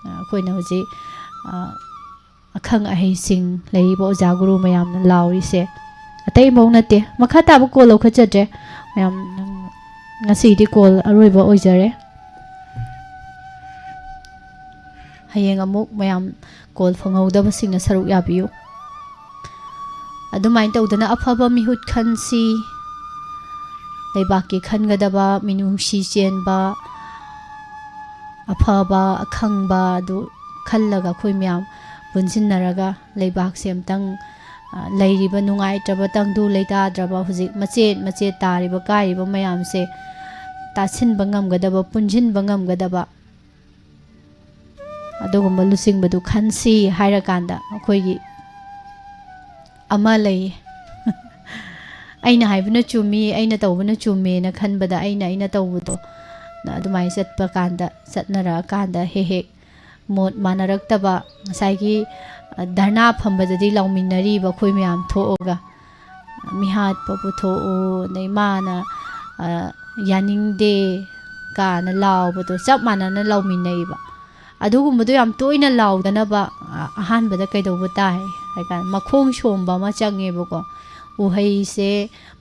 ꯑ, ꯑꯩꯈꯣꯏꯅ ꯍꯧꯖꯤꯛ, ꯑ, ꯑꯈꯪ ꯑꯍꯩꯁꯤꯡ ꯂꯩꯔꯤꯕ ꯑꯣꯖꯥ ꯒꯨꯔꯨ ꯃꯌꯥꯝꯅ ꯂꯥꯎꯔꯤꯁꯦ꯫ ꯑꯇꯩ ꯑꯃꯐꯥꯎ ꯅꯠꯇꯦ꯫ ꯃꯈꯥ ꯇꯥꯕ ꯀꯣꯜ ꯂꯧꯈꯠꯆꯗ꯭ꯔꯦ꯫ ꯃꯌꯥꯝ, ꯉꯁꯤꯒꯤꯗꯤ ꯀꯣꯜ ꯑꯔꯣꯏꯕ ꯑꯣꯏꯖꯔꯦ꯫ ꯍꯌꯦꯡ ꯑꯃꯨꯛ ꯃꯌꯥꯝ ꯀꯣꯜ ꯐꯪꯍꯧꯗꯕꯁꯤꯡꯅ ꯁꯔꯨꯛ ꯌꯥꯕꯤꯌꯨ꯫ ꯑꯗꯨꯃꯥꯏꯅ ꯇꯧꯗꯅ ꯑꯐꯕ ꯃꯤꯍꯨꯠ ꯈꯟꯁꯤ, ꯂꯩꯕꯥꯛꯀꯤ ꯈꯟꯒꯗꯕ, ꯃꯤꯅꯨꯡꯁꯤ ꯆꯦꯟꯕ, ꯑꯐꯕ, ꯑꯈꯪꯕ ꯑꯗꯨ ꯈꯜꯂꯒ ꯑꯩꯈꯣꯏ ꯃꯌꯥꯝ ꯄꯨꯟꯁꯤꯟꯅꯔꯒ ꯂꯩꯕꯥꯛꯁꯦ ꯑꯝꯇꯪ ꯂꯩꯔꯤꯕ ꯅꯨꯡꯉꯥꯏꯇ꯭ꯔꯕ, ꯇꯪꯗꯨ ꯂꯩꯇꯥꯗ꯭ꯔꯕ, ꯍꯧꯖꯤꯛ ꯃꯆꯦꯠ ꯃꯆꯦꯠ ꯇꯥꯔꯤꯕ ꯀꯥꯏꯔꯤꯕ ꯃꯌꯥꯝꯁꯦ ꯇꯥꯁꯤꯟꯕ ꯉꯝꯒꯗꯕ, ꯄꯨꯟꯁꯤꯟꯕ ꯉꯝꯒꯗꯕ ꯑꯗꯨꯒꯨꯝꯕ ꯂꯨꯆꯤꯡꯕꯗꯨ ꯈꯟꯁꯤ ꯍꯥꯏꯔꯀꯥꯟꯗ ꯑꯩꯈꯣꯏꯒꯤ ꯑꯃ ꯂꯩꯌꯦ꯫ ꯑꯩꯅ ꯍꯥꯏꯕꯅ ꯆꯨꯝꯃꯤ, ꯑꯩꯅ ꯇꯧꯕꯅ ꯆꯨꯝꯃꯦꯅ ꯈꯟꯕꯗ ꯑꯩꯅ, ꯑꯩꯅ ꯇꯧꯕꯗꯣ ꯑꯗꯨꯃꯥꯏꯅ ꯆꯠꯄ ꯀꯥꯟꯗ, ꯆꯠꯅꯔꯛꯑꯀꯥꯟꯗ ꯍꯦꯛ ꯍꯦꯛ ꯃꯣꯠ ꯃꯥꯟꯅꯔꯛꯇꯕ, ꯉꯁꯥꯏꯒꯤ, ꯑ, ꯙꯔꯅꯥ ꯐꯝꯕꯗꯗꯤ ꯂꯥꯎꯃꯤꯟꯅꯔꯤꯕ ꯑꯩꯈꯣꯏ ꯃꯌꯥꯝ ꯊꯣꯛꯑꯒ, "ꯃꯤꯍꯥꯠꯄ ꯄꯨꯊꯣꯛꯎ", ꯑꯗꯩ ꯃꯥꯅ, ꯑ, "ꯌꯥꯅꯤꯡꯗꯦ" ꯀꯥꯅ ꯂꯥꯎꯕꯗꯣ ꯆꯞ ꯃꯥꯟꯅꯅ ꯂꯥꯎꯃꯤꯟꯅꯩꯕ꯫ ꯑꯗꯨꯒꯨꯝꯕꯗꯣ ꯌꯥꯝ ꯇꯣꯏꯅ ꯂꯥꯎꯗꯅꯕ, ꯑ, ꯑꯍꯥꯟꯕꯗ ꯀꯩꯗꯧꯕ ꯇꯥꯏ ꯍꯥꯏ ꯀꯥꯟꯗ, ꯃꯈꯣꯡ ꯁꯣꯝꯕ ꯑꯃ ꯆꯪꯉꯦꯕꯀꯣ꯫ ꯎꯍꯩꯁꯦ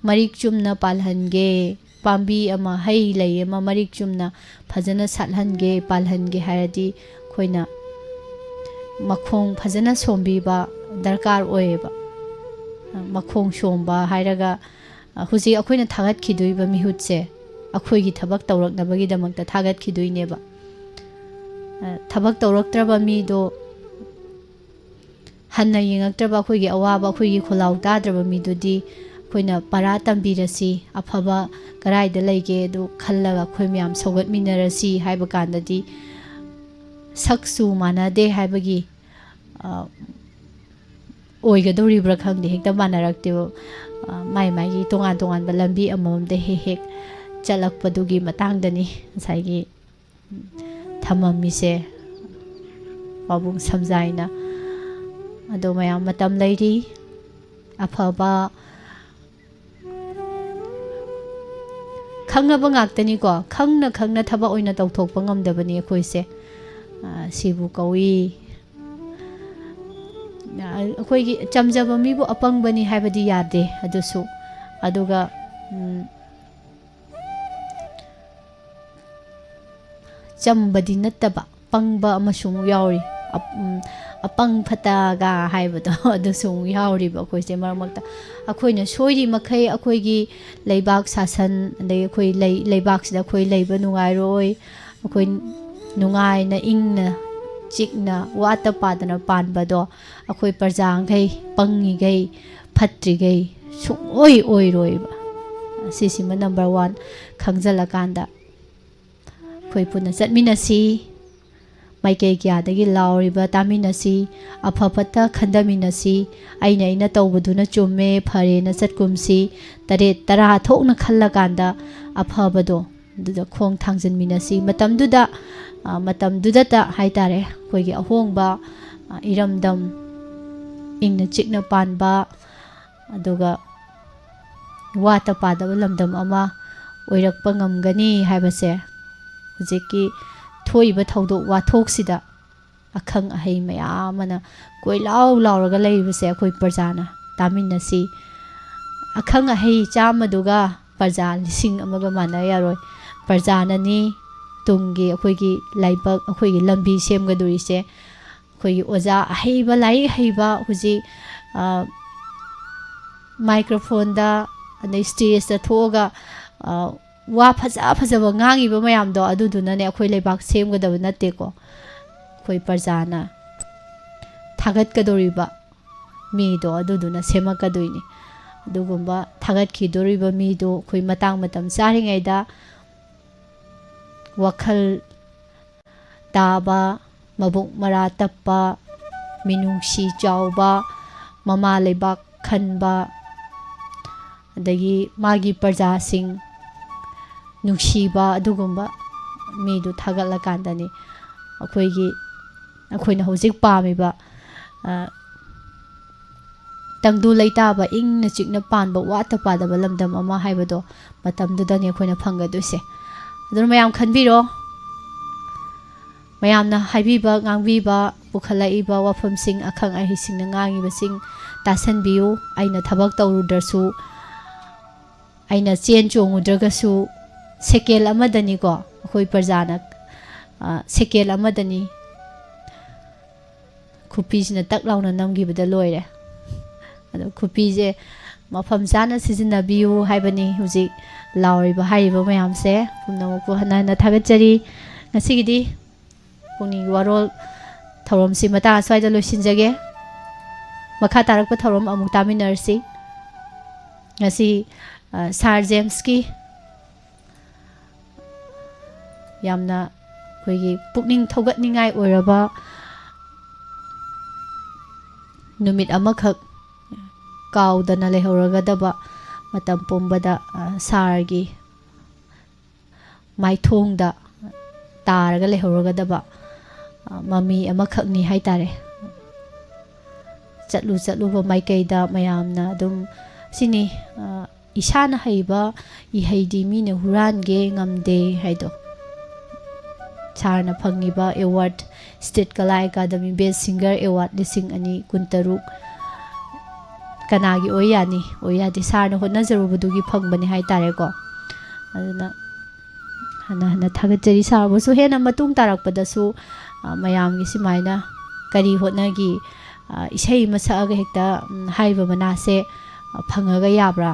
ꯃꯔꯤꯛ ꯆꯨꯝꯅ ꯄꯥꯜꯍꯟꯒꯦ, ꯄꯥꯝꯕꯤ ꯑꯃ, ꯍꯩ ꯂꯩ ꯑꯃ ꯃꯔꯤꯛ ꯆꯨꯝꯅ ꯐꯖꯅ ꯁꯥꯠꯍꯟꯒꯦ, ꯄꯥꯜꯍꯟꯒꯦ ꯍꯥꯏꯔꯗꯤ ꯑꯩꯈꯣꯏꯅ ꯃꯈꯣꯡ ꯐꯖꯅ ꯁꯣꯝꯕꯤꯕ ꯗꯔꯀꯥꯔ ꯑꯣꯏꯌꯦꯕ꯫ ꯃꯈꯣꯡ ꯁꯣꯝꯕ ꯍꯥꯏꯔꯒ, ꯍꯧꯖꯤꯛ ꯑꯩꯈꯣꯏꯅ ꯊꯥꯒꯠꯈꯤꯗꯣꯏꯕ ꯃꯤꯍꯨꯠꯁꯦ ꯑꯩꯈꯣꯏꯒꯤ ꯊꯕꯛ ꯇꯧꯔꯛꯅꯕꯒꯤꯗꯃꯛꯇ ꯊꯥꯒꯠꯈꯤꯗꯣꯏꯅꯦꯕ꯫ ꯊꯕꯛ ꯇꯧꯔꯛꯇ꯭ꯔꯕ ꯃꯤꯗꯣ, ꯍꯟꯅ ꯌꯦꯡꯉꯛꯇ꯭ꯔꯕ, ꯑꯩꯈꯣꯏꯒꯤ ꯑꯋꯥꯕ, ꯑꯩꯈꯣꯏꯒꯤ ꯈꯣꯜꯂꯥꯎ ꯇꯥꯗ꯭ꯔꯕ ꯃꯤꯗꯨꯗꯤ ꯑꯩꯈꯣꯏꯅ ꯄꯔꯥ ꯇꯝꯕꯤꯔꯁꯤ, ꯑꯐꯕ ꯀꯗꯥꯏꯗ ꯂꯩꯒꯦ ꯑꯗꯨ ꯈꯜꯂꯒ ꯑꯩꯈꯣꯏ ꯃꯌꯥꯝ ꯁꯧꯒꯠꯃꯤꯟꯅꯔꯁꯤ ꯍꯥꯏꯕ ꯀꯥꯟꯗꯗꯤ, ꯁꯛꯁꯨ ꯃꯥꯟꯅꯗꯦ ꯍꯥꯏꯕꯒꯤ, ꯑ, ꯑꯣꯏꯒꯗꯧꯔꯤꯕ꯭ꯔꯥ ꯈꯪꯗꯦ, ꯍꯦꯛꯇ ꯃꯥꯟꯅꯔꯛꯇꯦꯕ꯫ ꯑ, ꯃꯥꯏ ꯃꯥꯏꯒꯤ ꯇꯣꯉꯥꯟ ꯇꯣꯉꯥꯟꯕ ꯂꯝꯕꯤ ꯑꯃꯃꯝꯗ ꯍꯦꯛ ꯍꯦꯛ ꯆꯠꯂꯛꯄꯗꯨꯒꯤ ꯃꯇꯥꯡꯗꯅꯤ ꯉꯁꯥꯏꯒꯤ ꯊꯝꯃꯝꯃꯤꯁꯦ꯫ ꯄꯥꯕꯨꯡ ꯁꯝꯖꯥꯏꯅ꯫ ꯑꯗꯣ ꯃꯌꯥꯝ ꯃꯇꯝ ꯂꯩꯔꯤ꯫ ꯑꯐꯕ ꯈꯪꯉꯕ ꯉꯥꯛꯇꯅꯤꯀꯣ꯫ ꯈꯪꯅ ꯈꯪꯅ ꯊꯕꯛ ꯑꯣꯏꯅ ꯇꯧꯊꯣꯛꯄ ꯉꯝꯗꯕꯅꯤ ꯑꯩꯈꯣꯏꯁꯦ꯫ ꯑ, ꯁꯤꯕꯨ ꯀꯧꯏ꯫ ꯑ, ꯑꯩꯈꯣꯏꯒꯤ ꯆꯝꯖꯕ ꯃꯤꯕꯨ ꯑꯄꯪꯕꯅꯤ ꯍꯥꯏꯕꯗꯤ ꯌꯥꯗꯦ꯫ ꯑꯗꯨꯁꯨ, ꯑꯗꯨꯒ, ꯎꯝ, ꯆꯝꯕꯗꯤ ꯅꯠꯇꯕ, ꯄꯪꯕ ꯑꯃꯁꯨ ꯑꯃꯨꯛ ꯌꯥꯎꯔꯤ꯫ ꯑꯞ-, ꯎꯝ, ꯑꯄꯪ ꯐꯠꯇꯒ ꯍꯥꯏꯕꯗꯣ ꯑꯗꯨꯁꯨ ꯑꯃꯨꯛ ꯌꯥꯎꯔꯤꯕ ꯑꯩꯈꯣꯏꯁꯦ ꯃꯔꯛ ꯃꯔꯛꯇ꯫ ꯑꯩꯈꯣꯏꯅ ꯁꯣꯏꯔꯤ ꯃꯈꯩ ꯑꯩꯈꯣꯏꯒꯤ ꯂꯩꯕꯥꯛ ꯁꯥꯁꯟ, ꯑꯗꯩ ꯑꯩꯈꯣꯏ ꯂꯩ-, ꯂꯩꯕꯥꯛꯁꯤꯗ ꯑꯩꯈꯣꯏ ꯂꯩꯕ ꯅꯨꯡꯉꯥꯏꯔꯣꯏ, ꯑꯩꯈꯣꯏ ꯅꯨꯡꯉꯥꯏꯅ ꯏꯪꯅ ꯆꯤꯛꯅ ꯋꯥꯠꯇ ꯄꯥꯗꯅ ꯄꯥꯟꯕꯗꯣ ꯑꯩꯈꯣꯏ ꯄ꯭ꯔꯖꯥꯈꯩ ꯄꯪꯉꯤꯈꯩ ꯐꯠꯇ꯭ꯔꯤꯈꯩ ꯁꯨꯡꯑꯣꯏ ꯑꯣꯏꯔꯣꯏꯕ꯫ ꯑꯁꯤꯁꯤꯃ ꯅꯝꯕꯔ ꯋꯥꯟ ꯈꯪꯖꯤꯜꯂꯀꯥꯟꯗ ꯑꯩꯈꯣꯏ ꯄꯨꯟꯅ ꯆꯠꯃꯤꯟꯅꯁꯤ꯫ ꯃꯥꯏꯀꯩ ꯀꯌꯥꯗꯒꯤ ꯂꯥꯎꯔꯤꯕ ꯇꯥꯃꯤꯟꯅꯁꯤ꯫ ꯑꯐ ꯐꯠꯇ ꯈꯟꯊꯃꯤꯟꯅꯁꯤ꯫ ꯑꯩꯅ ꯑꯩꯅ ꯇꯧꯕꯗꯨꯅ ꯆꯨꯝꯃꯦ ꯐꯔꯦꯅ ꯆꯠꯀꯨꯝꯁꯤ꯫ ꯇꯔꯦꯠ ꯇꯔꯥ ꯊꯣꯛꯅ ꯈꯜꯂꯀꯥꯟꯗ ꯑꯐꯕꯗꯣ ꯑꯗꯨꯗ ꯈꯣꯡ ꯊꯥꯡꯖꯤꯟꯃꯤꯟꯅꯁꯤ꯫ ꯃꯇꯝꯗꯨꯗ, ꯑ, ꯃꯇꯝꯗꯨꯗꯇ ꯍꯥꯏꯇꯥꯔꯦ, ꯑꯩꯈꯣꯏꯒꯤ ꯑꯍꯣꯡꯕ, ꯑ, ꯏꯔꯝꯗꯝ, ꯏꯪꯅ ꯆꯤꯛꯅ ꯄꯥꯟꯕ, ꯑꯗꯨꯒ ꯋꯥꯠꯇ ꯄꯥꯗꯕ ꯂꯝꯗꯝ ꯑꯃ ꯑꯣꯏꯔꯛꯄ ꯉꯝꯒꯅꯤ ꯍꯥꯏꯕꯁꯦ ꯍꯧꯖꯤꯛꯀꯤ ꯊꯣꯛꯏꯕ ꯊꯧꯗꯣꯛ ꯋꯥꯊꯣꯛꯁꯤꯗ ꯑꯈꯪ ꯑꯍꯩ ꯃꯌꯥꯝ ꯑꯃꯅ ꯀꯣꯏꯂꯥꯎ ꯂꯥꯎꯔꯒ ꯂꯩꯔꯤꯕꯁꯦ ꯑꯩꯈꯣꯏ ꯄ꯭ꯔꯖꯥꯅ ꯇꯥꯃꯤꯟꯅꯁꯤ꯫ ꯑꯈꯪ ꯑꯍꯩ ꯆꯥꯝꯃꯗꯨꯒ ꯄ꯭ꯔꯖꯥ ꯂꯤꯁꯤꯡ ꯑꯃꯒ ꯃꯥꯟꯅ ꯌꯥꯔꯣꯏ꯫ ꯄ꯭ꯔꯖꯥꯅꯅꯤ ꯇꯨꯡꯒꯤ ꯑꯩꯈꯣꯏꯒꯤ ꯂꯥꯏꯕꯛ, ꯑꯩꯈꯣꯏꯒꯤ ꯂꯝꯕꯤ ꯁꯦꯝꯒꯗꯣꯔꯤꯁꯦ꯫ ꯑꯩꯈꯣꯏꯒꯤ ꯑꯣꯖꯥ ꯑꯍꯩꯕ, ꯂꯥꯏꯔꯤꯛ ꯍꯩꯕ ꯍꯧꯖꯤꯛ, ꯑ, ꯃꯥꯏꯀ꯭ꯔꯣꯐꯣꯟꯗ ꯑꯗꯩ ꯁ꯭ꯇꯦꯖꯇ ꯊꯣꯛꯑꯒ, ꯑ, ꯋꯥ ꯐꯖ ꯐꯖꯕ ꯉꯥꯡꯉꯤꯕ ꯃꯌꯥꯝꯗꯣ ꯑꯗꯨꯗꯨꯅꯅꯦ ꯑꯩꯈꯣꯏ ꯂꯩꯕꯥꯛ ꯁꯦꯝꯒꯗꯕ ꯅꯠꯇꯦꯀꯣ꯫ ꯑꯩꯈꯣꯏ ꯄ꯭ꯔꯖꯥꯅ ꯊꯥꯒꯠꯀꯗꯧꯔꯤꯕ ꯃꯤꯗꯣ ꯑꯗꯨꯗꯨꯅ ꯁꯦꯝꯃꯛꯀꯗꯣꯏꯅꯤ꯫ ꯑꯗꯨꯒꯨꯝꯕ ꯊꯥꯒꯠꯈꯤꯗꯣꯔꯤꯕ ꯃꯤꯗꯣ ꯑꯩꯈꯣꯏ ꯃꯇꯥꯡ ꯃꯇꯝ ꯆꯥꯔꯤꯉꯩꯗ ꯋꯥꯈꯜ ꯇꯥꯕ, ꯃꯕꯨꯛ ꯃꯔꯥ ꯇꯞꯄ, ꯃꯤꯅꯨꯡꯁꯤ ꯆꯥꯎꯕ, ꯃꯃꯥ ꯂꯩꯕꯥꯛ ꯈꯟꯕ, ꯑꯗꯒꯤ ꯃꯥꯒꯤ ꯄ꯭ꯔꯖꯥꯁꯤꯡ ꯅꯨꯡꯁꯤꯕ ꯑꯗꯨꯒꯨꯝꯕ ꯃꯤꯗꯨ ꯊꯥꯒꯠꯂꯀꯥꯟꯗꯅꯤ ꯑꯩꯈꯣꯏꯒꯤ, ꯑꯩꯈꯣꯏꯅ ꯍꯧꯖꯤꯛ ꯄꯥꯝꯃꯤꯕ, ꯑ, ꯇꯪꯗꯨ ꯂꯩꯇꯥꯕ, ꯏꯪꯅ ꯆꯤꯛꯅ ꯄꯥꯟꯕ, ꯋꯥꯠꯇ ꯄꯥꯗꯕ ꯂꯝꯗꯝ ꯑꯃ ꯍꯥꯏꯕꯗꯣ ꯃꯇꯝꯗꯨꯗꯅꯤ ꯑꯩꯈꯣꯏꯅ ꯐꯪꯒꯗꯣꯏꯁꯦ꯫ ꯑꯗꯨꯅ ꯃꯌꯥꯝ ꯈꯟꯕꯤꯔꯣ꯫ ꯃꯌꯥꯝꯅ ꯍꯥꯏꯕꯤꯕ, ꯉꯥꯡꯕꯤꯕ, ꯄꯨꯈꯠꯂꯛꯏꯕ ꯋꯥꯐꯝꯁꯤꯡ, ꯑꯈꯪ ꯑꯍꯩꯁꯤꯡꯅ ꯉꯥꯡꯉꯤꯕꯁꯤꯡ ꯇꯥꯁꯟꯕꯤꯌꯨ꯫ ꯑꯩꯅ ꯊꯕꯛ ꯇꯧꯔꯨꯗ꯭ꯔꯁꯨ, ꯑꯩꯅ ꯆꯦꯟ ꯆꯣꯡꯉꯨꯗ꯭ꯔꯒꯁꯨ, ꯁꯦꯀꯦꯟ ꯑꯃꯗꯅꯤꯀꯣ, ꯑꯩꯈꯣꯏ ꯄ꯭ꯔꯖꯥꯅ, ꯑ, ꯁꯦꯀꯦꯟ ꯑꯃꯗꯅꯤ ꯈꯨꯄꯤꯁꯤꯅ ꯇꯛ ꯂꯥꯎꯅ ꯅꯝꯈꯤꯕꯗ ꯂꯣꯏꯔꯦ꯫ ꯑꯗꯣ ꯈꯨꯄꯤꯁꯦ ꯃꯐꯝ ꯆꯥꯅ ꯁꯤꯖꯤꯟꯅꯕꯤꯌꯨ ꯍꯥꯏꯕꯅꯤ ꯍꯧꯖꯤꯛ ꯂꯥꯎꯔꯤꯕ ꯍꯥꯏꯔꯤꯕ ꯃꯌꯥꯝꯁꯦ꯫ ꯄꯨꯝꯅꯃꯛꯄꯨ ꯍꯟꯅ ꯍꯟꯅ ꯊꯥꯒꯠꯆꯔꯤ꯫ ꯉꯁꯤꯒꯤꯗꯤ ꯄꯨꯛꯅꯤꯡꯒꯤ ꯋꯥꯔꯣꯜ ꯊꯧꯔꯝꯁꯤ ꯃꯇꯥꯡ ꯑꯁ꯭ꯋꯥꯏꯗ ꯂꯣꯏꯁꯤꯟꯖꯒꯦ꯫ ꯃꯈꯥ ꯇꯥꯔꯛꯄ ꯊꯧꯔꯝ ꯑꯃꯨꯛ ꯇꯥꯃꯤꯟꯅꯔꯁꯤ꯫ ꯉꯁꯤ, ꯑ, ꯁꯥꯔ ꯖꯦꯝꯁꯀꯤ ꯌꯥꯝꯅ ꯑꯩꯈꯣꯏꯒꯤ ꯄꯨꯛꯅꯤꯡ ꯊꯧꯒꯠꯅꯤꯡꯉꯥꯏ ꯑꯣꯏꯔꯕ ꯅꯨꯃꯤꯠ ꯑꯃꯈꯛ ꯀꯥꯎꯗꯅ ꯂꯩꯍꯧꯔꯒꯗꯕ, ꯃꯇꯝ ꯄꯨꯝꯕꯗ, ꯑ, ꯁꯥꯔꯒꯤ ꯃꯥꯏꯊꯣꯡꯗ ꯇꯥꯔꯒ ꯂꯩꯍꯧꯔꯒꯗꯕ, ꯑ, ꯃꯃꯤ ꯑꯃꯈꯛꯅꯤ ꯍꯥꯏꯇꯥꯔꯦ꯫ ꯆꯠꯂꯨ ꯆꯠꯂꯨꯕ ꯃꯥꯏꯀꯩꯗ ꯃꯌꯥꯝꯅ ꯑꯗꯨꯝ ꯁꯤꯅꯤ, ꯑ, ꯏꯁꯥꯅ ꯍꯩꯕ ꯏꯍꯩꯗꯤ ꯃꯤꯅ ꯍꯨꯔꯥꯟꯒꯦ ꯉꯝꯗꯦ ꯍꯥꯏꯗꯣ꯫ ꯁꯥꯔꯅ ꯐꯪꯉꯤꯕ ꯑꯦꯋꯥꯔꯗ, ꯁ꯭ꯇꯦꯠ ꯀꯂꯥ ꯑꯦꯀꯥꯗꯃꯤ ꯕꯦꯁ ꯁꯤꯡꯒꯔ ꯑꯦꯋꯥꯔꯗ ꯂꯤꯁꯤꯡ ꯑꯅꯤ ꯀꯨꯟꯇꯔꯨꯛ ꯀꯅꯥꯒꯤ ꯑꯣꯏ ꯌꯥꯅꯤ? ꯑꯣꯏ ꯌꯥꯗꯦ꯫ ꯁꯥꯔꯅ ꯍꯣꯠꯅꯖꯔꯨꯕꯗꯨꯒꯤ ꯐꯪꯕꯅꯤ ꯍꯥꯏꯇꯥꯔꯦꯀꯣ꯫ ꯑꯗꯨꯅ ꯍꯟꯅ ꯍꯟꯅ ꯊꯥꯒꯠꯆꯔꯤ꯫ ꯁꯥꯔꯕꯨꯁꯨ ꯍꯦꯟꯅ ꯃꯇꯨꯡ ꯇꯥꯔꯛꯄꯗꯁꯨ, ꯑ, ꯃꯌꯥꯝꯒꯤ ꯁꯨꯃꯥꯏꯅ ꯀꯔꯤ ꯍꯣꯠꯅꯈꯤ? ꯑ, ꯏꯁꯩ ꯑꯃ ꯁꯛꯑꯒ ꯍꯦꯛꯇ, ꯎꯝ, ꯍꯥꯏꯔꯤꯕ ꯃꯅꯥꯁꯦ, ꯑ, ꯐꯪꯉꯒ ꯌꯥꯕ꯭ꯔꯥ?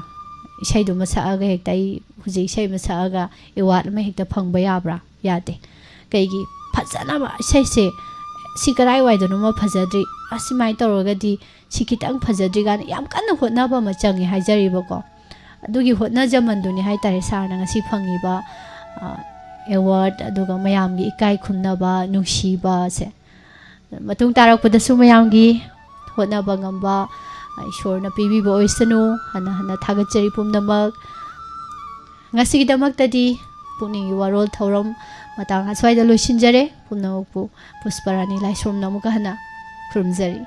ꯏꯁꯩꯗꯨꯃ ꯁꯛꯑꯒ ꯍꯦꯛꯇ ꯑꯩ ꯍꯧꯖꯤꯛ ꯏꯁꯩ ꯑꯃ ꯁꯛꯑꯒ ꯑꯦꯋꯥꯔꯗ ꯑꯃ ꯍꯦꯛꯇ ꯐꯪꯕ ꯌꯥꯕ꯭ꯔꯥ? ꯌꯥꯗꯦ꯫ ꯀꯩꯒꯤ? ꯐꯖꯅꯕ ꯏꯁꯩꯁꯦ, ꯁꯤ ꯀꯔꯥꯏꯋꯥꯏꯗꯅꯣꯃ ꯐꯖꯗ꯭ꯔꯤ, ꯑꯁꯨꯃꯥꯏꯅ ꯇꯧꯔꯒꯗꯤ ꯁꯤ ꯈꯤꯇꯪ ꯐꯖꯗ꯭ꯔꯤ ꯀꯥꯏꯅ ꯌꯥꯝ ꯀꯟꯅ ꯍꯣꯠꯅꯕ ꯑꯃ ꯆꯪꯉꯦ ꯍꯥꯏꯖꯔꯤꯕꯀꯣ꯫ ꯑꯗꯨꯒꯤ ꯍꯣꯠꯅꯖꯃꯟꯗꯨꯅꯤ ꯍꯥꯏꯇꯥꯔꯦ ꯁꯥꯔꯅ ꯉꯁꯤ ꯐꯪꯉꯤꯕ, ꯑ, ꯑꯦꯋꯥꯔꯗ, ꯑꯗꯨꯒ ꯃꯌꯥꯝꯒꯤ ꯏꯀꯥꯏ ꯈꯨꯝꯅꯕ, ꯅꯨꯡꯁꯤꯕꯁꯦ꯫ ꯃꯇꯨꯡ ꯇꯥꯔꯛꯄꯗꯁꯨ ꯃꯌꯥꯝꯒꯤ ꯍꯣꯠꯅꯕ ꯉꯝꯕ, ꯑ, ꯏꯁꯣꯔꯅ ꯄꯤꯕꯤꯕ ꯑꯣꯏꯁꯅꯨ꯫ ꯍꯟꯅ ꯍꯟꯅ ꯊꯥꯒꯠꯆꯔꯤ ꯄꯨꯝꯅꯃꯛ꯫ ꯉꯁꯤꯒꯤꯗꯃꯛꯇꯗꯤ ꯄꯨꯛꯅꯤꯡꯒꯤ ꯋꯥꯔꯣꯜ ꯊꯧꯔꯝ ꯃꯇꯥꯡ ꯑꯁ꯭ꯋꯥꯏꯗ ꯂꯣꯏꯁꯤꯟꯖꯔꯦ꯫ ꯄꯨꯝꯅꯃꯛꯄꯨ ꯄꯨꯁꯄꯔꯥꯅꯤ ꯂꯥꯏꯁ꯭ꯔꯝꯅ ꯑꯃꯨꯛꯀ ꯍꯟꯅ ꯈꯨꯔꯨꯝꯖꯔꯤ꯫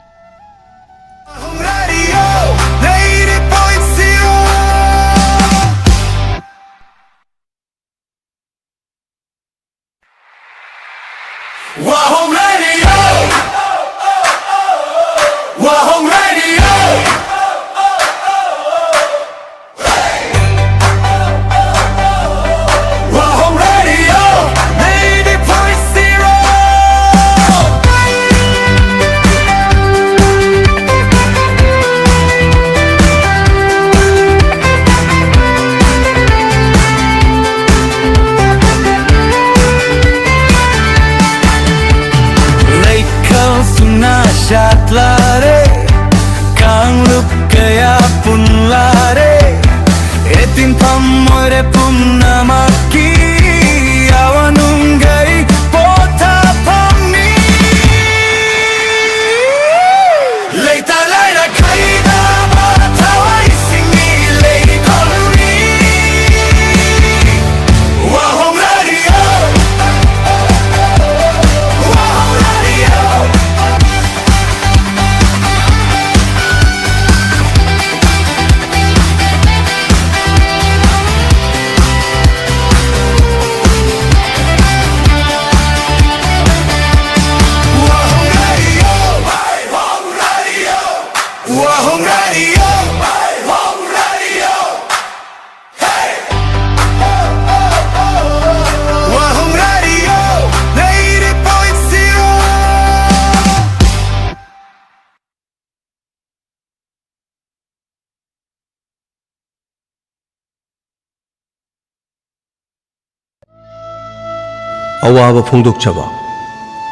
ꯑꯋꯥꯕ ꯐꯣꯡꯗꯣꯛꯆꯕ꯫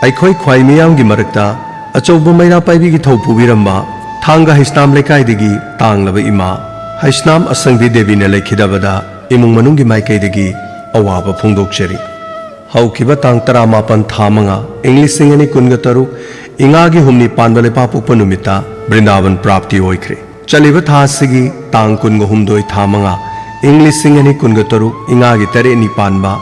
ꯑꯩꯈꯣꯏ ꯈ꯭ꯋꯥꯏ ꯃꯤꯌꯥꯝꯒꯤ ꯃꯔꯛꯇ ꯑꯆꯧꯕ ꯃꯩꯔꯥ ꯄꯥꯏꯕꯤꯒꯤ ꯊꯧ ꯄꯨꯕꯤꯔꯝꯕ ꯊꯥꯡꯒ ꯍꯩꯁꯅꯥꯝ ꯂꯩꯀꯥꯏꯗꯒꯤ ꯇꯥꯡꯂꯕ ꯏꯃꯥ ꯍꯩꯁꯅꯥꯝ ꯑꯁꯪꯕꯤ ꯗꯦꯕꯤꯅ ꯂꯩꯈꯤꯗꯕꯗ ꯏꯃꯨꯡ ꯃꯅꯨꯡꯒꯤ ꯃꯥꯏꯀꯩꯗꯒꯤ ꯑꯋꯥꯕ ꯐꯣꯡꯗꯣꯛꯆꯔꯤ꯫ ꯍꯧꯈꯤꯕ ꯇꯥꯡ ꯇꯔꯥꯃꯥꯄꯟ ꯊꯥ ꯃꯉꯥ, ꯏꯪ ꯂꯤꯁꯤꯡ ꯑꯅꯤ ꯀꯨꯟꯒ ꯇꯔꯨꯛ, ꯏꯉꯥꯒꯤ ꯍꯨꯝꯅꯤ ꯄꯥꯟꯕ ꯂꯩꯄꯥꯛꯄꯣꯛꯄ ꯅꯨꯃꯤꯠꯇ ꯕ꯭ꯔꯤꯟꯗꯥꯕꯟ ꯄ꯭ꯔꯥꯞꯇꯤ ꯑꯣꯏꯈ꯭ꯔꯦ꯫ ꯆꯠꯂꯤꯕ ꯊꯥ ꯑꯁꯤꯒꯤ ꯇꯥꯡ ꯀꯨꯟꯒ ꯍꯨꯝꯗꯣꯏ ꯊꯥ ꯃꯉꯥ, ꯏꯪ ꯂꯤꯁꯤꯡ ꯑꯅꯤ ꯀꯨꯟꯒ ꯇꯔꯨꯛ, ꯏꯉꯥꯒꯤ ꯇꯔꯦꯠꯅꯤ ꯄꯥꯟꯕ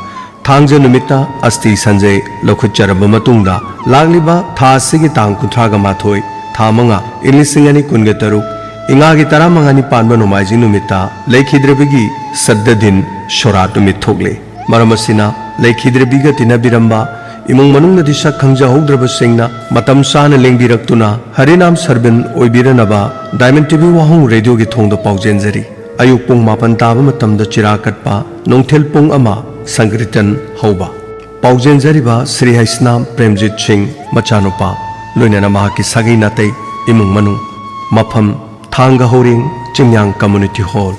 ꯊꯥꯡꯖ ꯅꯨꯃꯤꯠꯇ ꯑꯁꯇꯤ ꯁꯟꯖꯩ ꯂꯧꯈꯠꯆꯔꯕ ꯃꯇꯨꯡꯗ, ꯂꯥꯛꯂꯤꯕ ꯊꯥ ꯑꯁꯤꯒꯤ ꯇꯥꯡ ꯀꯨꯟꯊ꯭ꯔꯥꯒ ꯃꯥꯊꯣꯏ ꯊꯥ ꯃꯉꯥ, ꯏꯪ ꯂꯤꯁꯤꯡ ꯑꯅꯤ ꯀꯨꯟꯒ ꯇꯔꯨꯛ, ꯏꯉꯥꯒꯤ ꯇꯔꯥꯃꯉꯥꯅꯤ ꯄꯥꯟꯕ ꯅꯣꯡꯃꯥꯏꯖꯤꯡ ꯅꯨꯃꯤꯠꯇ ꯂꯩꯈꯤꯗ꯭ꯔꯕꯤꯒꯤ ꯁꯗꯗꯤꯟ ꯁꯣꯔꯥꯠ ꯅꯨꯃꯤꯠ ꯊꯣꯛꯂꯦ꯫ ꯃꯔꯝ ꯑꯁꯤꯅ, ꯂꯩꯈꯤꯗ꯭ꯔꯕꯤꯒ ꯇꯤꯟꯅꯕꯤꯔꯝꯕ ꯏꯃꯨꯡ ꯃꯅꯨꯡꯅꯗꯤ ꯁꯛ ꯈꯪꯖꯍꯧꯗ꯭ꯔꯕꯁꯤꯡꯅ ꯃꯇꯝ ꯆꯥꯅ ꯂꯦꯡꯕꯤꯔꯛꯇꯨꯅ ꯍꯔꯤꯅꯥꯝ ꯁꯔꯕꯤꯟ ꯑꯣꯏꯕꯤꯔꯅꯕ ꯗꯥꯏꯃꯟ ꯇꯤꯚꯤ ꯋꯥꯍꯣꯡ ꯔꯦꯗꯤꯑꯣꯒꯤ ꯊꯣꯡꯗ ꯄꯥꯎꯖꯦꯟꯖꯔꯤ꯫ ꯑꯌꯨꯛ ꯄꯨꯡ ꯃꯥꯄꯟ ꯇꯥꯕ ꯃꯇꯝꯗ ꯆꯤꯔꯥ ꯀꯠꯄ, ꯅꯨꯡꯊꯤꯜ ꯄꯨꯡ ꯑꯃ ꯁꯪꯀ꯭ꯔꯤꯇꯟ ꯍꯧꯕ꯫ ꯄꯥꯎꯖꯦꯟꯖꯔꯤꯕ ꯁ꯭ꯔꯤ ꯍꯩꯁꯅꯥꯝ ꯄ꯭ꯔꯦꯝꯖꯤꯠ ꯁꯤꯡ ꯃꯆꯥꯅꯨꯄꯥ, ꯂꯣꯏꯅꯅ ꯃꯍꯥꯛꯀꯤ ꯁꯥꯒꯩ ꯅꯥꯇꯩ, ꯏꯃꯨꯡ ꯃꯅꯨꯡ꯫ ꯃꯐꯝ: ꯊꯥꯡꯒ ꯍꯧꯔꯦꯡ ꯆꯤꯡꯌꯥꯡ ꯀꯝꯃ꯭ꯌꯨꯅꯤꯇꯤ ꯍꯣꯜ꯫